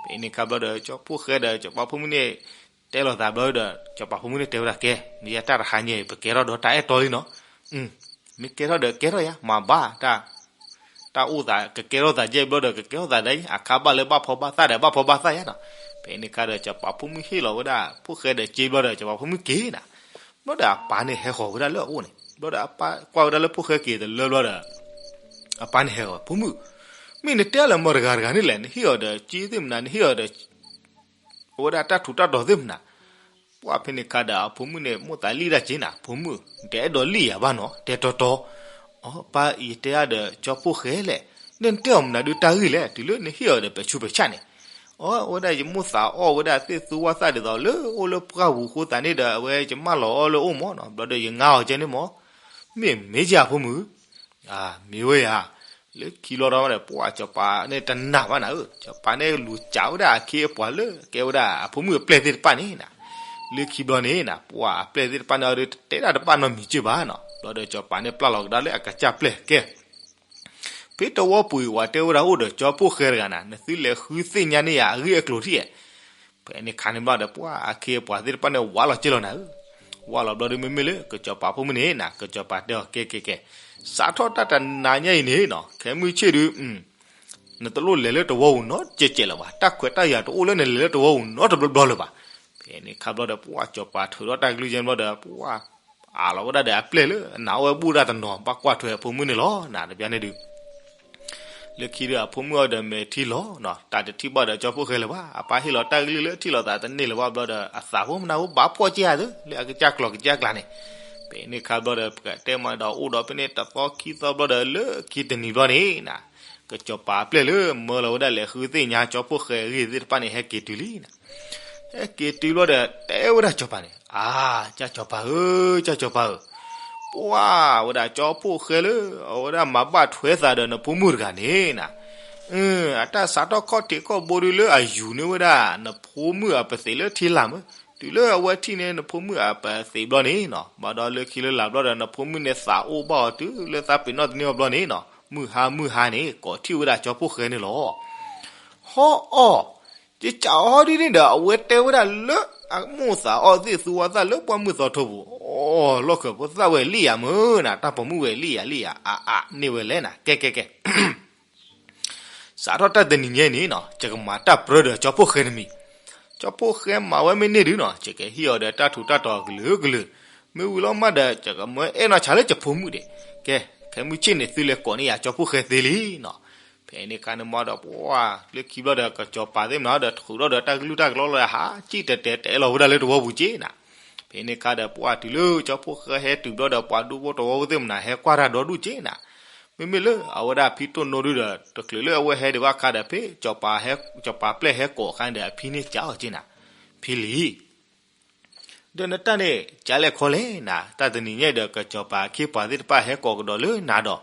ဖဲန့ၣ်ခါဘျီဒီး ကၠီဖှိၣ်ဃဲဒီး ကၠီပၤဖိမုၣ်န့ၣ် တဲလိာ်သးဘျီဒီး ကၠီပၤဖိမုၣ်န့ၣ်တဲဝဲဒၣ်ကဲ, မ့ၢ်ယတၢ်တဟါညါအံၤ ပကဲထီၣ်ဒီးတၢ်အဲၣ်တီလံနီၤ, မ့ၢ်ကဲထီၣ်ဒီးကဲထီၣ်ယါ မၤဘၣ်တၢ် တၢ်အိၣ်သး ကကဲထီၣ်သးယဲၢ်ဘျီဒီး ကကဲထီၣ်သးဒ်အံၤ အခါဘၣ်လၢဘၣ်ဖီဘၣ်သၣ်ဒီး ဘၣ်ဖီဘၣ်သၣ်ယါနီၤ, ဖဲန့ၣ်ခါဒီး ကၠီပၤဖိမုၣ်ဟ့ၣ်လီၤဝဲဒၣ် ဖိၣ်ဃဲဒီးက့ဘျီဒီး ကၠီပၤဖိမုၣ်က့ၤနၤ, ဘျီဒီးအပၢ်န့ၣ်ဟဲဃီၤဝဲဒၣ်လၢအအိၣ်န့ၣ် ဘျီဒီးအပၢ်ကွၢ်ဝဲဒၣ်လၢဖိၣ်ဃဲက့ၤတလၢဘျီဒီး အပၢ်န့ၣ်ဟဲဃီၤ ဖိမုၣ်, မ့ၢ်နတဲလၢမတဂၤတဂၤန့ၣ်လဲၣ် နဟ့ၣ်အီၤဒီးက့သ့ၣ်မနၤ နဟ့ၣ်အီၤဒီး အဝဲဒၣ်တၢ်ထူးတၢ်တီၤသ့ၣ်မနၤ, ပှၢ်ဖဲန့ၣ်ခါဒီး အဖိမုၣ်န့ၣ် မိၣ်သးလံၣ်ဒၣ်က့နၤ ဖိမုၣ် နတအဲၣ်ဒိးလံၣ်ယၤဘၣ်နီၤ တဲတီတီ, အပၢ် ယတဲအါဒီးကၠီဖှိၣ်ဃဲလဲၣ်, နတဲအီၤမနုၤဒုးတၢ်ဂ့ၢ်လဲၣ် တုၤလၢနဟ့ၣ်အီၤဒီးပဲာ်ဆူးပဲာ်ဆၣ်န့ၣ်, အဝဲဒၣ်ယမိၣ်သးအီၣ်ဝဲဒၣ်သ့ၣ်သူဝၣ်သၣ်ဒ်သိးလၢ အိၣ်လၢပှၢ်ပူၤအဃိသတးန့ၣ်ဒီး အဝဲယမၢလီၤအီၣ်လၢအအိၣ်မၢ်နီၤ ဘျီဒီးယငါအီၤကဲန့ၣ်မၢ်, မ့ၢ်မ့ၢ်က့ဧါဖိမုၣ် မ့ၢ်ဝဲယၤ, လၢခံဘျီဒီး ပှၢ်ကၠီပၤန့ၣ်တနာ်ဘၣ်နၤဧၢ, ကၠီပၤန့ၣ်လူၤစးဝဲဒၣ်အခ့အပှၤလၢကဲဝဲဒၣ်အဖိမုၣ်အပျဲၢ်သ့ၣ်တဖၣ်န့ၣ်နၤ, လၢခံဘျီန့ၣ်နၤ ပှၢ်အပျဲၢ်သ့ၣ်တဖၣ်န့ၣ်အီၤဒီး တတဲဒၣ်တဘၣ်နီတမံၤက့ဘၣ်နီၤ ဘျီဒီးကၠီပၤန့ၣ်ပျၢ်လီၤကဒါလၢအကစၢ်ပျဲၢ်ကဲ ဖဲတဝီပူၤအံၤ ပှၤတဲဝဲဒၣ်အိၣ်ဒီးကၠီဖှိၣ်ဃဲတဂၤနၤ နသုလဲၤဃုသ့ၣ်ညါန့ၢ်ယၤအဂ့ၢ်အကျိၤထံၣ်ဧါ, ဖဲန့ၣ်ခါန့ၣ်ဘျီဒီး ပှၢ်အခ့အပှၤသ့ၣ်တဖၣ်န့ၣ် ဝးလီၤက့လီၤနၤဧၢ, ဝးလီၤဘျီဒီး မ့မ့ၢ်လၢကၠီပၤဖိမုၣ်န့ၣ်နၤ ကၠီပၤတဲအီၤ ကဲကဲကဲ, စးထီၣ်တၢ်တနၤညါအံၤန့ၣ်နီၤ ခဲမုၢ်ဆ့ၣ်ဒုး နတလိၣ်လဲၤလၢတဝီပူၤနီတစဲးစဲးလၢၤဘၣ်, တၢ်ခွဲးတၢ်ယာ်တအိၣ်လၢနလဲၤလၢတဝီပူၤနီတဘျီဘျီလၢၤဘၣ်, ဖဲန့ၣ်ခါဘျီဒီး ပှၢ်ကၠီပၤထုးထီၣ်တၢ်ကလုၢ်ကဲဘျီဒီး ပှၢ် အးလီၤဝဲဒၣ်ဒီးအပျဲၢ်လၢအနးအိၣ်ဝဲဘူၣ်ဒၣ်တနီၤ ဘၣ်ကွၢ်ထွဲအဖိမုၣ်န့ၣ်လီၤ နၤတပျၢ်န့ၣ်ဒုး လၢခံဒီးအဖိမုၣ်အီၤဒီးမဲာ်ထံလီၤနီၤ တၢ်တထံၣ်ဘၣ်ဒီးကၠီဖှိၣ်ဃဲလၢၤဘၣ်, အပၢ်ဟ့ၣ်လီၤတၢ်ကလုၢ်လၢထံၣ်လိာ်သးတန့ၢ်လၢၤဘၣ်ဘျီဒီး အသးဖိမနုၤအိၣ် ဘၣ်ဖှီၣ်က့ဧါသ့ လၢအကစၢ်ကျီၢ်ကစၢ်ကျါန့ၣ်, ဖဲန့ၣ်ခါဘျီဒီး ပကတဲမးဒီးအိၣ်ဒီးဖဲန့ၣ်တသီခံသီဘျီဒီး လၢခံတနံၤဘျီန့ၣ်နၤ ကၠီပၤအပျဲၢ်လၢမၢလီၤဝဲဒၣ်လဲၤဃုသ့ၣ်ညါ ကၠီဖှိၣ်ဃဲအဂ့ၢ်သ့ၣ်တဖၣ်န့ၣ် ဟဲက့ၤတုၤလံနၤ ဟဲက့ၤတုၤဘျီဒီး တဲဝဲဒၣ်ကၠီပၤန့ၣ် အါ ကၠီပၤဧၢ, ကၠီပၤဧၢ, ပှၢ်ဝဲဒၣ်ကၠီဖှိၣ်ဃဲလၢ အဝဲဒၣ်မၤဘၣ်ထွဲသးဒီးနဖိမုၣ်တဂၤန့ၣ်နၤ, အတၢ်စးထီၣ်ခီၣ်ထံးခီၣ်ဘိဒုးလၢအယူၤန့ၢ်ဝဲဒၣ် နဖိမုၣ်အပသံးလၢထံလာ်မၢ်, တုၤလၢအဝဲထံၣ်န့ၢ် နဖိမုၣ်အပသံးဘျီန့ၣ်နီၤ, ဘၣ်ဒီးလၢခံလၢလာ်ဘျီဒီး နဖိမုၣ်န့ၣ်သးအိၣ်ဘၣ်အီၤတုၤလၢသးပ့ၤနီၣ်တန့ၢ်အီၤဘျီန့ၣ်နီၤ, မုၢ်ဟါမုၢ်ဟါန့ၣ် ကိးထီၣ်ဝဲဒၣ်ကၠီဖှိၣ်ဃဲန့ၣ်လီၤ. ဟီအီၣ်, ကစးအီၤဒ်န့ၣ်ဒီး အဝဲတဲဝဲဒၣ်လၢ အမိၢ်သးအီၣ်သ့ၣ်သူဝါသၣ်လၢပှၢ်မုၢ်သီထိပူၤ, အီၣ် လီၢ်ခၢၣ်ဖိသၣ်ဝဲလံယၤမၢ်နၤ, တၢ်ပိာ်မုၣ်ဝဲလံယၤလံယၤ အအါန့ၢ်ဝဲလဲၣ်နၤ, ကဲကဲကဲ စးထီၣ်တၢ်တနံၤညါန့ၣ်နီၤ ယကမၤတၢ်ပြၢဒီးကၠီဖှိၣ်ဃဲတမံၤ, ကၠီဖှိၣ်ဃဲမၤဝဲမ့ၢ်န့ၢ်ဒုးနီၤ ယကဟ့ၣ်အီၤဒီးတၢ်ထူးတၢ်တီၤအကလုာ်ကလုာ်, မ့ၢ်ဝံၤလီၤမးဒီး ယကမၢအဲၣ်နီၢ်ဆါလၢယဖိမုၣ်ဒံး, ကဲ ခဲမုၢ်ဆ့ၣ်န့ၣ် သုလဲၤကိးန့ၢ်ယၤကၠီဖှိၣ်ဃဲသ့လံနီၤ. ဖဲန့ၣ်ခါန့ၣ်မးဒီး ပှၢ်လၢခံဘျီဒီး ကစီၤပၤသ့ၣ်မနၤဒီး ထုးထီၣ်ဒီးတၢ်ကလုၢ်တၢ်ကလီလီၤဒီး ဟးကံၣ်တဲာ်တဲာ်တဲာ်လီၤဝဲဒၣ်လၢတဝီပူၤက့နၤ. ဖဲန့ၣ်ခါဒီး ပှၢ်တုၤလၢကၠီဖှိၣ်ဃဲဟဲတုၤဘျီဒီး ပှၤဒူဖိတဝီဖိသ့ၣ်မနၤ ဟဲကွၢ်တၢ်ဒီဒူၣ်က့နၤ. မ့မ့ၢ်လၢအဝဲဒၣ်ဖံတိၢ်နိဒုဒီး တချုးလၢအဝဲဟဲဒံးဘၣ်အခါဒီး ဖဲစီၤပၤဟဲ စီၤပၤပျဲၢ်ဟဲကိးအခါန့ၣ်ဒီး အဖံန့ၣ်စံးအီၤက့ၤနၤ, ဖံလံၤ ဒီးနတၢ်န့ၣ် ကလဲၣ်ခီလဲၣ်နၤ, တၢ်တနံၤညါဒီး ကစီၤပၤအခ့အပှၤသ့ၣ်တဖၣ်ဟဲကိးကဒီးလၢနၤဒီး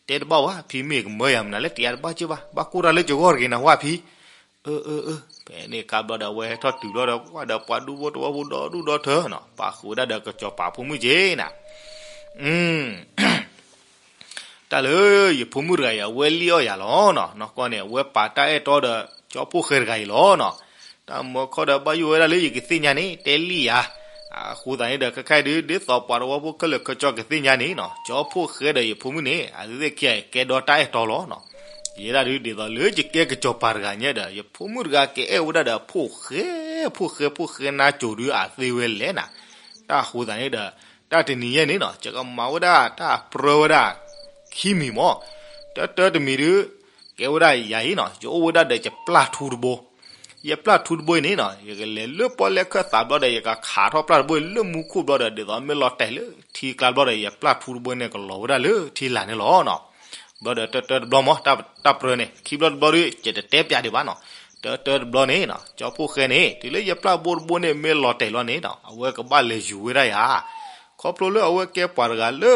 တဲတဘၣ်ဝဲ ဖံမ့ၢ်ကမၢယၤမနုၤလၢတယါတဘၣ်က့ဘၣ်, ဘၣ်ကိၢ်တၢ်လၢကဂီၢ်တဂ့ၤနၤဝဲဖံ. အၢ အၢ အၢ, ဖဲန့ၣ်ခါဘျီဒီး အဝဲဟဲထီၣ်တုၤဘျီဒီး ပှၤဒီးပှၤဒူဖိတဝီဖိဒီဒူၣ်ဒီထၢနီၤ, ပာ်ဃုာ်ဝဲဒၣ်ဒီးကစီၤပၤဖိမုၣ်က့ၤနၤ တၢ်လၢယဖိမုၣ်တဂၤအံၤ အဝဲလံၣ်အီၣ်ယၤလီၤနီၤ, နီၢ်ကီၢ်န့ၣ် အဝဲပာ်တၢ်အဲၣ်တီဒီး ကၠီဖှိၣ်ဃဲတဂၤအံၤလီၤနီၤ. တၢ်မၢခီဒီးဘၣ်ယိၣ်ဝဲဒၣ်လၢယကသ့ၣ်ညါန့ၣ် တဲလံၣ်ယၤ, အဃိသတးန့ၣ်ဒီး ခဲခါအံၤဒုး ဒ်သိးပှၤတဝီဖိခဲလၢာ်ခဲဆ့ကသ့ၣ်ညါန့ၣ်နီၤ, ကၠီဖှိၣ်ဃဲဒီးယဖိမုၣ်န့ၣ် အသ့ၣ်ခံဂၤအံၤကဲဒီးတၢ်အဲၣ်တီလီၤနီၤ. ယဲဒၣ်ဒုး ဒ်သိးလၢယကဲကစီၤပၤတဂၤညါဒီး ယဖိမုၣ်တဂၤကအဲၣ်ဝဲဒၣ်ဒီး ဖှိၣ်ဃဲ, ဖှိၣ်ဃဲ, ဖှိၣ်ဃဲနါစိၤဒုးအသ့ဝဲလဲၣ်နၤ. တၢ်အဃိသတးန့ၣ်ဒီး တၢ်တနံၤညါန့ၣ်နီၤ ယကမၤဝဲဒၣ်တၢ်ပြၢဝဲဒၣ် ခံမံၤမၢ်. တၢတၢတမံၤဒုး ကဲဝဲဒၣ်ယၤအံၤနီၤ ယအိၣ်ဝဲဒၣ်ဒီးယပျၢ်ထူတဘိ, ယပျၢ်ထူတဘိအံၤန့ၣ်နီၤ ယကလဲၤလၢပီၣ်လဲၣ်ခၢၣ်သးဘျီဒီး ယကခးထီၣ်ပျၢ်တဘိလၢမူခိၣ်ဘျီဒီး ဒ်သိးမ့ၢ်လီၤတဲာ်လၢထံကျါဘျီဒီး ယပျၢ်ထူတဘိန့ၣ် ကလီၤဝဲဒၣ်လၢထံလာ်န့ၣ်လီၤနီၤ. ဘျီဒီးတၢတၢတဘျီမၢ် တၢ်ပြၢန့ၣ် ခံဘျီတဘျီဒုး ယတတဲပျးဒံးဘၣ်နီၤ. တၢတၢတဘျီန့ၣ်နီၤ ကၠီဖှိၣ်ဃဲန့ၣ် တုၤလၢယပျၢ်ဘိတဘိန့ၣ် မ့ၢ်လီၤတဲာ်လီၤန့ၣ်နီၤ အဝဲကဘၣ်လဲၤယူၤဝဲဒၣ်ယၤ ခီဖျိလၢအဝဲကဲပှၤတဂၤလၢ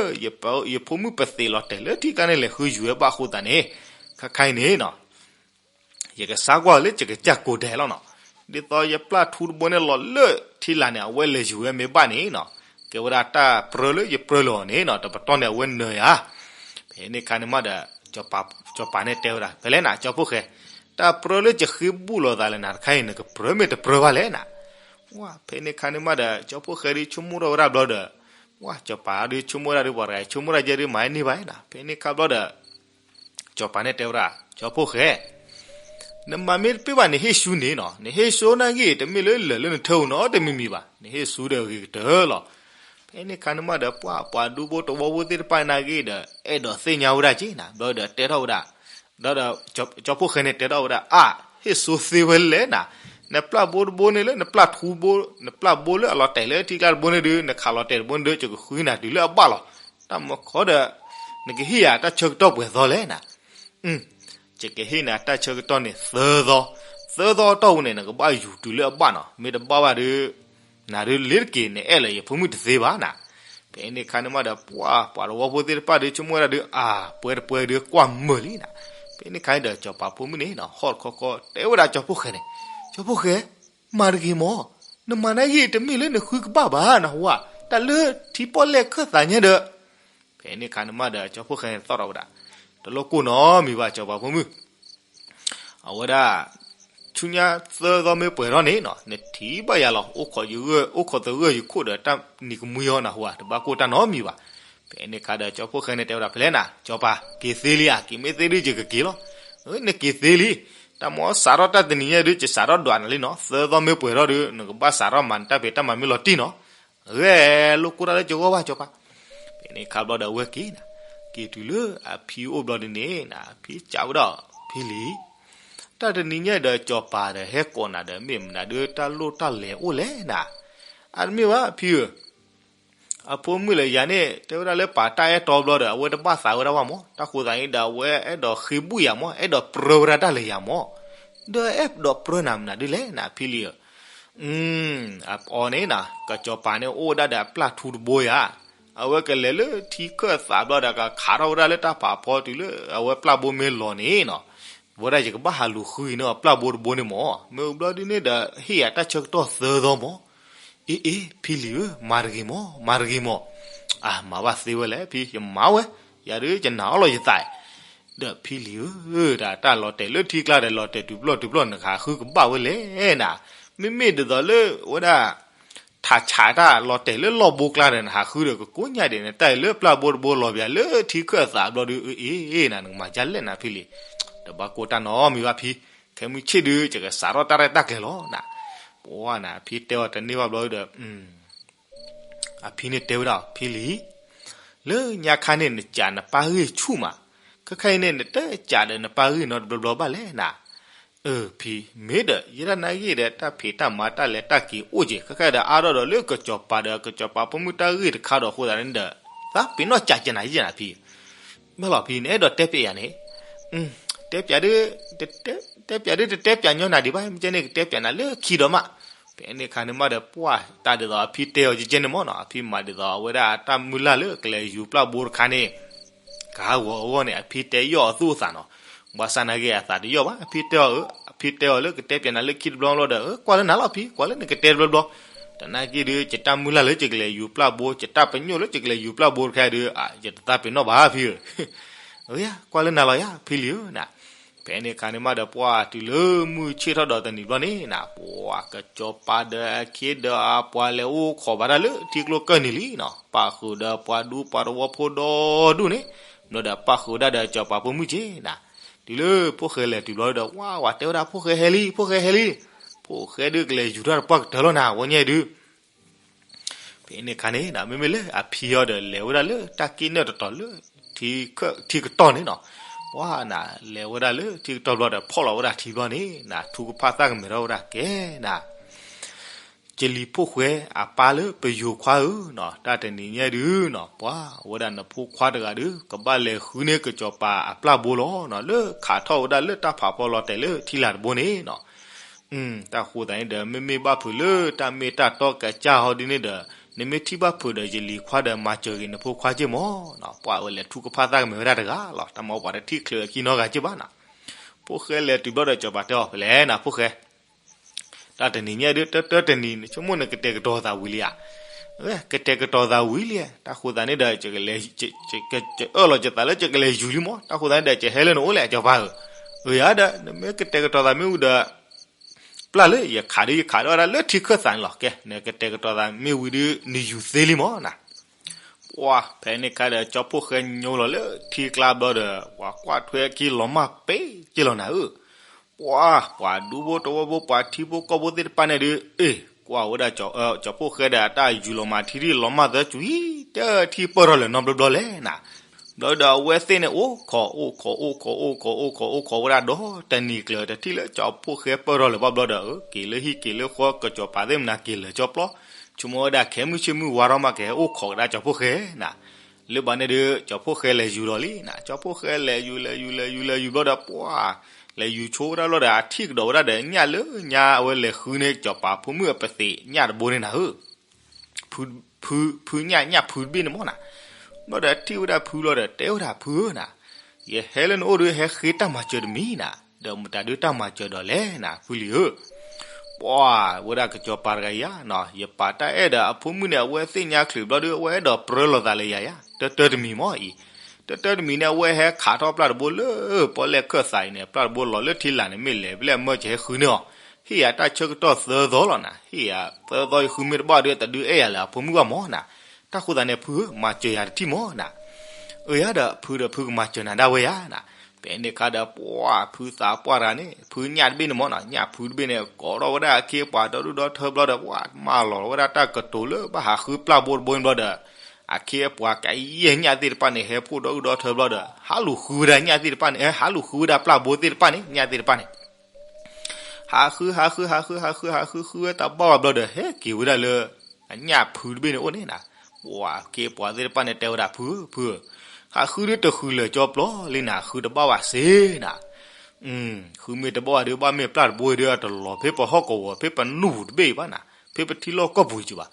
ယဖိမုၣ်ပသ့ၣ်လီၤတဲာ်လၢထံကျါန့ၣ် လဲၤဃုယူၤဝဲဘၣ်အဃိသတးန့ၣ် ခဲခါအံၤန့ၣ်နီၤ ယကစါကွၢ်လၢယကစၢ်ကိးဒဲးလီၤနီၤ. ဒ်သိးယပျၢ်ထူတဘိန့ၣ်လီၤလၢထံလာ်န့ၣ် အဝဲလဲၤယူၤဝဲမ့ၢ်ဘၣ်န့ၣ်နီၤ ကဲဝဲဒၣ်တၢ်ပြၢလၢယပြၢလီၤအီၤန့ၣ်နီၤ တပတီၢ်န့ၣ်အဝဲနၢၤယၤ. ဖဲန့ၣ်ခါန့ၣ်မးဒီး စီၤပၤန့ၣ်တဲဝဲဒၣ် ဖဲလဲၣ်နၤ ကၠီဖှိၣ်ဃဲ, တၢ်ပြၢလၢယဃ့ဘူၣ်လိာ်သးလၢနၤတခါအံၤ နကပြၢမ့ၢ်တပြၢဘၣ်လဲၣ်နၤ. ဝဲ ဖဲန့ၣ်ခါန့ၣ်မးဒီး ကၠီဖှိၣ်ဃဲဒုးဆိကမိၣ်ထီၣ်ဝဲဒၣ်ဘျီဒီး ဝဲ စီၤပၤဒုးဆိကမိၣ်ဝဲဒၣ်ဒုး ပှၤတဂၤအံၤဆိကမိၣ်ဒၣ်ကဲဒုး မၤန့ၢ်ဘၣ်နၤ. ဖဲန့ၣ်ခါဘျီဒီး စီၤပၤန့ၣ်တဲဝဲဒၣ် ကၠီဖှိၣ်ဃဲ, နမၤမ့ၢ်တပ့ၢ်ဘၣ်နဟ့ၣ်ဆူန့ၣ်နီၤ, နဟ့ၣ်ဆူနာ်က့ တမ့ၢ်လၢလၢာ်လၢနထၢပူၤနီတမံၤမံၤဘၣ်, နဟ့ၣ်ဆူဒီးအဂ့ၤကတၢၢ်လီၤ. ဖဲန့ၣ်ခါန့ၣ်မးဒီး ပှၤ ပှၤဒူဖိတဝီဖိသ့ၣ်တဖၣ်နာ်က့ဒီး အဲၣ်ဒိးသ့ၣ်ညါဝဲဒၣ်က့နၤ, ဘျီဒီးတဲထီၣ်ဝဲဒၣ်, ဒီး ကၠီဖှိၣ်ဃဲန့ၣ်တဲထီၣ်ဝဲဒၣ် အါ, ဟ့ၣ်ဆူသ့ဝဲလဲၣ်နၤ, နပျၢ်ဘိတဘိန့ၣ်လၢ နပျၢ်ထူတဘိ, နပျၢ်ဘိလၢအလီၤတဲာ်လၢထံကျါတဘိန့ၣ်ဒုး နခးလီၤတဲာ်တဘိန့ၣ်ဒုး ယကဃုနၤတုၤလၢအဘၣ်လီၤ. တၢ်မၢခီဒီး နကဟ့ၣ်ယၤတၢ်ဆၢကတီၢ်ပှဲၤသီလဲၣ်နၤ. ယကဟ့ၣ်နၤတၢ်ဆၢကတီၢ်န့ၣ်သၢသီ, သၢသီအတီၢ်ပူၤန့ၣ် နကဘၣ်ယူၤတုၤလၢအဘၣ်နီၤ, မ့ၢ်တဘၣ်ဘၣ်ဒီး နၤဒုးလ့ၤတက့ၤ နအဲၣ်လၢယဖိမုၣ်တသ့ဘၣ်နၤ. ဖဲန့ၣ်ခါန့ၣ်မးဒီး ပှၤ ပှၤတဝီဖိသ့ၣ်တဖၣ်ဒုးဆိကမိၣ်ဝဲဒၣ်ဒုး အါ ပှဲၤတပှဲၤဒုးကွၢ်မုာ်လံနၤ. ဖဲန့ၣ်ခါန့ၣ်ဒီး စီၤပၤဖိမုၣ်န့ၣ်နီၤ ဟီၣ်တခီခီ တဲဝဲဒၣ်ကၠီဖှိၣ်ဃဲန့ၣ်, ကၠီဖှိၣ်ဃဲ, မၤတဂ့ၤမၢ်, နမၤနာ်က့ တမ့ၢ်လၢနဃုကဘၣ်ဘၣ်နဟူဧါ, တၢ်လၢထံပီၣ်လဲၣ်ခၢၣ်သးညါဒီး ဖဲန့ၣ်ခါန့ၣ်မးဒီး ကၠီဖှိၣ်ဃဲန့ၣ်သီၣ်ထီၣ်ဝဲဒၣ်, တလိၣ်ကိၢ်နီတမံၤဘၣ် စီၤပၤဖိမုၣ်, အဝဲဒၣ် ဆူညါသၢသီမ့ၢ်ပှဲၤထီၣ်န့ၣ်နီၤ နထံၣ်ဘၣ်ယၤလီၤ, အိၣ်ခိးယဂၢၢ် အိၣ်ခိးသဂၢၢ်ယခိၣ်ဒီးတၢ်နံၤကမှံအီၤနဟူဧါ, တဘၣ်ကိၢ်တၢ်နီတမံၤဘၣ်. ဖဲန့ၣ်ခါဒီး ကၠီဖှိၣ်ဃဲန့ၣ်တဲဝဲဒၣ် ဖဲလဲၣ်နၤ စီၤပၤ, က့ၤသ့လံဧါ, က့ၤမ့ၢ်သ့ဒုးယကက့ၤလီၤ. နက့ၤသ့လံ, တၢ်မ့ၢ်စးထီၣ်တၢ်တနံၤညါဒုး ယစးထီၣ်ဒွးနၤလံနီၤ, သၢသီမ့ၢ်ပှဲၤထီၣ်ဒုး နကဘၣ်စးထီၣ်မၤနတၢ်ဖံးတၢ်မၤမ့ၢ်လီၤတံၢ်နီၤ. ဂဲၤလိာ်ကိၢ်တၢ်လၢကဂီၢ်ဘၣ် စီၤပၤ. ဖဲန့ၣ်ခါဘျီဒီးအဝဲက့ၤနၤ, က့ၤတုၤလၢအဖံအိၣ်ဘျီဒုးန့ၣ်နၤ အဖံစံးဝဲဒၣ် ဖံလံၤ, တၢ်တနံၤညါဒီး စီၤပၤဒီးဟဲကိးနၤဒီး မ့ၢ်မနုၤဒုးတၢ်လိၣ်တၢ်လဲၤအိၣ်လဲၣ်နၤ. အတမ့ၢ်ဘၣ် ဖံဧၢ, အဖိမုၣ်လၢယၤန့ၣ် တဲဝဲဒၣ်လၢပာ်တၢ်အဲၣ်တီဘျီဒီး အဝဲတဘၣ်သးဝဲဒၣ်ဘၣ်မၢ်, တၢ်ဃိသးန့ၣ်ဒီး အဝဲအဲၣ်ဒိးဃ့ဘူၣ်ယၤမၢ်, အဲၣ်ဒိးပြၢဝဲဒၣ်တၢ်လၢယၤမၢ်, ဒီးအဲၣ်ဒိးပြၢနၤမနုၤဒုးလဲၣ်နၤ ဖံလံၤဧၢ. အအီၤန့ၣ်နၤ ကစီၤပၤန့ၣ်အိၣ်ဝဲဒၣ်ဒီးအပျၢ်ထူတဘိယၤ, အဝဲကလဲၤလၢထံခၢၣ်သးဘျီဒီး ကခးထီၣ်ဝဲဒၣ်လၢတၢ်ဖးဖီတုၤလၢအဝဲပျၢ်ဘိမ့ၢ်လီၤန့ၣ်နီၤ, ဝဲဒၣ်ယကဘၣ်ဟးလူၤဃုအံၤန့ၣ် အပျၢ်ဘိတဘိန့ၣ်မၢ်, မ့ၢ်ဘျီဒုးန့ၣ်ဒီး ဟ့ၣ်ယၤတၢ်ဆၢကတီၢ်သၢသီမၢ်. အ့ အ့ ဖံလံၤဧၢ, မၤတဂ့ၤမၢ်, မၤတဂ့ၤမၢ်. အါ မၤဘၣ်သ့ဝဲလဲၣ်ဖံ, ယမၤဝဲ, ယၤဒုးယနာ်အီၤလီၤယသး, ဒီးဖံလံၤဧၢ, တၢ်လီၤတဲာ်လၢထံကျါဒီး လီၤတဲာ်တုၤပျီၢ်တုၤပျီၢ် နကဟးဃုကဘၣ်ဝဲလဲၣ်နၤ. မ့မ့ၢ်ဒ်သိးလၢဝဲဒၣ် ထးဆးတၢ်လီၤတဲာ်လၢလီၢ်ဘိကျါဒီး နဟးဃုဒီးကကိးညါဒံး နတၢ်အံၤလၢပျၢ်ဘိတဘိလီၤပျၢၤလၢထံခၢၣ်သးဘျီဒုး အ့ အ့ နၤ နကမၤဒ်လဲၣ်နၤဖံလံၤ, တဘၣ်ကိၢ်တၢ်နီတမံၤဘၣ်ဖံ, ခဲမုၢ်ဆ့ၣ်ဒုး ယကစးထီၣ်တၢ်ရဲၣ်တၢ်ကျဲၤလီၤနၤ. ပှၤနၤ ဖံတဲအီၤတန့ၢ်ဘၣ်ဘျီဒီး အဖံန့ၣ်တဲဝဲဒၣ် ဖံလံၤ, လၢညါခါန့ၣ် နစံးနပၢ်ဂ့ၢ်ဆူၣ်မး, ခဲခါအံၤန့ၣ် နတစံးဒီးနပၢ်ဂ့ၢ်နီတဘျီဘျီဘၣ်လဲၣ်နၤ. အၢ ဖံ, မ့ၢ်ဒီး ယဲဒၣ်နာ်ဂ့ၢ်ဒီး တၢ်ဖံးတၢ်မၤတၢ်လဲၤတၢ်က့ၤအိၣ်က့ၤ ခဲခါဒီး အါထီၣ်ဒီးလၢကစီၤပၤဒီး ကစီၤပၤဖိမုၣ်တၢ်ဂ့ၢ်တခါဒီး အဃိသတးန့ၣ်ဒီး သးပ့ၤနီၣ်စံးကနၤယဲၢ်နၤဖံ. ဘၣ်လီၤဖံ နအဲၣ်ဒိးတဲပျးယၤန့ၣ်, တဲပျးဒ်, တဲပျးဒ်တတဲပျးညီနၤဒံးဘၣ်, မ့ၢ်ကဲန့ၣ် ကတဲပျးနၤလၢခံဒီးမး. ဖဲန့ၣ်အခါန့ၣ်မးဒီး ပှၢ်တၢ်ဒ်သိးအဖံတဲအီၤကဲန့ၣ်မးနီၤ, အဖံမၤဒ်သိးအဝဲဒၣ်အတၢ်မုၢ်လၢ်လၢကလဲၤယူၤပျၢ်ဘိတခါန့ၣ် ကဟးဂီၤအဂီၢ်န့ၣ် အဖံတဲယီၢ်အသူၣ်အသးနီၤ. ဘၣ်ဆၣ်နာ်က့အသးတယီၢ်ဘၣ်, အဖံတဲအီၤဧၢ, အဖံတဲအီၤလၢကတဲပျးနၤလၢခံတဘျီဘျီဒီး ကွၢ်လၢနၤလီၤဖံ, ကွၢ်လၢနကတဲတဘျီဘျီ. တနာ်က့ဒီး ယတၢ်မုၢ်လၢ်လၢယကလဲၤယူၤပျၢ်ဘိ, ယတၢ်ပညိၣ်လၢယကလဲၤယူၤပျၢ်ဘိတခါဒီး ယတသးပ့ၤနီၣ်ဘၣ်ဖံဧၢ. ကွၢ်လၢနၤလီၤယၤ ဖံလံၤဧၢနၤ. ဖဲန့ၣ်အခါန့ၣ်မးဒီး ပှၢ်တုၤလၢမုၢ်ဆ့ၣ်ထီၣ်ဒီးတနံၤဘျီန့ၣ်နၤ, ပှၢ်ကစီၤပၤဒီးအခ့ဒီးအပှၤလဲၤအိၣ်ခိးဘၣ်တၢ်လၢထံကျိကၢၢ်နံၤလံနီၤ, ပၣ်ဃုာ်ဒီးပှၤဒူပှၤသဝီဖိဒီဒူၣ်န့ၣ်, ဘျီဒီးပၣ်ဃုာ်ဝဲဒၣ်ဒီးစီၤပၤဖိမုၣ်က့နၤ. တုၤလၢဖိၣ်ဃဲလဲၤတုၤဘျီဒီး ဝါဝၤတဲဝဲဒၣ် ဖိၣ်ဃဲဟဲလံ, ဖိၣ်ဃဲဟဲလံ, ဖိၣ်ဃဲဒုးကလဲၤယူၤထီၣ်တပှၢ်ကတၢၢ်လီၤနၤ ဝဲညါဒုး ဖဲန့ၣ်အခါန့ၣ် မ့မ့ၢ်လၢအဖံအီၤဒီး လဲၤဝဲဒၣ်လၢတၢ်က့ၣ်နၢၣ်တတီၤလၢ ထံကတီၢ်န့ၣ်နီၤ, ပှၢ်နၤ လဲၤဝဲဒၣ်လၢထံကတီၢ်ဘျီဒီး ဖီၣ်လီၤဝဲဒၣ်ထံဘျီန့ၣ်နၤ, ထူကဖၣ်သၣ်ကမဲာ်ထီၣ်ဝဲဒၣ်ကဲနၤ ကလံၤဖိၣ်ဃဲအပၢ်လၢပယိၤခွါဧၢနီၤ, တၢ်တနံၤညါဒုးနီၤ, ပှၤဝဲဒၣ်နဖိခွါတဂၤဒီး ကဘၣ်လဲၤဃုန့ၢ်ကစီၤပၤအပျၢ်ဘိလီၤနီၤ, လၢခးထီၣ်ဝဲဒၣ်လၢတၢ်ဖးဖီလီၤတဲာ်လၢထံလာ်တဘိန့ၣ်နီၤ. တၢ်ဃိသတးန့ၣ်ဒီး မ့မ့ၢ်ဘၣ်ဖုးလၢတၢ်မ့ၢ်တၢ်တီကစၢ်ဟီဒ်န့ၣ်ဒီး နမ့ၢ်ထံၣ်ဘၣ်ဖုးဒီးယလံၤခွါဒီး မၤစၢၤက့ၤနဖိခွါက့ၢ်မၢ်နီၤ, ပှၤဝဲလဲၤထူကဖၣ်သၣ်ကမဲာ်ဝဲဒၣ်တဂၤလီၤ, တၢ်မၤပှၤတထံၣ်ချုးအခံနီတဂၤက့ၢ်ဘၣ်နီၤ. ဖိၣ်ဃဲလဲၤတုၤဘျီဒီးစီၤပၤတဲအီၤ ဖဲလဲၣ်နၤဖိၣ်ဃဲ တၢ်တနံၤညါဒုး တၢတၢတနံၤ ဆိကမိၣ်နကတဲာ်ကတီၤသးဝံၤလံဧါ, ကတဲာ်ကတီၤသးဝံၤလံ, တၢ်ဃိသတးန့ၣ်ဒီး ယအၢၣ်လီၤယသးလၢယကလဲၤယူၤလံမၢ်, တၢ်ဃိသတးန့ၣ်ဒီး ယဟဲလၢနအိၣ်လဲၣ် စီၤပၤဧၢ, အၢ ယၤဒီး နမ့ၢ်ကတဲာ်ကတီၤသးမ့ၢ်ဝံၤဒီး ပျၢ်လၢယခးဒုး ယခးဒီးဝဲဒၣ်လၢထံခၢၣ်သးန့ၣ်လီၤ, ကဲ နကတဲာ်ကတီၤသးမ့ၢ်ဝံၤဒုး နယူၤသ့လံမၢ်နၤ. ပှၢ် ဖဲန့ၣ်အခါဒီး ကၠီဖိၣ်ဃဲညိလီၤလၢထံကျါဘျီဒီး ပှၤကွၢ်ထွဲခံလီၤမၢ်ပ့က့ၢ်လီၤနၤဧၢ, ပှၤ ပှၤဒူဖိသဝီဖိ ပှၤထံဖိကီၢ်ဖိသ့ၣ်တဖၣ်န့ၣ်ဒုး အ့ၣ် ကွၢ်ဝဲဒၣ် ကၠီဖိၣ်ဃဲဒီးအတၢ်ယူၤလီၤမၢ်ထံဒုး လီၤမၢ်သၢကွံာ် တထံၣ်ပၢၢ်ထီၣ်လၢၤနီတဘျီဘျီလဲၣ်နၤ. ဘျီဒီးအဝဲသ့ၣ်န့ၣ် အိၣ်ခိး အိၣ်ခိး အိၣ်ခိး အိၣ်ခိး အိၣ်ခိး အိၣ်ခိးဝဲဒၣ်ဒီး တနံၤကျၢၤတထံၣ်လၢကၠီဖိၣ်ဃဲပၢၢ်ထီၣ်လၢၤဘၣ်ဘျီဒီး က့ၤလၢဟံၣ်က့ၤလၢဃီ ကစီၤပၤသ့ၣ်မနၤက့ၤလၢာ်ကၠီပျီ, ဆိကမိၣ်ဝဲဒၣ်ခဲမုၢ်ဆ့ၣ်မုၢ်ဝါထီၣ်မး ကဟဲအိၣ်ခိးကဒါကၠီဖိၣ်ဃဲနၤ. လၢဘၣ်န့ၣ်ဒီး ကၠီဖိၣ်ဃဲလဲၤယူၤလီၤလံနၤ, ကၠီဖိၣ်ဃဲလဲၤယူၤ လဲၤယူၤ လဲၤယူၤ လဲၤယူၤဘျီဒီး ပှၢ် လဲၤယူၤဆိဝဲဒၣ်လီၤဒီး အထံၣ်ကဒီးဝဲဒၣ်ဒီး ညၣ်လၢညါအဝဲလဲၤဃုန့ၢ်ကစီၤပၤဖိမုၣ်အပသံးညၣ်တဘိန့ၣ်နၤဧၢ ဖု ဖု ဖုညၣ် ညၣ်ဖုတဘ့ၣ်န့ၣ်မၢ်နၤ. ဘျီဒီးထံၣ်ဝဲဒၣ်ဖုလီၤဒီး တဲဝဲဒၣ်ဖုဧၢနၤ, ယဟဲလၢနအိၣ်ဒီး ဟဲဃ့တၢ်မၤစၢၤတမံၤနၤ, ဒီးမတၤဒုးတၢ်မၤစၢၤဒီးလဲၣ်နၤ ဖုလံၤဧၢ. ပှၢ် ဝဲဒၣ်ကစီၤပၤတဂၤယၤနီၤ, ယပာ်တၢ်အဲၣ်ဒီးအဖိမုၣ်န့ၣ် အဝဲသ့ၣ်ညါချုးဘျီဒီး အဝဲအဲၣ်ဒိးပြၢလိာ်သးလၢယၤယၤ တၢတၢတမံၤမၢ်အံၤ, တၢတၢတမံၤန့ၣ် အဝဲဟဲခးထီၣ်ပျၢ်တဘိလၢပီၣ်လဲၣ်ခၢၣ်သးအံၤန့ၣ်, ပျၢ်တဘိလီၤလၢထံလာ်န့ၣ် မ့ၢ်လဲၤဖဲလဲၣ် အမၢကဟဲဃုန့ၢ်အီၤ, ဟ့ၣ်ယၤတၢ်ဆၢကတီၢ်သၢသီလီၤနၤ, ဟ့ၣ်ယၤသၢသီ ယဃုမ့ၢ်တဘၣ်ဒီး တဒုးအဲၣ်ယၤလၢအဖိမုၣ်ဘၣ်မၢ်နၤ. တၢ်ဃိသတးန့ၣ် ဖုဧၢ မၤစၢၤယၤတထံၣ်မၢ်နၤ. အၢ ယၤဒီး ဖုဒီးဖုကမၤစၢၤနၤဒၣ်ဝဲယၤနၤ. ဖဲန့ၣ်အခါဒီး ပှၢ်ဖုသးပှၢ်တဂၤန့ၣ် ဖုညၣ်တဘ့ၣ်န့ၣ်မၢ်နၤ, ညၣ်ဖုတဘ့ၣ်န့ၣ် ကိးထီၣ်ဝဲဒၣ်အခ့အပှၤဒီဒူၣ်ဒီထၢဘျီဒီး ပှၢ်မၢလီၤဝဲဒၣ်တၢ်ကတိၤလၢဘၣ်ဟးဃုပျၢ်ဘိတဘိန့ၣ်ဘျီဒီး အခ့အပှၤကယဲၢ်ညၣ်သ့ၣ်တဖၣ်န့ၣ် ဟဲဖှိၣ်ဒီဒူၣ်ဒီထၢဘျီဒီး ဟးလူၤဃုဝဲဒၣ်ညၣ်သ့ၣ်တဖၣ်န့ၣ်, ဟးလူၤဃုဝဲဒၣ်ပျၢ်ဘိသ့ၣ်တဖၣ်န့ၣ်, ညၣ်သ့ၣ်တဖၣ်န့ၣ် ဟးဃု ဟးဃု ဟးဃု ဟးဃု ဟးဃု ဃုဝဲတၢ်ဘၣ်ဝဲဘျီဒီး ဟဲက့ၤဝဲဒၣ်လၢ အညၣ်ဖုတဘ့ၣ်န့ၣ်အိၣ်န့ၣ်နၤ. ပှၢ်ခ့ပှၤသ့ၣ်တဖၣ်န့ၣ် တဲဝဲဒၣ် ဖုဧၢ ဖုဧၢ, ဟးဃုဒုးတဃုာ်လၢာ်ကၠီပျီလံနၤ, ဃုတဘၣ်ဘၣ်စ့နၤ. ဃုမ့ၢ်တဘၣ်ဘၣ်ဒီး ဘၣ်မ့ၢ်ပျၢ်တဘိဒီး အတလီၤဖဲပဟီၣ်ကဝီၤ ဖဲပဟံၣ်ပူၤတဘ့ၣ်ဘၣ်နၤ, ဖဲပထံလီၢ်ကီၢ်ပူၤကဘၣ်.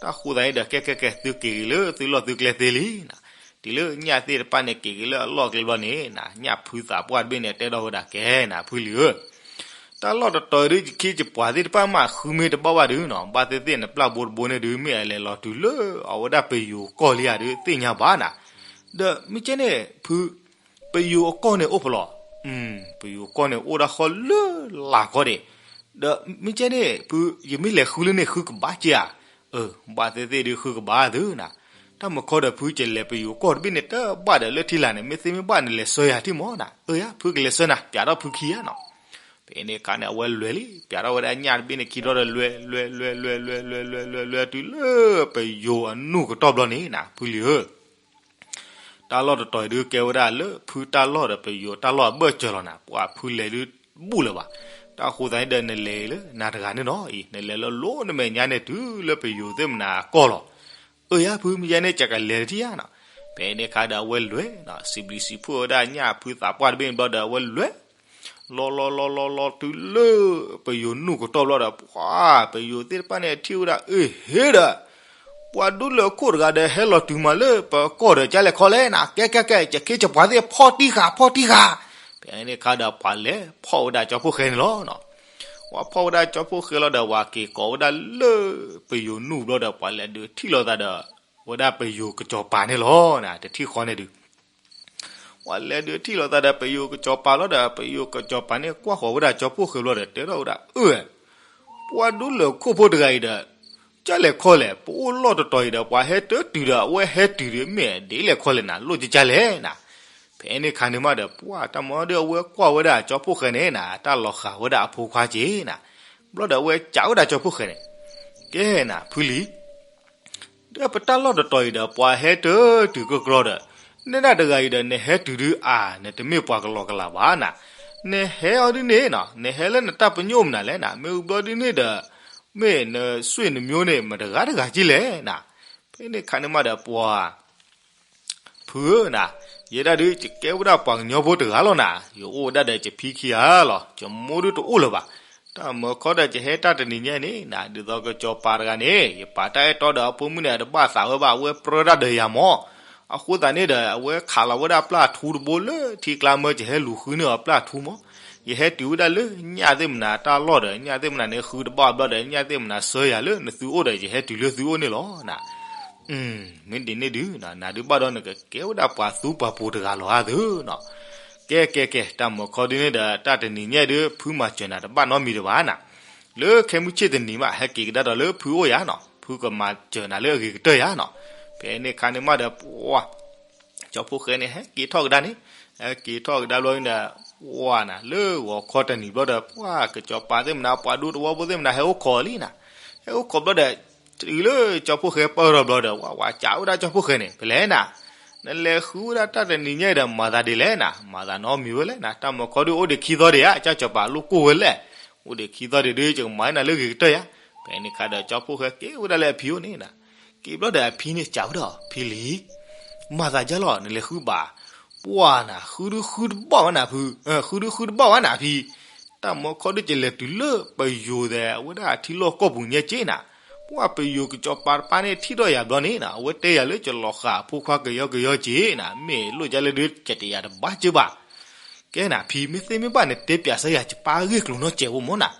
တၢ်ဃိသတးန့ၣ်ဒီး ကဲ ကဲ ကဲ သုက့ၤက့ၤလၢသုလီၢ်သုကျဲသ့လံနၤ. တုၤလၢညၣ်သ့ၣ်တဖၣ်န့ၣ် က့ၤက့ၤလၢအလီၢ်ကျဲဘျီန့ၣ်နၤ, ညၣ်ဖုသးပှၢ်တဘ့ၣ်န့ၣ် တဲထီၣ်ဝဲဒၣ် ကဲနၤ ဖုလံၤဧၢ, တၢ်လီၢ်တတီၤအံၤဒုး ယခ့ယပှၤသ့ၣ်တဖၣ်မး ဃုမ့ၢ်တဘၣ်ဘၣ်ဒုးနီၤ, ဘၣ်သ့ၣ်သ့ၣ်နပျၢ်ဘိတဘိန့ၣ်ဒုး မ့ၢ်အလဲၤလီၤတုၤလၢအဝဲဒၣ်ပယိၤကီၢ်လံဧါဒုး သ့ၣ်ညါဘၣ်နၤ. ဒီးမ့ၢ်ကဲန့ၣ် ဖု ပယိၤအကီၢ်န့ၣ်အိၣ်ဖဲလဲၣ်. ပယိၤကီၢ်န့ၣ်အိၣ်ဒၣ်ဃီလၢလာ်ခီဒံး, ဒီးမ့ၢ်ကဲန့ၣ် ဖု ယမ့ၢ်လဲၤဃုလၢန့ၣ် ဃုကဘၣ်က့ဧါ. အၢ ဘၣ်သ့ၣ်သ့ၣ်ဒုး ဃုကဘၣ်သုနၤ. တၢ်မုၢ်ခီဒီး ဖု ယလဲၤပယိၤကီၢ်တဘ့ၣ်န့ၣ် တဘၣ်ဒီး လၢထံလာ်န့ၣ် မ့ၢ်သ့မ့ၢ်ဘၣ် နလဲၤဆှၢယၤတထံၣ်မၢ်နၤ. အၢ ယၤ ဖုကလဲၤဆှၢနၤ, ပျးထီၣ်ဖုခံဧါနီၤ. ဖဲန့ၣ်အခါန့ၣ် အဝဲလဲၤလံ, ပျးထီၣ်ဝဲဒၣ်ညၣ်တဘ့ၣ်န့ၣ်ခံဘျီဒီး လဲၤ လဲၤ လဲၤ လဲၤ လဲၤ လဲၤ လဲၤ လဲၤ တုၤလၢပယိၤအနူၢ်ကတီၢ်ဘျီန့ၣ်နၤ ဖုလံၤဧၢ တၢ်လီၢ်တတီၤအံၤဒုး ကဲဝဲဒၣ်လၢဖုတၢ်လီၢ်ဒီးပယိၤတၢ်လီၢ်အဘၢၣ်စၢၤလီၤနၤ, ပှၤဖုလဲၤဒုးဘူၣ်လၢၤဘၣ်. တၢ်ဃိသတးန့ၣ်ဒီး နလဲၤလၢနၤတဂၤန့ၣ်နီၤအံၤ, နလဲၤလၢလီၤနမဲာ်ညါန့ၣ် တုၤလၢပယိၤသ့ၣ်မနၤအကီၢ်လီၤ. အၢ ယၤ ဖု မ့ၢ်ယဲန့ၣ် ကကလဲၤတထံၣ်ဧါနီၤ. ဖဲန့ၣ်အခါဒီးအဝဲလဲၤနီၤ စံးဘျုးစံးဖှိၣ်ဝဲဒၣ်ညၣ်ဖုသးပှၢ်တဘ့ၣ်န့ၣ်ဘျီဒီး အဝဲလဲၤ လီၤလီၤလီၤလီၤလီၤတုၤလၢ ပယိၤနူၢ်ကတီၢ်ဘျီဒီး ပှၤ ပယိၤသ့ၣ်တဖၣ်န့ၣ်ထံၣ်ဝဲဒၣ် အ့ဟ့ဒီး ပှၤဒူလၢၢ်ခိၣ်တဂၤဒီး ဟဲလီၤတုၤမးလၢပကီၢ်ဒီး ကလဲၤခီလဲၣ်နၤ ကဲကဲကဲ ယက့ၤကပှၤသ့ၣ်ဖီၣ်တံၢ်ဃာ် ဖီၣ်တံၢ်ဃာ်. ဖဲန့ၣ်အခါဒီးပှၤလဲၤဖီၣ်ဝဲဒၣ်ကၠီဖှိၣ်ဃဲန့ၣ်လီၤ. ပှၤဖီၣ်ဝဲဒၣ်ကၠီဖှိၣ်ဃဲလီၤဒီး ပှၤက့ၤကိးဝဲဒၣ်လၢ ပယိၤနူၢ်ဘျီဒီး ပှၤလဲၤဒုးထံၣ်လိာ်သးဒီး ဝဲဒၣ်ပယိၤကစီၤပၤန့ၣ်လီၤ. တထံၣ်ဃီန့ၣ်ဒုး ပှၤလဲၤဒုးထံၣ်လိာ်သးဒီးပယိၤကစီၤပၤလီၤဒီး ပယိၤကစီၤပၤန့ၣ်ကွၢ်ဃီၤဝဲဒၣ်ကၠီဖှိၣ်ဃဲဘျီဒီး တဲထီၣ်ဝဲဒၣ် အၢ ပှၤဒူလၢၢ်ခိၣ်ဖိတဂၤအံၤဒီး ကလဲၤခီလဲၣ် ပအိၣ်လီၢ်တတီၤအံၤဒီး ပှၤဟဲတၢတုၤဒီး အဝဲဟဲတုၤဒီး မ့ၢ်ဒ်လဲၣ်ခီလဲၣ်နၤ လိၣ်ကကလဲၣ်နၤ. ဖဲန့ၣ်ခါန့ၣ်မးဒီး ပှၤတၢ်မၤဒီးအဝဲကွၢ်ဝဲဒၣ်ကၠီဖှိၣ်ဃဲန့ၣ်နၤ တၢ်လီၤဃာ်ဝဲဒၣ်အဖိခွါက့ၤနၤ. ဘျီဒီးအဝဲကးဝဲဒၣ်ကၠီဖှိၣ်ဃဲန့ၣ် ကဲနၤ ဖုလံၤ ဒီးပတၢ်လီၢ်တတီၤအံၤဒီး ပှၤဟဲတၢတုၤကကြီဒီး နဲဒၣ်တဂၤအံၤဒီး နဟဲတုၤဒုးအါ နတမ့ၢ်ပှၤကလီကလးဘၣ်နၤ. နဟဲအီၤဒုးန့ၣ်နီၤ နဟဲလၢနတၢ်ပညိၣ်မနုၤလဲၣ်နၤ မ့ၢ်ဝံၤဘျီဒုးန့ၣ်ဒီး မ့ၢ်နစွ့ၣ်နမျိုးန့ၣ် မတဂၤတဂၤက့ၤလဲၣ်နၤ. ဖဲန့ၣ်ခါန့ၣ်မးဒီးပှၤ ဖုဧၢနၤ, ယဲဒၣ်ဒုး ယကဲဝဲဒၣ်ပှၤကညီဖိတဂၤလီၤနၤ, ယအိၣ်ဝဲဒၣ်ဒီးယဖံခံဂၤလီၤ, ယမိၢ်ဒုးတအိၣ်လၢၤဘၣ်. တၢ်မၤခီဒီးယဟဲတၢ်တနံၤညါန့ၣ်နၤ, ဒ်သိးကစီၤပၤတဂၤန့ၣ် ယပာ်တၢ်အဲၣ်တီဒီးအဖိမုၣ်န့ၣ် အတဘၣ်သးဝဲဘၣ်, အဝဲပြၢတၢ်ဒီးယၤမၢ်. အဃိသတးန့ၣ်ဒီး အဝဲခးလီၤဝဲဒၣ်ပျၢ်ထူတဘိလၢထံကျါမၢ ယဟဲလူၤဃုန့ၢ်အီၤပျၢ်ထူမၢ်. ယဟဲတုၤဝဲဒၣ်လၢညၣ်သ့ၣ်မနၤတၢ်လီၢ်ဒီး ညၣ်သ့ၣ်မနၤန့ၣ်ဃုတဘၣ်ဘျီဒီး ညၣ်သ့ၣ်မနၤဆှၢယၤလၢနသုအိၣ်ဒီး ယဟဲတုၤလၢသုအိၣ်န့ၣ်လီၤနၤ. မ့ၢ်ဒ်န့ၣ်ဒုး နၤဒုးဘၣ်ဒီးနကကဲဝဲဒၣ်ပှၤသူပှၤပိၤတဂၤလီၤဧါသုနီၤ. ကဲကဲကဲ တၢ်မၤခီဒုးန့ၣ်ဒီး တၢ်တနံၤညါဒုး ဖုမၤစၢၤနၤတဘၣ်နီတမံၤဒံးဘၣ်နၤ. လၢခဲမုၢ်ဆ့ၣ်တနံၤမး ဟဲက့ၤကဒါဒီးလၢဖုအိၣ်ယၤနီၤ, ဖုကမၤစၢၤနၤလၢအဂ့ၤကတၢၢ်ယၤနီၤ. ဖဲန့ၣ်ခါန့ၣ်မးဒီး ပှၤ ကၠီဖိဃဲန့ၣ် ဟဲက့ၤထီၣ်ကဒါန့ၣ်, ဟဲက့ၤထီၣ်ကဒါဘျီန့ၣ်ဒီး ပှၤနၤ လၢဂီၤခီတနံၤဘျီဒီး ပှၤကစီၤပၤသ့ၣ်မနၤ ပှၤဒူသဝီဖိသ့ၣ်မနၤ ဟဲအိၣ်ခိးလံနၤ. ဟဲအိၣ်ခိးဘျီဒီး တုၤလၢကၠီဖိဃဲပၢၢ်ထီၣ်ဘျီဒီး ဝဲဝဲကးဝဲဒၣ်ကၠီဖိဃဲန့ၣ် ဖဲလဲၣ်နၤ, နလဲၤဃုဝဲဒၣ်တၢ်တနံၤညါအံၤဒီး မၤသးဒ်လဲၣ်နၤ, မၤသးနီတမံၤဝဲလဲၣ်နၤ, တၢ်မၤခီဒုးအိၣ်ဒံးခံသီဒံးဧါ, ကၠီကစီၤပၤလိၣ်ကိၢ်ဝဲလဲၣ်, အိၣ်ဒံးခံသီဒံးဒုး ယကမၤနၤလၢဂ့ၤကတၢၢ်ယၤ. ဖဲန့ၣ်ခါဒီးကၠီဖိဃဲက့ၤဝဲဒၣ်လၢအဖံအိၣ်န့ၣ်နၤ. က့ၤဘျီဒီးအဖံန့ၣ်ကးဝဲဒၣ် ဖံလံၤ မၤသးဒ်လဲၣ် နလဲၤဃုဘၣ်, ပှၤနၤ ဃုဒုဃုတဘၣ်ဝဲနၤဖု, ဃုဒုဃုတဘၣ်ဝဲနၤဖံ, တၢ်မၤခီဒုး ယလဲၤတုၤလၢပယိၤဒီးအဝဲဒၣ်ထံလီၢ်ကီၢ်ပူၤညါက့နၤ, ပှၤပယိၤကစီၤပၤတပၢ်န့ၣ်ထံၣ်ထီၣ်ယၤဘျီန့ၣ်နၤ အဝဲတဲယၤလၢယလီၤဃာ်အဖိခွါကယီကယီက့နၤ, မ့ၢ်လိၣ်ကလဲၣ်ဒုး ကတဲယၤတဘၣ်က့ဘၣ်. ကဲနၤဖံ မ့ၢ်သ့မ့ၢ်ဘၣ်နတဲပၠးစၢ်ယၤ ယပၢ်ဂ့ၢ်ကျိၤနီတစဲးဖိမၢ်နၤ.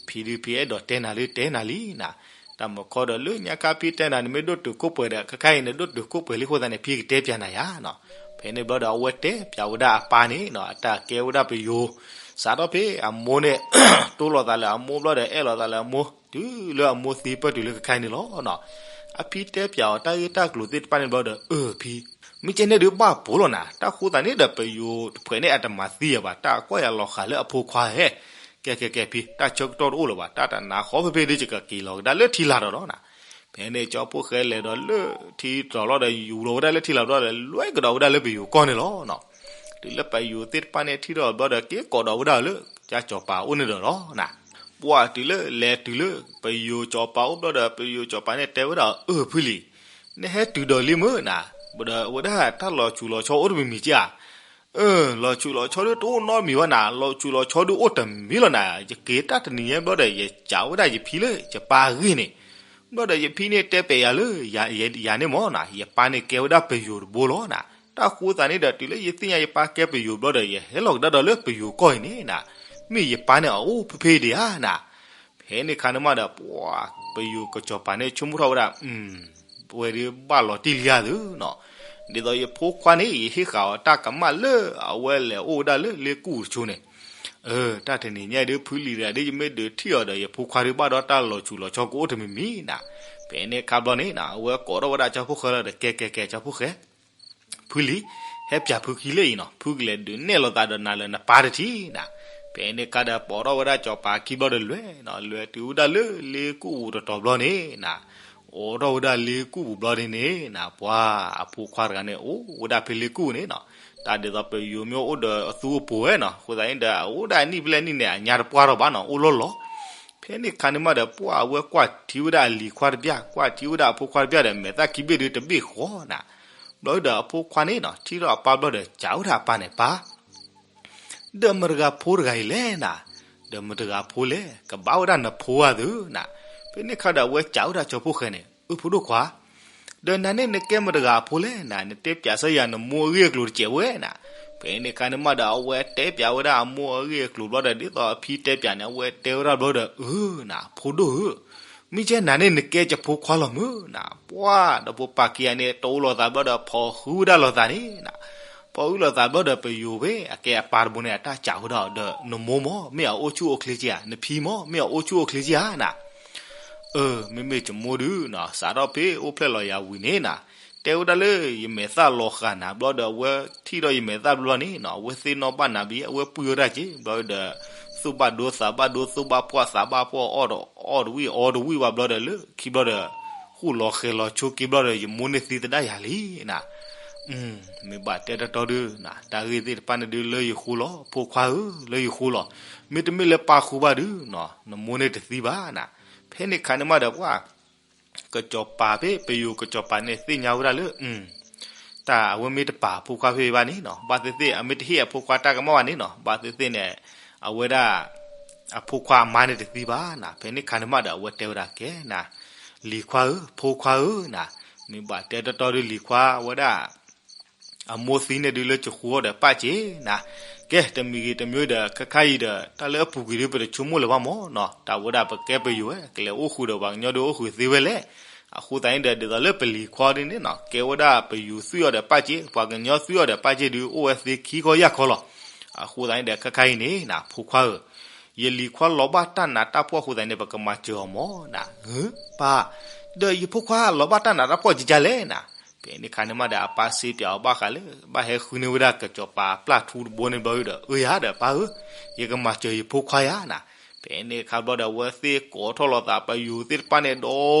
ဖံဒုးဖံအဲၣ်ဒိးတဲနၤလံတဲနၤလံနၤ, တၢ်မၤခီဒီးလၢညါခါဖံတဲနၤ နမ့ၢ်ဒိၣ်တုာ်ခိၣ်ပှဲၤဒီး ခဲခါအံၤ နဒိၣ်တုာ်ခိၣ်ပှဲၤလံအဃိသတးန့ၣ် ဖံကတဲပၠးနၤယၤနီၤ. ဖဲန့ၣ်ဘျီဒီး အဝဲတဲပၠးဝဲဒၣ်အပၢ်န့ၣ်နီၤ အတၢ်ကဲဝဲဒၣ်ပယိၤ, စးထီၣ်ဖဲအမိၢ်န့ၣ် တိၢ်လိာ်သးလၢအမိၢ်ဘျီဒီး အဲၣ်လိာ်သးလၢအမိၢ် တုၤလၢအမိၢ်သံပၢၢ်တုၤလၢခဲခါအံၤန့ၣ်လီၤနီၤ. အဖံတဲပၠးအီၤတၢ်ဂ့ၢ်တၢ်ကျိၤသ့ၣ်တဖၣ်န့ၣ်ဘျီဒီး အၢ ဖံ မ့ၢ်ကဲန့ၣ်ဒုးဘၣ်ပိာ်လီၤနၤ, တၢ်ဃိသတးန့ၣ်ဒီး ပယိၤတဖုန့ၣ်အတမၤသံယၤဘၣ်, တၢ်ကွၢ်ယၤလီၤဃာ်လၢအဖိခွါဟဲ, ကဲကဲကဲဖံ တၢ်ဆၢကတီၢ်တအိၣ်လၢၤဘၣ်, တၢ်တနၤဃီဖဲဖဲဒုး ယကက့ၤလီၤကဒါလၢထံလၤဒီးလီၤနၤ. ဖဲန့ၣ်ကၠီဖိဃဲလဲၤဒီးလၢထံတြီၤလီၤဒီး ယူၤလီၤဝဲဒၣ်လၢထံလၤဘျီဒီး လဲၤကဒီးဝဲဒၣ်လၢပယိၤကီၢ်န့ၣ်လီၤနီၤ. တုၤလၢပယိၤသ့ၣ်တဖၣ်န့ၣ်ထံၣ်ထီၣ်ဘျီဒီး က့ၤကိးဒီးဝဲဒၣ်လၢ ကၠီကစီၤပၤအိၣ်န့ၣ်ဒီးလီၤနၤ. ပှၤတုၤလၢလဲၤတုၤလၢ ပယိၤကစီၤပၤအိၣ်ဘျီဒီး ပယိၤကစီၤပၤန့ၣ်တဲဝဲဒၣ် အၢ ဖုလံၤ နဟဲတုၤဒီးလံမၢ်နၤ, ဒီးအဝဲဒၣ်တၢ်လီၤဆူးလီၤဆီအိၣ်တမံၤမံၤက့ဧါ. အၢ လီၤဆူးလီၤဆီဒုးတအိၣ်နီတမံၤဘၣ်နၤ, လီၤဆူးလီၤဆီဒုးအိၣ်တမံၤလီၤနၤ, ယက့ၤတၢ်တနံၤညါဘျီဒီး ယကးဝဲဒၣ်ယဖံလၢယပၢ်အဂ့ၢ်န့ၣ်, ဘျီဒီးယဖံန့ၣ်တဲပၠးယၤလၢ ယၤန့ၣ်မၢ်နၤ, ယပၢ်န့ၣ်ကဲဝဲဒၣ်ပယိၤတဘိလီၤနၤ. တၢ်ဃိသတးန့ၣ်ဒီး တုၤလၢယသ့ၣ်ညါယပၢ်ကဲပယိၤဘျီဒီး ယဟဲလီၤကဒါဒီးလၢပယိၤကီၢ်အံၤန့ၣ်နၤ, မ့ၢ်ယပၢ်န့ၣ်အအိၣ်ဖဲဖဲဒံးဧါနၤ. ဖဲန့ၣ်ခါန့ၣ်မးဒီး ပှၤ ပယိၤကစီၤပၤန့ၣ် ဆိကမိၣ်ထီၣ်ဝဲဒၣ် ဝဲဒၣ်ဘၣ်လီၤတံၢ်လံဧါသုနီၤ. ဒ်သိးယဖိခွါန့ၣ် ယဟ့ၣ်ဃာ်အီၤတၢ်ကမၣ်လၢအဝဲလဲၤအိၣ်ဝဲဒၣ်လၢလ့ကူၣ်တဆိန့ၣ်, တၢ်တနံၤညါဒုး ဖုလံၤတဂၤဒုး ယမ့ၢ်ဒုးထံၣ်အီၤဒီး ယဖိခွါဒုးဘၣ်ဒီးတၢ်လီၤဆူးလီၤဆီကအိၣ်တမံၤမံၤနၤ. ဖဲန့ၣ်ခါဘျီန့ၣ်နၤ အဝဲကိးထီၣ်ဝဲဒၣ်ကၠီဖိဃဲလီၤဒီး ကဲကဲကဲ ကၠီဖိဃဲ ဖုလံၤ ဟဲပၠးဖုခံလၢအံၤနီၤ, ဖုကလဲၤဒုးနဲၣ်လိာ်သးဒီးနၤလၢနပၢ်တထံၣ်နၤ. ဖဲန့ၣ်ခါဒီး ပိာ်ထီၣ်ဝဲဒၣ်ကၠီၤပၤခံဘျီဒီးလဲၤနီၤ, လဲၤတုၤဝဲဒၣ်လၢလ့ကူၣ်ပူၤတတီၤဘျီန့ၣ်နၤ, အိးထီၣ်ဝဲဒၣ်လ့ကူၣ်ပူၤဘျီန့ၣ်န့ၣ်နၤ, ပှၤအဖိခွါတဂၤန့ၣ် အိၣ်ဝဲဒၣ်ဖဲလ့ကူၣ်န့ၣ်နီၤ. တၢ်ဒ်သိးပယိၤမ့ၢ်အိၣ်ဒီးအသူအပိၤဝဲနီၤ, အဃိသတးန့ၣ်ဒီး အအိၣ်ဒၣ်အနံၣ်ဖဲလဲၣ်နံၣ်န့ၣ် အညါတပှၢ်ထီၣ်ဘၣ်နီၤ, အိၣ်လီၤလီၤ. ဖဲန့ၣ်ခါန့ၣ်မးဒီး ပှၤအဝဲကွၢ်ထံဝဲဒၣ်အလံၤခွါတပျၢ်, ကွၢ်ထံဝဲဒၣ်အဖိခွါတပျၢ်ဒီး မဲာ်သၣ်ခံဘ့ၣ်ဒုးတဘ့ၣ်ဃီနၤ. ဘျီဒီးအဖိခွါန့ၣ်နီၤ ထံၣ်ထီၣ်အပၢ်ဘျီဒီး စံးဝဲဒၣ်အပၢ်န့ၣ် ပၢ်, ဒီးမတၤတဂၤဖိတဂၤအံၤလဲၣ်နၤ, ဒီးမတၤတဂၤဖိလဲၣ် ကဘၣ်ဝဲဒၣ်နဖိဧါသုနၤ. ဖဲန့ၣ်အခါဒီးအဝဲစံးဝဲဒၣ်ကၠီဖိၣ်ဃဲန့ၣ် အၢ ဖိဒိၣ်ခွါ, ဒီးနၤန့ၣ်နကဲမတၤတဂၤအဖိလဲၣ်နၤ, နတဲပျးစၢယၤနမိၢ်အဂ့ၢ်အကျိၤတစဲးဝဲနၤ. ဖဲန့ၣ်အခါန့ၣ်မးဒီးအဝဲတဲပျးဝဲဒၣ်အမိၢ်အဂ့ၢ်အကျိၤဘျီဒီး ဒ်သိးအဖံတဲပျးန့ၣ် အဝဲတဲဝဲဒၣ်ဘျီဒီး အၢနၤ ဖိဒိၣ်ဧၢ, မ့ၢ်ကဲနၤန့ၣ်နကဲကၠီဖိၣ်ခွါလီၤမုၢ်နၤ. ပှၢ်ဒီးဖိပၢ်ခံဂၤန့ၣ် တအိၣ်လိာ်သးဘျီဒီး ဖီၣ်ဃုဝဲဒၣ်လိာ်သးန့ၣ်နၤ. ဖီၣ်ဃုလိာ်သးဘျီဒီး ပယိၤဖဲအကဲအပၢ်တဘိန့ၣ် အတၢ်စံးဝဲဒၣ်ဒီး နမိၢ်မ့ၢ် မ့ၢ်အအိၣ်ဆူၣ်အိၣ်ချ့က့ဧါ, နဖံမ့ၢ် မ့ၢ်အအိၣ်ဆူၣ်အိၣ်ချ့က့ဧါနၤ. အၢ မ့မ့ၢ်ယမိၢ်ဒုးနၤ စးထီၣ်ဖဲအိၣ်ဖျဲၣ်လီၤယၤဝံၤန့ၣ်နၤ, တဲဝဲဒၣ်လၢယမဲာ်သၣ်လီၤဃာ်နၤဘျီဒီး အဝဲထံၣ်ဒီးယမဲာ်သၣ်ဘျီန့ၣ်နၤ အဝဲသ့ၣ်နီၣ်ဘၣ်နၤဘျီ အဝဲပှံၢ်ဝဲဒၣ်က့ၤဘျီဒီး သူၣ်ဘၣ်ဒိသးဘၣ်ဒိ သူၣ်ဘၣ်ဖှီၣ်သးဘၣ်ဖှီၣ် အီၣ်ဒီးအီၣ်တဝံၣ်အီတဝံၣ်ဘၣ်ဘျီဒီး လၢခံဘျီဒီး ဃူၣ်လီၤဃဲၤလီၤဆိက့ဘျီဒီး ယမိၢ်န့ၣ်သံသဒၣ်ယၤလံနၤ. မ့ၢ်ဘၣ်တဲတီတီဒုးနၤ တၢ်ဂ့ၢ်သ့ၣ်တဖၣ်န့ၣ်ဒုး လၢယဃိလီၤ ဖိခွါဧၢ လၢယဃိလီၤ. မ့တမ့ၢ်လၢပၢ်ဃုဘၣ်ဒုးနၤ နမိၢ်န့ၣ်တသံဘၣ်နၤ. ဖဲန့ၣ်အခါန့ၣ်မးဒီးပှၢ် ကစီၤပၤဖဲပယိၤကစီၤပၤန့ၣ် သ့ၣ်ညါဝဲဒၣ်လၢ တၢ်အဝဲမ့ၢ်တပာ်ဖိခွါဖဲဘၣ်န့ၣ်နၤ ဘၣ်သ့ၣ်သ့ၣ် အမ့ၢ်တဟ့ၣ်အဖိခွါတၢ်ကမၣ်ဘၣ်န့ၣ်နၤ ဘၣ်သ့ၣ်သ့ၣ်န့ၣ် အဝဲဒၣ် အဖိခွါအမါန့ၣ်တသံဘၣ်နၤ. ဖဲန့ၣ်အခါန့ၣ်မးဒီး အဝဲတဲဝဲဒၣ်ကဲနၤ လံၤခွါဧၢ ဖိခွါဧၢနၤ. မ့ၢ်ဘၣ်တဲတီတီဒုး လံၤခွါဝဲဒၣ် အမိၢ်သံန့ၣ်ဒုး လၢကဃုအီၤဒီးပၢ်စ့ၢ်နၤ. ကဲ တမံၤဂ့ၤတမံၤဒီး ခဲခါအံၤဒီး တၢ်လၢအပူၤကွံာ်ဒုး ပတဆိကမိၣ်လၢၤဘၣ်မးနၤ. တၢ်ဝဲဒၣ်ပကဲပယိၤဝဲ ကလဲၤအိၣ်ဃုာ်ဒီးပှၤကညီဒုး အိၣ်ဃုာ်သ့ဝဲလဲၣ်. အဃိသတးန့ၣ်ဒီး ဒ်သိးလၢပလံၤခွါဒ်န့ၣ်နၤ ကဲဝဲဒၣ်ပယိၤသွံၣ်အီၤဒီးပၢ်စ့ၢ် ပှၤကညီသွံၣ်အီၤဒီးပၢ်စ့ၢ်ဒုး အိၣ်ဝဲသ့ခံခီယၢ်ခီလီၤ. အဃိသတးန့ၣ်ဒီး ခဲခါအံၤန့ၣ်နၤ ဖိခွါဧၢ ယလံၤခွါလီၤဘၣ်တၢ်နးတၢ်ဖှီၣ်အဃိသတးန့ၣ် ပကမၤစၢၤအီၤမးနၤ. ပၢ်, ဒီးယဖိခွါလီၤဘၣ်တၢ်နးတၢ်ဖှီၣ်ကကလဲၣ်နၤ. ဖဲန့ၣ်အခါန့ၣ်မးဒီး အပၢ်စံးပျးအီၤဘၣ်ဃးလၢ ဘၣ်ဟဲဃုန့ၢ်ဝဲဒၣ်ကစီၤပၤပျၢ်ထူတဘိန့ၣ်ဘျီဒီး အၢယၤဒီးပၢ်ဧၢ, ယကမၤစၢၤယဖိခွါယၤနၤ. ဖဲန့ၣ်အခါဘျီဒီး အဝဲသ့ၣ်ကိးထီၣ်လိာ်သး ပယိၤသ့ၣ်တဖၣ်န့ၣ် ဒီ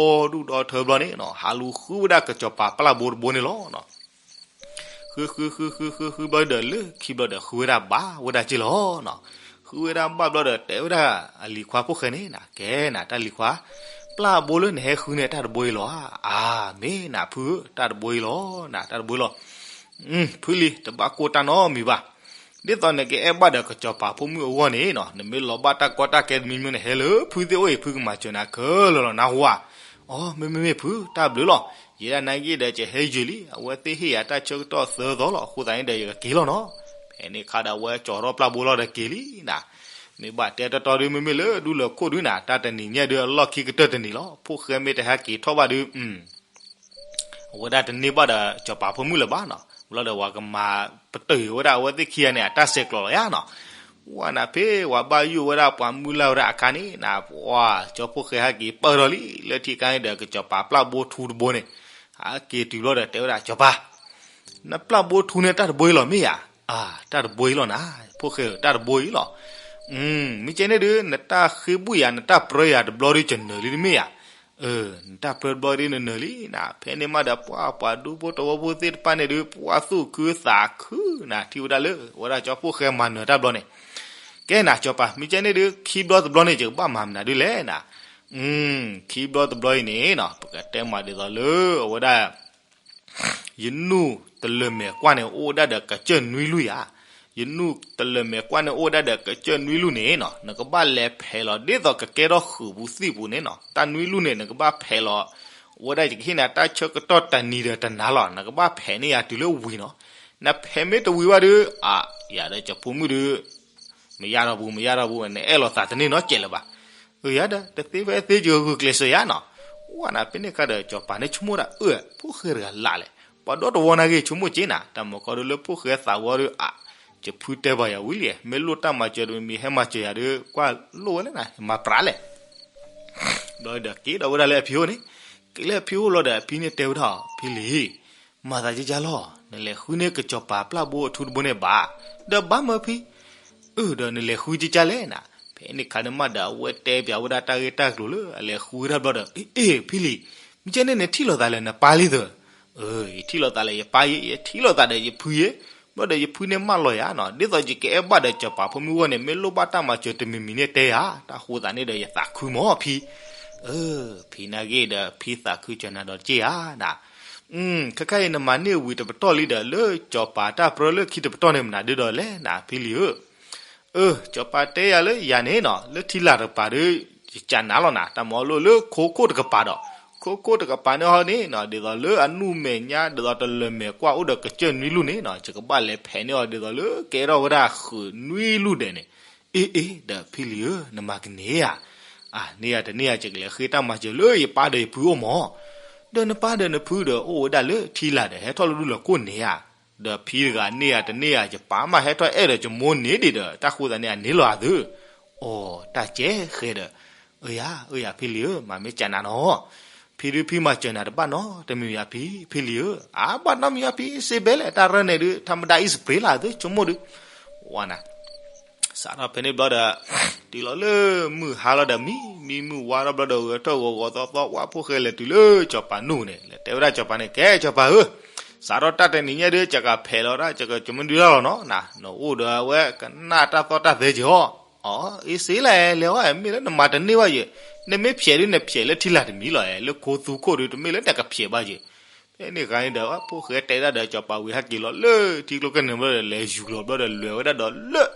ဒူၣ်ဒီထၢဘျီန့ၣ်နၤ ဟးလူၤဃုဝဲဒၣ်ကစီၤပၤပျၢ်ဘိတဘိန့ၣ်လီၤ. ဃုဃုဃုဃုဃုဃုဘျီဒီး လၢခံဘျီဒီး ဃုဝဲဒၣ်ဘၣ်ဝဲဒၣ်က့ၢ်လီၤနၤ. ဃုဝဲဒၣ်ဘၣ်ဘျီဒီး တဲဝဲဒၣ်အလံၤခွါဖိၣ်ဃဲန့ၣ်နၤ ကဲနၤ တၢ်လံၤခွါ, ပျၢ်ဘိလၢနဟဲဃုန့ၣ် တၢ်တဘိအံၤလီၤဧါ. အၢ မ့ၢ်နၤဖုဧၢ တၢ်တဘိအံၤလီၤနၤ တၢ်တဘိအံၤလီၤ. ဖုလံၤ တဘၣ်ကိၢ်တၢ်နီတမံၤဘၣ်. ဒ်သိးနကအဲၣ်ဘၣ်ဒီးကစီၤပၤဖိမုၣ်အဂီၢ်န့ၣ်နၤ နမ့ၢ်လီၤဘၣ်တၢ်ကီတၢ်ခဲတမံၤမံၤန့ၣ် ဟဲလၢဖုသ့ၣ်အိၣ်အံၤ ဖုကမၤစၢၤနၤခဲလၢာ်လီၤ နၢ်ဟူဧါ. အၢ မ့မ့ၢ်မ့ၢ်ဖု တၢ်ဘျုးလီၤ. ယဲဒၣ်နာ်က့ဒီး ယဟဲယံာ်လံ အဝဲသ့ၣ်ဟ့ၣ်ယၤတၢ်ဆၢကတီၢ်သၢသီလီၤ. အဃိသတးန့ၣ်ဒီး ယကက့ၤလီၤနီၤ. ဖဲန့ၣ်အခါဒီး အဝဲကၠီၤထီၣ်ပျၢ်ဘိလီၤဒီးက့ၤလံနၤ. မ့ၢ်ဘၣ်တဲတီတီဒုး မ့မ့ၢ်လၢဒူလၢၢ်ခိၣ်ဒုးနၤ တၢ်တနံၤညါဒုး အလီၢ်ခံကတၢၢ်တနံၤလီၤ. ဖိၣ်ဃဲမ့ၢ်တဟဲက့ၤထီၣ်ဘၣ်ဒုး အဝဲဒၣ်တန့ၢ်ဘၣ်ဒီးစီၤပၤဖိမုၣ်လၢၤဘၣ်နီၤ. ဘျီဒီးပှၤကမၤပတုာ်ဝဲဒၣ်အဝဲသ့ၣ်ခံဂၤန့ၣ် အတၢ်ဆဲးကျိးလီၤယါနီၤ. ဝဲနၤဖဲပှၤဘၣ်ယိၣ်ဝဲဒၣ်ပှၤမုၢ်လၢ်ဝဲဒၣ်အခါန့ၣ်နၤ ပှၤစီၤဖိၣ်ဃဲဟဲက့ၤပၢၢ်ထီၣ်လံ လၢထံခါန့ၣ်ဒီး ကစီၤပၤပျၢ်ဘိထူတဘိန့ၣ် ဟဲက့ၤတုၤဘျီဒီးတဲဝဲဒၣ် စီၤပၤ နပျၢ်ဘိထူန့ၣ် တၢ်တဘိအံၤလီၤမ့ၢ်ဧါ. အၢ တၢ်တဘိအံၤလီၤနၤ ဖိၣ်ဃဲဧၢ တၢ်တဘိအံၤလီၤ. မ့ၢ်ကဲန့ၣ်ဒုး နတၢ်ဃ့ဘုၣ်ယၤ နတၢ်ပြၢယၤတဘျီဒုး ကနၢၤလံတမ့ၢ်ဧါ. အၢ နတၢ်ပြၢတဘျီဒုး နနၢၤလံနၤ. ဖဲန့ၣ်မးဒီး ပှၤပှၤဒူဖိတဝီဖိသ့ၣ်တဖၣ်န့ၣ်ဒုး ပှၤသူၣ်ခုသးခုနၤ ထံၣ်ဝဲဒၣ်လၢ အဝဲဒၣ်ကၠီဖိၣ်ဃဲမၤနၢၤတၢ်ဘျီန့ၣ် ကဲနၤ စီၤပၤ မ့ၢ်ကဲန့ၣ်ဒုး ခံဘျီတဘျီန့ၣ် ယကဘၣ်မၤမနုၤဒုးလဲၣ်နၤ. ခံဘျီတဘျီအံၤန့ၣ်နၤ ပကတဲမးဒ်သိးလၢ အဝဲဒၣ် ယနူၢ်တလၢာ်မဲာ်ကွၢ်န့ၣ် အိၣ်ဝဲဒၣ်ဒီးကစၢၢ်နွံလူၢ်ယါ. ယနူၢ်တလၢာ်မဲာ်ကွၢ်န့ၣ် အိၣ်ဝဲဒၣ်ဒီးကစၢၢ်နွံလူၢ်န့ၣ်နၤ နကဘၣ်လဲၤဖဲးလီၤ ဒ်သိးကကဲထီၣ်ဃုာ်ပူၤသံၣ်ပူၤန့ၣ်နၤ တၢ်နွံလူၢ်န့ၣ် နကဘၣ်ဖဲးလီၤ အဝဲဒၣ်ယကဟ့ၣ်နၤတၢ်ဆၢကတီၢ်တနံၤဒီးတနၤလီၤ နကဘၣ်ဖဲးန့ၢ်ယၤတုၤလၢဝံၤနီၤ. နဖဲးမ့ၢ်တဝံၤဘၣ်ဒုး အၢ ယၤဒီးကၠီဖိမုၣ်ဒုး မယါထီၣ်ပူၤ မယါထီၣ်ပူၤ နအဲၣ်လိာ်သးတန့ၢ်နီတစဲးလၢၤဘၣ်. အၢ ယၤဒီး တသ့ဖဲသ့ ယဂုာ်ကျဲးစၢးယါနီၤ. ဝဲနၤ ဖဲန့ၣ်အခါဒီး စီၤပၤန့ၣ်ဆိကမိၣ်ဒၣ် အၢ ဖိၣ်ဃဲတဂၤလၢ်လဲၣ် ပှၤဒီတဝီနာ်က့ ဆိကမိၣ်က့နၤ တၢ်မၤကီဒုးလၢဖိၣ်ဃဲသးဝီဒုး အၢ ယဖုတဲဘၣ်ယၤဝံၤလံ မ့ၢ်လိၣ်တၢ်မၤစၢၤတမံၤမံၤ ဟဲမၤစၢၤယၤဒုး ကွၢ်လိၣ်ဝဲလဲၣ်နၤ မၤပြးလဲၣ် ဘျီဒီးက့ၤဒီးဝဲဒၣ်လၢအဖံအိၣ်န့ၣ် က့ၤလၢအဖံအိၣ်လီၤဒီး အဖံန့ၣ်တဲဝဲဒၣ် ဖံလံၤ မၤသးကကၢ်လီၤ နလဲၤဃုန့ၢ်ကစီၤပၤပျၢ်ဘိအထူတဘိန့ၣ်ဘၣ်. ဒီးဘၣ်မၢဖံ အၢ ဒီးနလဲၤဃုကကၢ်လဲၣ်နၤ. ဖဲန့ၣ်ခါန့ၣ်မးဒီး အဝဲတဲပျးဝဲဒၣ်တၢ်ဂ့ၢ်တၢ်ကျိၤလၢ အလဲၤဃုဝဲဒၣ်ဘျီဒီး အ့ အ့ ဖံလံၤ မ့ၢ်ကဲန့ၣ် နထံၣ်လိာ်သးလၢနပၢ်လံသၢ အၢ ယထံၣ်လိာ်သးလၢယပၢ်ယဲ ယထံၣ်လိာ်သးဒီးယဖုယဲ ဘျီဒီးယဖုန့ၣ်မၢလီၤယၤနီၤ ဒ်သိးယကအဲၣ်ဘၣ်ဒီးစီၤပၤဖိမုၣ်ဂီၢ်န့ၣ် မ့ၢ်လိၣ်ဘၣ်တၢ်မၤစၢၤတမံၤမံၤန့ၣ်တဲယၤ တၢ်ဃိသးန့ၣ်ဒီးယသးခုမၢဖံ အၢ ဖံနာ်က့ဒီး ဖံသးခုစၢၤနၤဒီးတက့ၢ်ဧါနၤ. ခဲခါအံၤနမၤန့ၢ်ဝံၤတပတီၢ်လံဒီး လၢစီၤပၤတၢ်ပြၢလၢခံတပတီၢ်န့ၣ် မနုၤဒုဒီးလဲၣ်နၤ ဖံလံၤဧၢ. အၢ စီၤပၤတဲယၤလၢယၤန့ၣ်နီၤ လၢထံလာ်တကပၤဒီး ယကၢ်နၤလီၤနၤ တၢ်မၤလိလၢခိခိၣ်တကပၤဒီး ခိခိၣ်တကပၤန့ၣ်ဟီန့ၣ်နီၤ ဒ်သိးလၢအနူၢ်မဲာ်ညါ ဒ်သိးတလၢာ်မဲာ်ကွၢ်အိၣ်ဒီးကစၢၢ်နွံလူၢ်န့ၣ်နီၤ ယကဘၣ်လဲၤဖဲးန့ၢ်အီၤ ဒ်သိးလၢကဲထီၣ်ဝဲဒၣ်ဃုာ်နွံလူၢ်ဒဲးန့ၣ်. အ့ အ့ ဒီးဖံလံၤဧၢ နမၤကန့ၢ်ဧါ. အန့ၢ်ယၤတန့ၢ်ယၤ ယကလဲၤဃ့တၢ်မၤစၢၤလၢယပၢ်ဒီးယဖုအိၣ်မး. ဒီးနပၢ်ဒီးနဖုဒီးအိၣ်ဝဲဒၣ်လၢထံလာ်ဒီး ဟဲထီၣ်လၢဒူလၢခိၣ်န့ၣ်ဧါ. ဒီးဖံတဂၤန့ၢ်ယၤတန့ၢ်ယၤ ယပၢ်မးဟဲထီၣ်အဲၣ်ဒီးယမိၢ်န့ၣ်ဒံးဒီး တၢ်ဃိသးန့ၣ်အန့ၢ်လီၤအသၢ. အိ တၢ်ကဲဃဲဒီး အၢယၤ အၢယၤဖံလံၤဧၢ မၤမ့ၢ်ကၢ်နၤနီၤ ဖံဒုဖံမၤစၢၤနၤတဘၣ်နီတမံၤယၤဖံ ဖံလံၤဧၢ. အါဘၣ်နီတမံၤယၤဖံ စ့ဘဲလဲၣ် တၢ်ရၢန့ၣ်ဒု ထါမဒါအံၤစပရ့လၢ် သုဆိကမိၣ်ဒု ဝါနၤ စးထီၣ်ဖဲန့ၣ်ဘျီဒီး တုၤလီၤလၢမုၢ်ဟါလီၤဒီး မံ မံမုၢ်ဝါထီၣ်ဘျီဒီး ဂဲၤထၢၣ်ဂီၤဂီၤသီသီ ဝဲဖိၣ်ဃဲလဲၤတုၤလၢစီၤပၤနူၢ်န့ၣ် လဲၤတဲဝဲဒၣ်စီၤပၤန့ၣ် ကဲစီၤပၤဧၢ စးထီၣ်တၢ်တနံၤညါဒီး ယကဖဲးလီၤဒၣ် ယကကမုဒုတၢ်လီၤနီၤ နအိၣ်ဒီးအဝဲကနၣ်တၢ်သီၣ်တၢ်သဲက့ၤဟီ အ့ စ့လဲၣ် လဲၤဝဲ မ့ၢ်လၢနမၤတန့ၢ်ဘၣ်ယဲ နမ့ၢ်ဖျဲးဒု နဖျဲးလၢထံလာ်တမံၤလီၤ လၢခိသူခိၣ်ဒု တမ့ၢ်လၢနကဖျဲးဘၣ်ယဲ. ဖဲန့ၣ်ဂၤန့ၣ်ဒီး ဖိၣ်ဃဲတဲဒၣ်ဒီးစီၤပၤဝံၤ ဟဲက့ၤလီၤလၢထံကျိကနၢၤဘျီဒီး လဲၤယူၤလီၤဘျီဒီး လဲၤဝဲဒၣ်ဒီးလၢ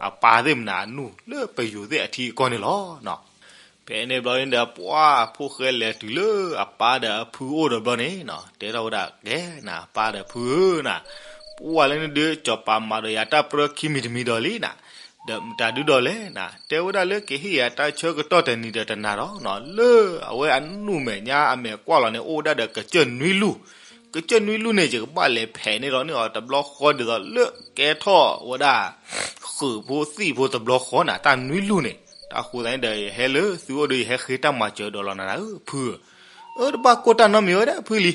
အပၢ်သ့ၣ်မနုၤအနူၢ် လၢပယိၤသ့ၣ်အထံအကီၢ်န့ၣ်လီၤ. ဖဲန့ၣ်ဘျီန့ၣ်ဒီး ပှၤဖိၣ်ဃဲလဲၤတုၤလၢအပၢ်ဒီးအဖုအိၣ်ဒီးဘျီန့ၣ်နီၤ တဲထီၣ်ဝဲဒၣ် ကဲနၤ ပၢ်ဒီးဖုဧၢနၤ ပှၤလၢန့ၣ်ဒုး စီၤပၤမၤဒီးယၤတၢ်ပြၢခံမံၤတမံၤဒီးလံနၤ ဒီးမတၤဒုဒီးလဲၣ်နၤ တဲဝဲဒၣ်လၢ ကဟ့ၣ်ယၤတၢ်ဆၢကတီၢ်တနံၤဒီးတနၤဒီးနီၤ လၢအဝဲအနူၢ်မဲာ်ညါအမဲာ်ကွၢ်လီၤန့ၣ် အိၣ်ဝဲဒၣ်ဒီးကစၢၢ်နွံလူၢ် ကစၢၢ်နွံလူၢ်န့ၣ် ယကဘၣ်လဲၤဖဲးန့ၢ်လီၤန့ၢ်အီၤတဘျီဃီ ဒ်သိးလၢကဲထီၣ်ဝဲဒၣ် ဃုာ်ဖိသံၣ်ဖိတဘျီဃီနၤ တၢ်နွံလူၢ်န့ၣ် တၢ်ဃိသတးန့ၣ်ဒီး ယဟဲလၢသုအိၣ်ဒီး ယဟဲဃ့တၢ်မၤစၢၤဒီးလီၤနၤဧၢ ဖုဧၢ. အၢ တဘၣ်ကိၢ်တၢ်နီတမံၤဝဲဒၣ် ဖုလံၤ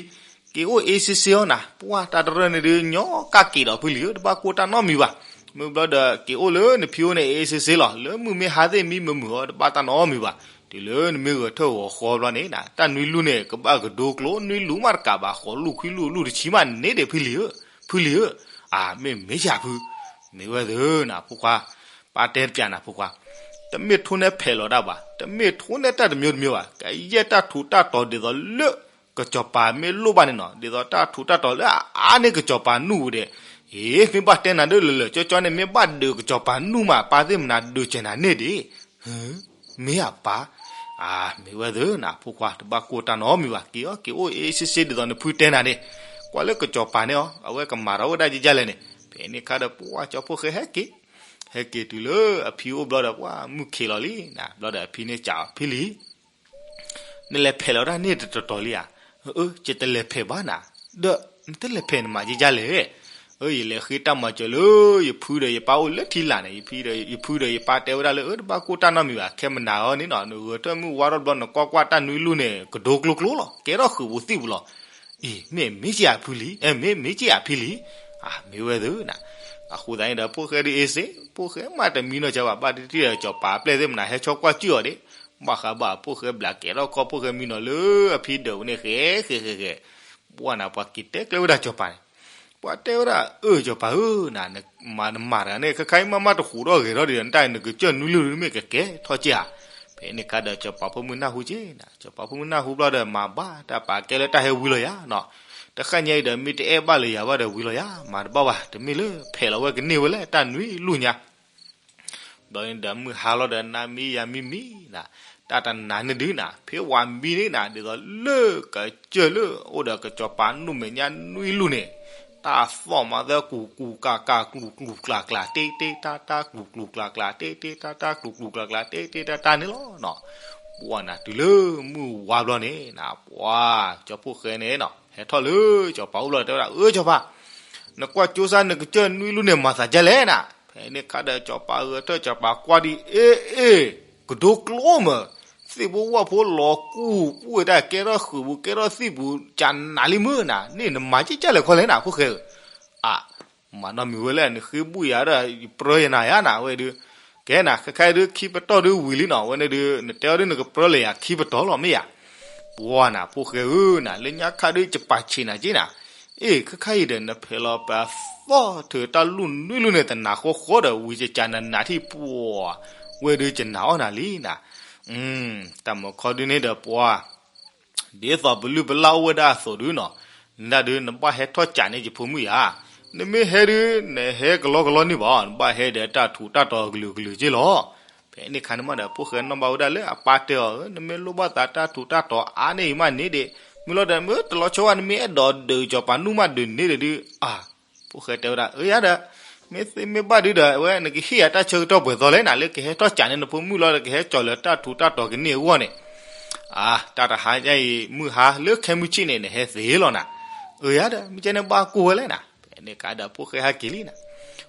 က့ၤအိၣ်အ့စ့စ့အီၤနၤ ပှၤတၢ်တရၢန့ၣ်ဒုး ညီကၢ်က့ၤဒီးဖုလံၤဧၢ တဘၣ်ကိၢ်တၢ်နီတမံၤဘၣ်. မ့ၢ်ဘျီဒီး က့ၤအိၣ်လၢနဖံအိၣ်န့ၣ် အ့စ့စ့လီၤ လၢမုၢ်မ့ၢ်ဟါသ့ၣ်မံမုာ်မုာ်အီၤ တဘၣ်တၢ်နီတမံၤဘၣ်. တုၤလၢနမ့ၢ်ဂဲၤထၢၣ်ဂီၤဃီဘျီန့ၣ် တၢ်နွံလူၢ်န့ၣ် ကဘၣ်ကဒိကျိ နွံလူၢ်မးတကးဘၣ် ဃိးလူၢ်ခွံလူၢ်လူၢ်တဆံမးန့ၣ်ဒံး ဖုလံၤဧၢ ဖုလံၤဧၢ. အၢ မ့ၢ်မ့ၢ်ယၤဖု မ့ၢ်ဝဲသ့ၣ်နၤ ဖိခွါ ပၢ်တဲတပျးနၤ ဖိခွါ တမ့ၢ်ထိၣ်နဲၣ်ဖဲးလီၤတၢ်ဘၣ် တမ့ၢ်ထိၣ်နဲၣ်တၢ်တမျိုးတမျိုးဘၣ် ကယဲၢ်တၢ်ထူးတၢ်တီၤဒ်သိးလၢ ကစီၤပၤမ့ၢ်လိၣ်ဘၣ်န့ၣ်နီၤ ဒ်သိးတၢ်ထူးတၢ်တီၤလၢအအါန့ၢ်ကစီၤပၤနူၢ်ဝဲဒဲး. အ့ မ့ၢ်ဘၣ်တဲနၤဒ်လၢလၢာ်ကၠီကၠီန့ၣ် မ့ၢ်ဘၣ်ဒုးကစီၤပၤနူၢ်မး ပၢ်သ့ၣ်မနုၤဒုးစဲးနၤန့ၣ်ဒံး မ့ၢ်အပၢ် အၢ မ့ၢ်ဝဲသ့ၣ်နၤ ဖိခွါ တဘၣ်ကိၢ်တၢ်နီတမံၤဘၣ် က့ၤအီၣ်က့ၤအိၣ်အ့စ့စ့ဒ်သိးနဖုတဲနၤန့ၣ် ကွၢ်လၢကစီၤပၤန့ၣ်အီၤ အဝဲကမၤထီၣ်ဝဲဒၣ်ကကလဲၣ်န့ၣ် ဖဲန့ၣ်ခါဒီးပှၤကၠီဖိၣ်ဃဲဟဲက့ၤ ဟဲက့ၤတုၤလၢအဖံအိၣ်ဘျီဒီး ပှၤမုၢ်ခံးလီၤလံနၤ ဘျီဒီးအဖံန့ၣ်စံးအီၤ ဖံလံၤ နလဲၤဖဲးလီၤတၢ်န့ၣ်တတီၤလံဧါ. အၢ ယတလဲၤဖဲးဘၣ်နၤ. ဒီးနတလဲၤဖဲးနမၤကကလဲၣ်. အၢ ယလဲၤဃ့တၢ်မၤစၢၤလၢ ယဖုဒီးယပၢ်အိၣ်လၢထံလာ်န့ၣ် ယဖုဒီးယပၢ်တဲဝဲဒၣ်လၢ အၢ တဘၣ်ကိၢ်တၢ်နီတမံၤဘၣ် ခဲမနၤအီၤန့ၣ်နီၤ နဂဲၤထၢၣ်မုၢ်ဝါထီၣ်ဘျီ နကွၢ်ကွၢ်တၢ်နွံလူၢ်န့ၣ် ကဒိကျိကျိလီၤ ကဲထီၣ်ဃုာ်ပူၤသံၣ်ပူၤလီၤ. အ့ မ့ၢ်မ့ၢ်က့ၤဧါဖုလံၤ အဲ မ့ၢ်မ့ၢ်က့ၤဧါဖံလံၤ. အၢ မ့ၢ်ဝဲသ့ၣ်နၤ အဃိသတးန့ၣ်ဒီး ဖိၣ်ဃဲဒုးအ့စ့ ဖိၣ်ဃဲမးတမံနီၤစၢၤဘၣ် ဘၣ်တထံၣ်ဒီးစီၤပၤပျဲၢ်သ့ၣ်မနၤ ဟဲဆီကွၢ်စူၣ်အီၤဒံး ဘၣ်ဃးဘၣ်ဖိၣ်ဃဲဘျးကဲထီၣ်ခီ ဖိၣ်ဃဲမံနီၤလၢအဖံဒၢးပူၤန့ၣ် ဃဲဃဲဃဲဃဲ ပှၤနၤ ပှၤက့ၤတဲကျဲဝဲဒၣ်စီၤပၤန့ၣ် ပှၤတဲဝဲဒၣ် အၢ စီၤပၤဧၢ နမၤနမၤတဂၤန့ၣ် ခဲခါအံၤမးမးတဃူးထီၣ်ဂဲၤထီၣ်ဒံးဒီး နတၢ်အံၤနကစၢၢ်နွံလူၢ်မ့ၢ်ကကဲထီၣ်က့ၤဧါ. ဖဲန့ၣ်ခါဒီးစီၤပၤဖိမုၣ်နၢ်ဟူက့ၤနၤ စီၤပၤဖိမုၣ်နၢ်ဟူဘျီဒီး မၤဘၣ်တၢ်ပာ်ကဲလၢတၢ်ဟဲဝံလီၤယၤနီၤ တဃၣ်ညါအံၤဒီး မ့ၢ်တအဲၣ်ဘၣ်လၢယၤဘၣ်ဒီးဝံလီၤယၤ မၤတဘၣ်ဘၣ် တမ့ၢ်လၢဖဲးလီၤဝဲကန့ၢ်ဝဲလဲၣ် တၢ်နွံလူၢ်ညါ ဘျီန့ၣ်ဒီးမုၢ်ဟါလီၤဒီး နၤမံယၤမံမံနၤ တၢ်တနၤန့ၣ်ဒုးနၤ ဖဲဝဲမံန့ၣ်နၤ ဒ်သိးလၢကစၢၢ်လၢအိၣ်ဒီးကစီၤပၤနူၢ်မဲာ်ညါနွံလူၢ်န့ၣ် တၢ်သီၣ်မၤသၢကူၤကူၤကၤကၤကျူၤကျူၤကျါကျါ တ့တ့တၢ်တၢ်ကျူၤကျူၤကျါကျါ တ့တ့တၢ်တၢ်ကျူၤကျူၤကျါကျါ တ့တ့တၢ်တၢ်န့ၣ်လီၤနီၤ. ပှၤနၤတုၤလၢမုၢ်ဝါဘျီန့ၣ်နၤ ပှၤကၠီဖိၣ်ဃဲန့ၣ်နီၤ ဟဲထီၣ်လၢစီၤပၤအိၣ်ဘျီတဲဝဲဒၣ် အၢ စီၤပၤ နကွၢ်ကၠိစါနကစၢၢ်နွံလူၢ်န့ၣ် မၤသးဒ်လဲၣ်နၤ. ဖဲန့ၣ်ခါဒီးစီၤပၤဂဲၤထၢၣ် စီၤပၤကွၢ်ဒံး အ့ အ့ ကဒိကျိမး သ့ၣ်ဖိဝၣ်ဖိလီၤကူၢ် ပူၣ်ဝဲတၢ်ကဲထီၣ်ဃုာ်ပူၤ ကဲထီၣ်သံၣ်ပူၤ ကနၤလံမုၢ်နၤ န့ၣ်နမၤကကလဲၣ်ခီလဲၣ်နၤ ဖိၣ်ဃဲဧၢ. အၢ မၤနီတမံၤဝဲလဲၣ် နဃ့ဘူၣ်ယၤဒီး ယပြၢယနၤယါနၤ ဝဲဒုး ကဲနၤ ခဲခါအံၤဒုး ခံပတီၢ်ဒုးဝံၤလံနီၤ ဝဲန့ၣ်ဒုး နတဲအီၤဒုး နကပြၢလၢယၤခံပတီၢ်လီၤ မ့ၢ်ယၤ ပှၤနၤ ဖိၣ်ဃဲဧၢနၤ လၢညါခါဒုး ယပာ်ဆံးနၤက့နၤ အ့ ခဲခါအံၤဒီး နဖဲးလီၤပသီၣ်ထုးတၢ်လူၢ်နွံလူၢ်န့ၣ် တနၤဃီဃီဒီး ဝံၤကကနၤနၤထံၣ်ပှၤ ဝဲဒုးကနၤအီၣ်နၤလံနၤ တၢ်မၤခီဒုးန့ၣ်ဒီးပှၤ ဒ်သိးပလုၢ်ပလၢ်အိၣ်ဝဲဒၣ်အသိးဒုးနီၤ, နဒၣ်ဒုး နဘၣ်ဟဲထီၣ်ကးန့ၢ်ယဖိမုၣ်ယၤ, နမ့ၢ်ဟဲဒုး နဟဲကလီကလီန့ၣ်ဘၣ်, နဘၣ်ဟဲဒီးတၢ်ထူးတၢ်တီၤကလုာ်ကလုာ်က့လီၤ. ဖဲန့ၣ်ခါန့ၣ်မးဒီး ဖိၣ်ဃဲနီၣ်ဘၣ်ဝဲဒၣ်လၢအပၢ်တဲအီၤ, နမ့ၢ်လိၣ်ဘၣ်သးတၢ်ထူးတၢ်တီၤအါန့ၢ်အံၤမးန့ၣ်ဒီး မုၢ်လီၤဒီး မ့ၢ်တလီၤဆီဝဲ နမ့ၢ်အဲၣ်ဒိးဒုးကစီၤပၤနူၢ်မးဒုးန့ၣ်ဒီးဒုး အ ဖိၣ်ဃဲတဲဝဲဒၣ် အၢယၤဒီး မ့ၢ်သ့မ့ၢ်ဘၣ်ဒုးဒီး အဝဲနကဟ့ၣ်ယၤတၢ်ဆၢကတီၢ်ပှဲၤသီလဲၣ်နၤ, လၢကဟဲထီၣ်ကးန့ၢ်နဖိမုၣ်လီၤဒီး ကဟဲကၠီၤလၢတၢ်ထူးတၢ်တီၤကန့ၢ်အဂီၢ်န့ၣ်, အ တၢ်တဟါညါအံၤ မုၢ်ဟါလၢခဲမုၢ်ဆ့ၣ်န့ၣ် နဟဲသ့လီၤနၤ. အၢယၤဒီး မ့ၢ်ကဲန့ၣ်ဘၣ်ကိၢ်ဝဲလဲၣ်နၤ. ဖဲန့ၣ်ခါဒီး ဖိၣ်ဃဲဟဲက့ၤလံနၤ.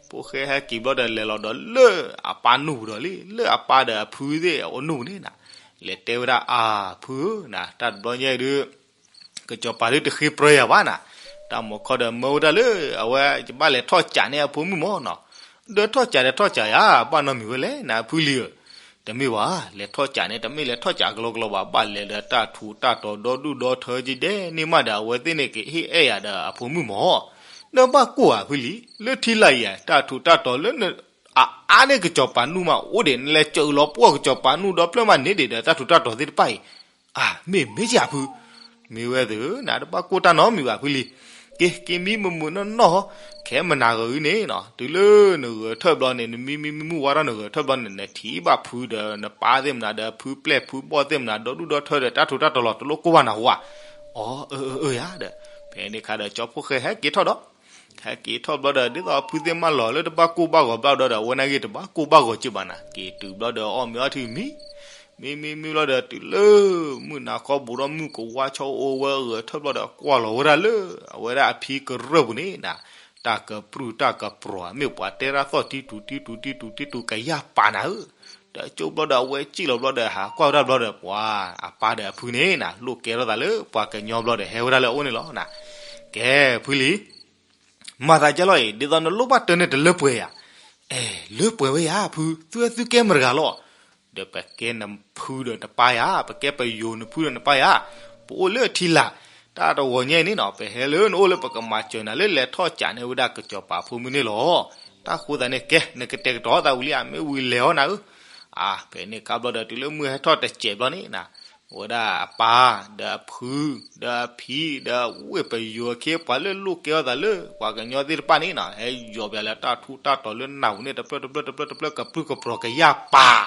ဖိၣ်ဃဲဟဲက့ၤဘျီဒီး လဲၤလီၤဒီးလၢအပၢ်နူၢ်ပူၤဒီးလံ, လၢအပၢ်ဒီးအဖုသ့ၣ်အအိၣ်နူၢ်ပူၤန့ၣ်နၤ. လဲၤတဲဝဲဒၣ် အၢ ဖုဧၢနၤ, တၢ်တဘျီညါအံၤဒုး ကစီၤပၤဒုးတဃ့ပြၢယၤဘၣ်နၤ, တၢ်မီၤခီဒီးမၢဝဲဒၣ်လၢ အဝဲယဘၣ်လဲၤထီၣ်ကးန့ၢ်အဖိမုၣ်မးနီၤ, ဒီးထီၣ်ကးဒီးထီၣ်ကးယၤ ဘၣ်နီတမံၤဝဲလဲၣ်နၤ ဖုလံၤဧၢ. တမ့ၢ်ဘၣ်, လဲၤထီၣ်ကးန့ၣ် တမ့ၢ်လဲၤထီၣ်ကးကလီကလီဘၣ်, ဘၣ်လဲၤဒီးတၢ်ထူးတၢ်တီၤဒီဒူၣ်ဒီထၢကဒဲန့ၣ်မးဒီး အဝဲသ့ၣ်န့ၣ်ကဟ့ၣ်အဲၣ်ယၤဒီးအဖိမုၣ်မး. နဘၣ်ကိၢ်ဧါဖုလံၤ, လၢထံလာ်အံၤဧါ တၢ်ထူးတၢ်တီၤလၢ အအါန့ၢ်ကစီၤပၤနူၢ်မးအိၣ်ဒံး, နလဲၤစၢၤလီၤပှီၢ်ကစီၤပၤနူၢ်ဒီဖျၢၣ်မးန့ၣ်ဒံးဒီး တၢ်ထူးတၢ်တီၤသ့ၣ်တဖၣ်အံၤ, အၢ မ့ၢ်မ့ၢ်က့ၤဧါဖု, မ့ၢ်ဝဲသ့ၣ်ဧၢနၤ, တဘၣ်ကိၢ်တၢ်နီတမံၤဘၣ်ဖုလံၤ. က့ၤ က့ၤမံမုာ်မုာ်နီၢ်နီၢ်ဟီ, ခဲမနၤဂၤအံၤန့ၣ်နီၤ, တုၤလၢနဂဲၤထၢၣ်ဘျီန့ၣ် နမံမံမံမုၢ်ဝါထီၣ်နဂဲၤထၢၣ်ဘျီန့ၣ် နထံၣ်ဘၣ်ဖုဒီးနပၢ်သ့ၣ်မနၤဒီး ဖုပျဲၢ်ဖုဘီၣ်သ့ၣ်မနၤ ဒီဒူၣ်ဒီထၢဒီး တၢ်ထူးတၢ်တီၤလီၤ တလိၣ်ကိၢ်ဘၣ်နၤဟူဧါ. အၢ အၢ အၢ အၢယၤဒီး ဖဲန့ၣ်ခါဒီး ကၠီဖိၣ်ဃဲဟဲက့ၤထီၣ်ဒီး ဟဲက့ၤထီၣ်ဘျီဒီး ဒ်သိးဖုသ့ၣ်မးလီၤလၢတဘၣ်ကိၢ်ဘၣ်ဂီၤဘျီဒီး အဝဲန့ၣ်ဂ့ၤတဘၣ်ကိၢ်ဘၣ်ဂီၤက့ၤဘၣ်နၤ, က့ၤတုၤဘျီဒီးအီၣ်မ့ၤအီထံမံ မံမံမံဘျီဒီး တုၤလၢမုၢ်နၤခီဘူးဒီး မုၢ်ကဝါဆီအိၣ်ဝဲအဂဲၤထၢၣ်ဘျီဒီး ကွၢ်လီၤဝဲဒၣ်လၢ အဝဲဒၣ်အဖံကရၢၢ်ပူၤန့ၣ်နၤ, တၢ်ကပြုၢ်တၢ်ကပြီၤ မ့ၢ်ပှၤတဲဒၣ်သီၣ်တံတူးတံတူးတံတူးတံတူးကယၢ်ပာ်နၤဧၢ. ဒီးကၠိဘျီဒီး အဝဲစံၣ်လီၤဘျီဒီး ဟးကွၢ်ဝဲဒၣ်ဘျီဒီး ပှၤအပၢ်ဒီးအဖုန့ၣ်နၤ လိၣ်ကဲထီၣ်သးလၢပှၤကညီဘျီဒီး ဟဲဝဲဒၣ်လၢအအိၣ်န့ၣ်လီၤနၤ. ကဲ ဖုလံၤ မၤသးဒ်လဲၣ်အံၤ ဒ်သိးနလိၣ်ဘၣ်တၢ်န့ၣ်တလၢပှဲၤဧါ. အဲ လၢပှဲၤဝဲယၤဖု, သုဝဲသုကဲမတၤတဂၤလီၤ. ဒီးပကဲနဖုဒီးနပၢ်ယၤ, ပကဲပယိၤနဖုဒီးနပၢ်ယၤ, ပအိၣ်လၢထံလာ်, တၢ်တဂီၤညါအံၤန့ၣ်နီၤ ပဟဲလၢနအိၣ်လၢပကမၤစၢၤနၤလၢလဲၤထီၣ်ကးန့ၢ်ဝဲဒၣ်ကစီၤပၤဖိမုၣ်န့ၣ်လီၤ. တၢ်ဃိသးန့ၣ် ကဲ နကတဲာ်ကတီၤသးဝံၤလံဧါ, မ့ၢ်ဝံၤလဲၤအီၤနၤဧၢ. အါ ဖဲန့ၣ်ခါဘျီဒီး တုၤလၢမုၢ်ဟဲထီၣ်တစဲးဘျီန့ၣ်နၤ အဝဲဒၣ်အပၢ် ဒီးအဖု ဒီးအဖံ ဒီးဝ့ၢ်ပယိၤအခ့အပှၤလၢလိၣ်ကဲထီၣ်သးလၢ ပှၤကညီသ့ၣ်တဖၣ်န့ၣ်နီၤ ဟဲယီၤပၠးလၢတၢ်ထူးတၢ်တီၤလၢနၢ်ပူၤန့ၣ် တဖျၢၣ်တဖျၢၣ်တဖျၢၣ်တဖျၢၣ် ကပြုၢ်ကပြီၤကယၢ်ပာ်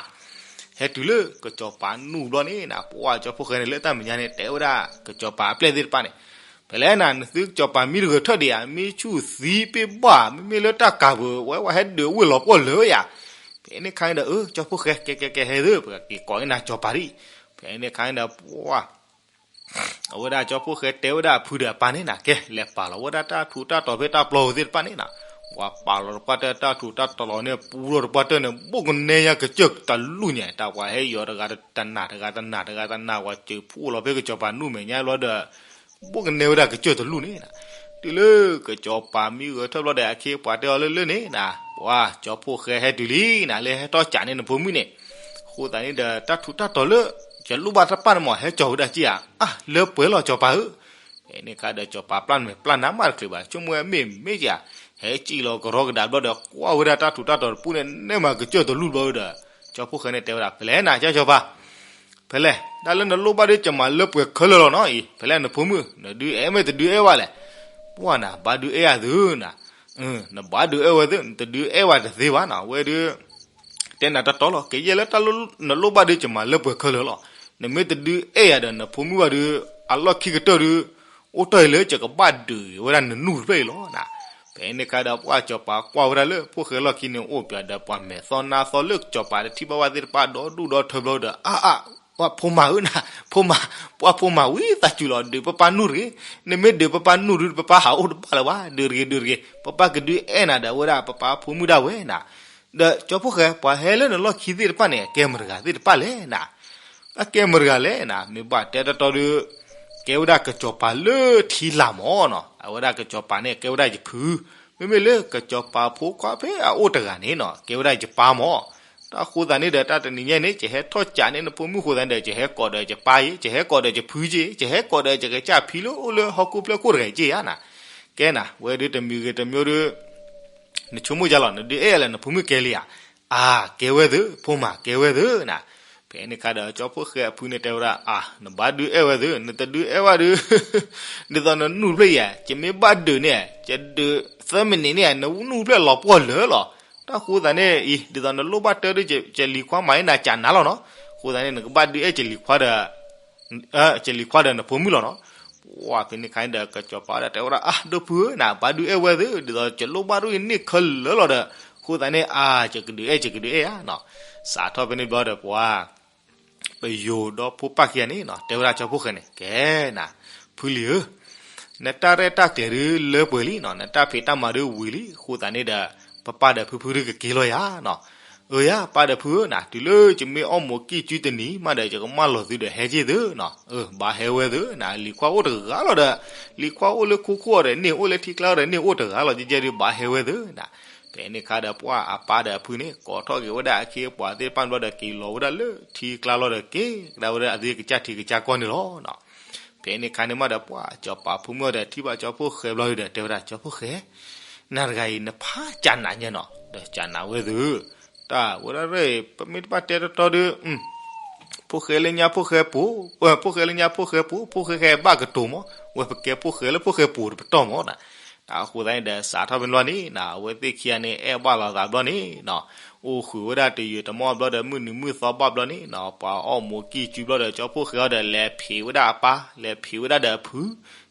ဟဲတုၤလၢကစီၤပၤနူၢ်ဘျီန့ၣ်နၤ ပှၢ်ကၠီဖိၣ်ဃဲန့ၣ် လၢတၢ်မဲာ်ညါန့ၣ် တဲဝဲဒၣ်ကစီၤပၤအပျဲၢ်သ့ၣ်တဖၣ်န့ၣ် ဖဲလဲၣ်နၤ နသုကစီၤပၤမံတဂဲၤထၢၣ်ဒံးဧါ, မံဆူၣ်သံပ့ၢ်ဘၣ် မ့မ့ၢ်လၢတၢ်ကၤပူၤ ဝဲဝဲဟဲဒုးဝ့ၢ်လီၤပှီၢ်လၢာ်ဧါ. ဖဲန့ၣ်ခါန့ၣ်ဒီး အၢ ကၠီဖိၣ်ဃဲ ကဲကဲကဲ ဟဲသု ပကက့ၤကိးန့ၢ်နၤကစီၤပၤဒံး. ဖဲန့ၣ်ခါန့ၣ်ဒီး ပှၢ် အဝဲဒၣ်ကၠီဖိၣ်ဃဲတဲဝဲဒၣ်အဖုဒီးအပၢ်န့ၣ်နၤ ကဲ လဲၤပာ်လီၤဝဲဒၣ်တၢ်ထူးတၢ်တီၤဖဲတၢ်ပျီပူၤသ့ၣ်တဖၣ်န့ၣ်နၤ, ပှၤပာ်လီၤတပှၢ်တၢၢ် တၢ်ထူးတၢ်တီၤလီၤန့ၣ် ပူထီၣ်တပှၢ်တၢၢ်န့ၣ် ဘိၣ်ကနဲယါကစၢၢ်တလူၢ်ညါ တၢ်ပှၤဟဲယီၤတဂၤတနၤ တဂၤတနၤ ပှၤစၢၤဖှိၣ်လီၤဖဲကစီၤပၤနူၢ်မဲာ်ညါဘျီဒီး ဘိၣ်ကနဲဝဲဒၣ်ကစၢၢ်တလူၢ်န့ၣ်နၤ, တုၤလၢကစီၤပၤမံဂဲၤထၢၣ်ဘျီဒီး အခ့အပှၤတဲအီၤလၢလၢန့ၣ်နၤ, ပှၢ်ကၠီဖိၣ်ဃဲဟဲတုၤလံနၤ လၢဟဲထီၣ်ကးန့ၢ်နဖိမုၣ်န့ၣ်, အဃိသတးန့ၣ်ဒီး တၢ်ထူးတၢ်တီၤလၢ ယလိၣ်ဘၣ်တၢ်တဖၣ်န့ၣ်မး ဟဲကၠီၤဝဲဒၣ်က့ဧါ, အၢ လၢပှဲၤလီၤကစီၤပၤဧၢ. ဖဲန့ၣ်ခါဒီးကစီၤပၤပျၢ်နမဲာ်ပျၢ်နါမးတချုးဘၣ် ဆိကမိၣ်ဝဲမ့ၢ်မ့ၢ်က့ဧါ, ဟဲစံၣ်လီၤကရီကဒါဘျီဒီး ကွၢ်ဝဲဒၣ်တၢ်ထူးတၢ်တီၤတပူၤန့ၣ် နဲမၤကစၢၢ်တလူၢ်ဘျီဒီး ကၠီဖိၣ်ဃဲန့ၣ်တဲဝဲဒၣ် ဖဲလဲၣ်နၤ ကၠီစီၤပၤ ဖဲလဲၣ် တၢ်လၢနလိၣ်ဘၣ်ဒုး ကမၤလၢပှဲၤခဲလၢာ်လီၤနီၤအံၤ, ဖဲလဲၣ်နဖိမုၣ် နဒုးအဲၣ်မ့ၢ်တဒုးအဲၣ်ဝဲလဲၣ်. ပှၢ်နၤ ဘၣ်ဒုးအဲၣ်ယၤသုနၤ, နဘၣ်ဒုးအဲၣ်ဝဲသု နတဒုးအဲၣ်ဝဲတသ့ဘၣ်နီၤ ဝဲဒုး တဲနၤတတီလီၤ ကယဲၢ်လၢတၢ်လၢနလိၣ်ဘၣ်ဒုး ကမၤလၢပှဲၤခဲလၢာ်လီၤ. နမ့ၢ်တဒုးအဲၣ်ယၤဒီး နဖိမုၣ်ဘၣ်ဒုး အလီၢ်ခံကတၢၢ်ဒုး အိၣ်တ့ၢ်လၢယကဘၣ်ဒုးဝဲဒၣ်နနူၢ်တဖျၢၣ်အံၤလီၤနၤ. ဖဲန့ၣ်ခါဒီး ပှၢ်စီၤပၤကွၢ်ဝဲဒၣ်လၢ ဖိၣ်ဃဲလီၢ်ခံန့ၣ် အိၣ်ပၠးဒီးပှၤမဲာ်သီနါသီလၢကစီၤပၤတထံၣ်ဘၣ်ဝဲသ့ၣ်တဖၣ် ဒီဒူၣ်ဒီထၢဘျီဒီး အါအါ ပှၢ်ဖိမါဧၢနၤ, ဖိမါ, ပှၢ်ဖိမါဝံသးစူၤလီၤ ဒုးပပၢ်နူၢ်တဂ့ၤ. နမ့ၢ်ဒုးပပၢ်နူၢ်ဒုး ပပၢ်ဟးအိၣ်တဘၣ်လၢၤဘၣ်, ဒုးတဂ့ၤ ဒုးတဂ့ၤ. ပပၢ်ကဒုးအဲၣ်နၤဒီး အဝဲဒၣ်ပပၢ်ဖိမုၣ်ဒၣ်ဝဲနၤ. ဒီးကၠီဖိၣ်ဃဲ ပှၤဟဲလၢနလီၢ်ခံသ့ၣ်တဖၣ်န့ၣ် အကဲမတၤတဂၤသ့ၣ်တဖၣ်လဲၣ်နၤ. အကဲမတၤတဂၤလဲၣ်နၤ, မ့ၢ်ဘၣ်တဲတတီဒုး ကဲဝဲဒၣ်ကစီၤပၤလၢထံလာ်မၢ်နီၤ, အဝဲဒၣ်ကစီၤပၤန့ၣ် ကဲဝဲဒၣ်ယဖု, မ့မ့ၢ်လၢကစီၤပၤဖိခွါဖဲအအိၣ်တဂၤန့ၣ်နီၤ ကဲဝဲဒၣ်ယပၢ်မၢ်. တၢ်ဃိသတးန့ၣ်ဒီး တၢ်တနံၤညါန့ၣ် ယဟဲထီၣ်ကးန့ၢ်နဖိမုၣ်ဃိသတးန့ၣ်ဒီး ယဟဲကိးဒီးယပၢ်ယ့ၣ်, ယဟဲကိးဒီးယဖုယ့ၣ်, ယဟဲကိးဒီးယကစၢ်ဖံလၢအိၣ်လၢဟီၣ်ခိၣ်ဖျၢၣ်ခိၣ်တဂၤယ့ၣ်ဧါနၤ. ကဲနၤ, ဝဲဒုးတမံၤဂ့ၤတမံၤဒုး နဆိကမိၣ်ယါလီၤ, နဒုးအဲၣ်ယၤလဲၣ် နဖိမုၣ်ကဲလံဧါ. အါ, ကဲဝဲသု, ဖိမါ ကဲဝဲသုနၤ. ဖဲန့ၣ်ခါဒီးကၠီဖှိၣ်ဃဲအဖုန့ၣ်တဲဝဲဒၣ်, အါ, နဘၣ်ဒုးအဲၣ်ဝဲသု, နတဒုးအဲၣ်ဘၣ်ဒုး, ဒ်သိးနနူၢ်ဖျၢၣ်ယၤ, ယမ့ၢ်ဘၣ်ဒုးန့ၣ်, ယဒုးသၢမံးနံးန့ၣ်, နနူၢ်ဖျၢၣ်လီၤပှီၢ်လၢာ်လီၤ. တၢ်ဃိသးန့ၣ်အံၤ, ဒ်သိးနလိၣ်ဘၣ်တၢ်ဒီး ယလံၤခွါမၤန့ၢ်နၤကးနၤလီၤနီၤ. အဃိသတးန့ၣ် နကဘၣ်ဒုးအဲၣ်ယလံၤခွါဒီး ယလံၤခွါဒီးနဖိမုၣ်လီၤနီၤ. ပှၤဖဲန့ၣ်ခါန့ၣ်ဒီး ကစီၤပၤဒီးတဲဝဲဒၣ်, အါ, ဒီပုၢ်ဧၢ, နဘၣ်ဒုးအဲၣ်ဝဲသု, ဒ်သိးယလိၣ်ဘၣ်ဒိၣ်အံၤန့ၢ်ခဲလၢာ်လီၤဒီး, အဃိသတးန့ၣ် အါ, ယကဒုးအဲၣ်, ယကဒုးအဲၣ်ဧါနီၤ. စးထီၣ်ဖဲန့ၣ်ဘျီဒီးပှၤ ပယိၤဒီးဖိပၢ်ခံဂၤန့ၣ်နီၤ, တဲဝဲဒၣ်ကၠီဖှိၣ်ဃဲန့ၣ်, ကဲနၤ, ဖုလံၤဧၢ, နတၢ်ရဲၣ်တၢ်ကျဲၤဒုးလၢပှဲၤလံနီၤ, နတၢ်ဖံးတၢ်မၤဒုးဝံၤလံ, အဃိသတးန့ၣ်ဒီး ပပၢ်ဒီးဖုဖုဒုးကက့ၤလီၤယၤနီၤ. အၢယၤ, ပၢ်ဒီးဖုဧၢ, နတုၤလၢယမ့ၢ်အီၣ်မိၤကံၢ်ကုတနံၤမးဒီး ယကမၢလီၤသုဒီးဟဲက့ၤသုနီၤ. အၢ, ဘၣ်ဟဲဝဲသု, နလံၤခွါအိၣ်တဂၤလီၤဒီး, လံၤခွါအိၣ်လၢခိခိၣ်အီၤဒီးန့ၣ်, အိၣ်လၢထံကျါအီၤဒီးန့ၣ်, အိၣ်တဂၤလီၤကဲကဲဒုး, ဘၣ်ဟဲဝဲသုနၤ. ဖဲန့ၣ်ခါဒီးပှၤအပၢ်ဒီးအဖုန့ၣ် ကိးထီၣ်က့ၤဝဲဒၣ်အခ့အပှၤသ့ၣ်တဖၣ်ဘျီဒီး က့ၤလီၤဝဲဒၣ်လၢထံကျါလီၤဒီး က့ၤကဒါဝဲဒၣ်အသုကစၢ်ထံကစၢ်ကီၢ်န့ၣ်လီၤနီၤ. ဖဲန့ၣ်ခါန့ၣ်မးဒီး ပှၤစီၤပၤဖိမုၣ်အီၤဒီး ထံၣ်ဘၣ်ကၠီဖှိၣ်ဃဲဘျီဒီး တဲဝဲဒၣ်, ကၠီဖှိၣ်ဃဲ, နၤတဂၤအံၤ နဖးကၢ်နးညါနီၤ, ဒီးကၢ်နးဝဲသု, တၢ်ဝဲဒၣ်ရဲၣ်, ပမ့ၢ်တဘၣ်တဲတတီဒီး ဖိၣ်ဃဲလၢညါဖိၣ်ဃဲပူၤ, ဖိၣ်ဃဲလၢညါဖိၣ်ဃဲပူၤ, ဖိၣ်ဃဲဃဲဘၣ်ကတိၤမး, ဝဲပကဲဖိၣ်ဃဲလၢဖိၣ်ဃဲပူၤတပတီၢ်မးနီၤ. တၢ်အဃိသတးန့ၣ်ဒီး စးထီၣ်ဖဲန့ၣ်ဘျီန့ၣ်နီၤ, အဝဲသ့ၣ်ခံဂၤန့ၣ် အဲၣ်ဘၣ်လိာ်သးဘျီန့ၣ်နီၤ, အိၣ်ဃုာ်ဝဲဒၣ်တယုာ်တမီၢ်ဘျီဒီး မုၢ်နံၤမုၢ်သီဘၣ်ဘျီန့ၣ်နီၤ, ပှၤအီၣ်မိၤကံၢ်ကုဘျီဒီး ကၠီဖှိၣ်ဃဲအီၤဒီး လဲၤဖံးဝဲဒၣ်အပၢ်, လဲၤဖံးဝဲဒၣ်ဒီးအဖု,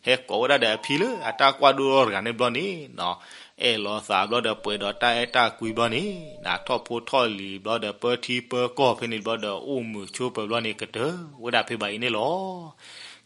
ဟဲကိးဝဲဒၣ်ဒီးအဖံလၢအတၢ်ကွၢ်ဒိၣ်ထီၣ်တဂၤန့ၣ်ဘျီန့ၣ်နီၤ, အဲၣ်လိာ်သးဘျီဒီး ပှဲၤဒီးတၢ်အဲၣ်တၢ်ကွံဘျီန့ၣ်နီၤ, ထီၣ်ဖိထီၣ်လံၤဘျီဒီး ပၢထံပၢကီၢ်ဖဲန့ၣ်ဘျီဒီး အိၣ်မုာ်ဆိးပၢၤဘျီန့ၣ် ကတၢၢ်ဝဲဒၣ်ဖဲဘၣ်အံၤန့ၣ်လီၤ.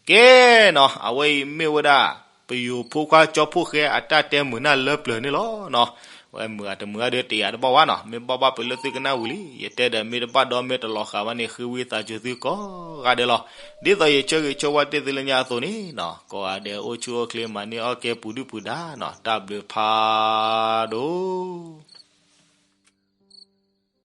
ကဲနီၤ, အဝဲအံၤမ့ၢ်ဝဲဒၣ် ပယိၤဖိခွါကၠီဖှိၣ်ဃဲအတၢ်တဲမုာ်နၢ်လၢပျၢၤန့ၣ်လီၤနီၤ. ဝဲမုာ်အတမုာ်အဒုးတယာ်တဘၣ်ဝဲနီၤ, မ့ၢ်ဘၣ်ဘၣ်ပှၤလၢသုကနၣ်ဝံၤလံ, ယတဲဒီးမ့ၢ်တဘၣ်ဒီးမ့ၢ်တလီၤဃာ်ဘၣ်န့ၣ် ဃ့ဝံသးစူၤသုကိးဂၤဒဲးလီၤ. ဒ်သိးယဆၢဂ့ၤဆၢဝါတ့ၢ်သုလၢညါအသိးန့ၣ်နီၤ, ကိးဂၤဒဲးအိၣ်ဆူၣ်အိၣ်ချ့မၤန့ၢ်အီၣ်ကဲပူၤဒုၣ်ပူၤဒါနီၤ, တၢ်ဘျုးဖးဒိၣ်.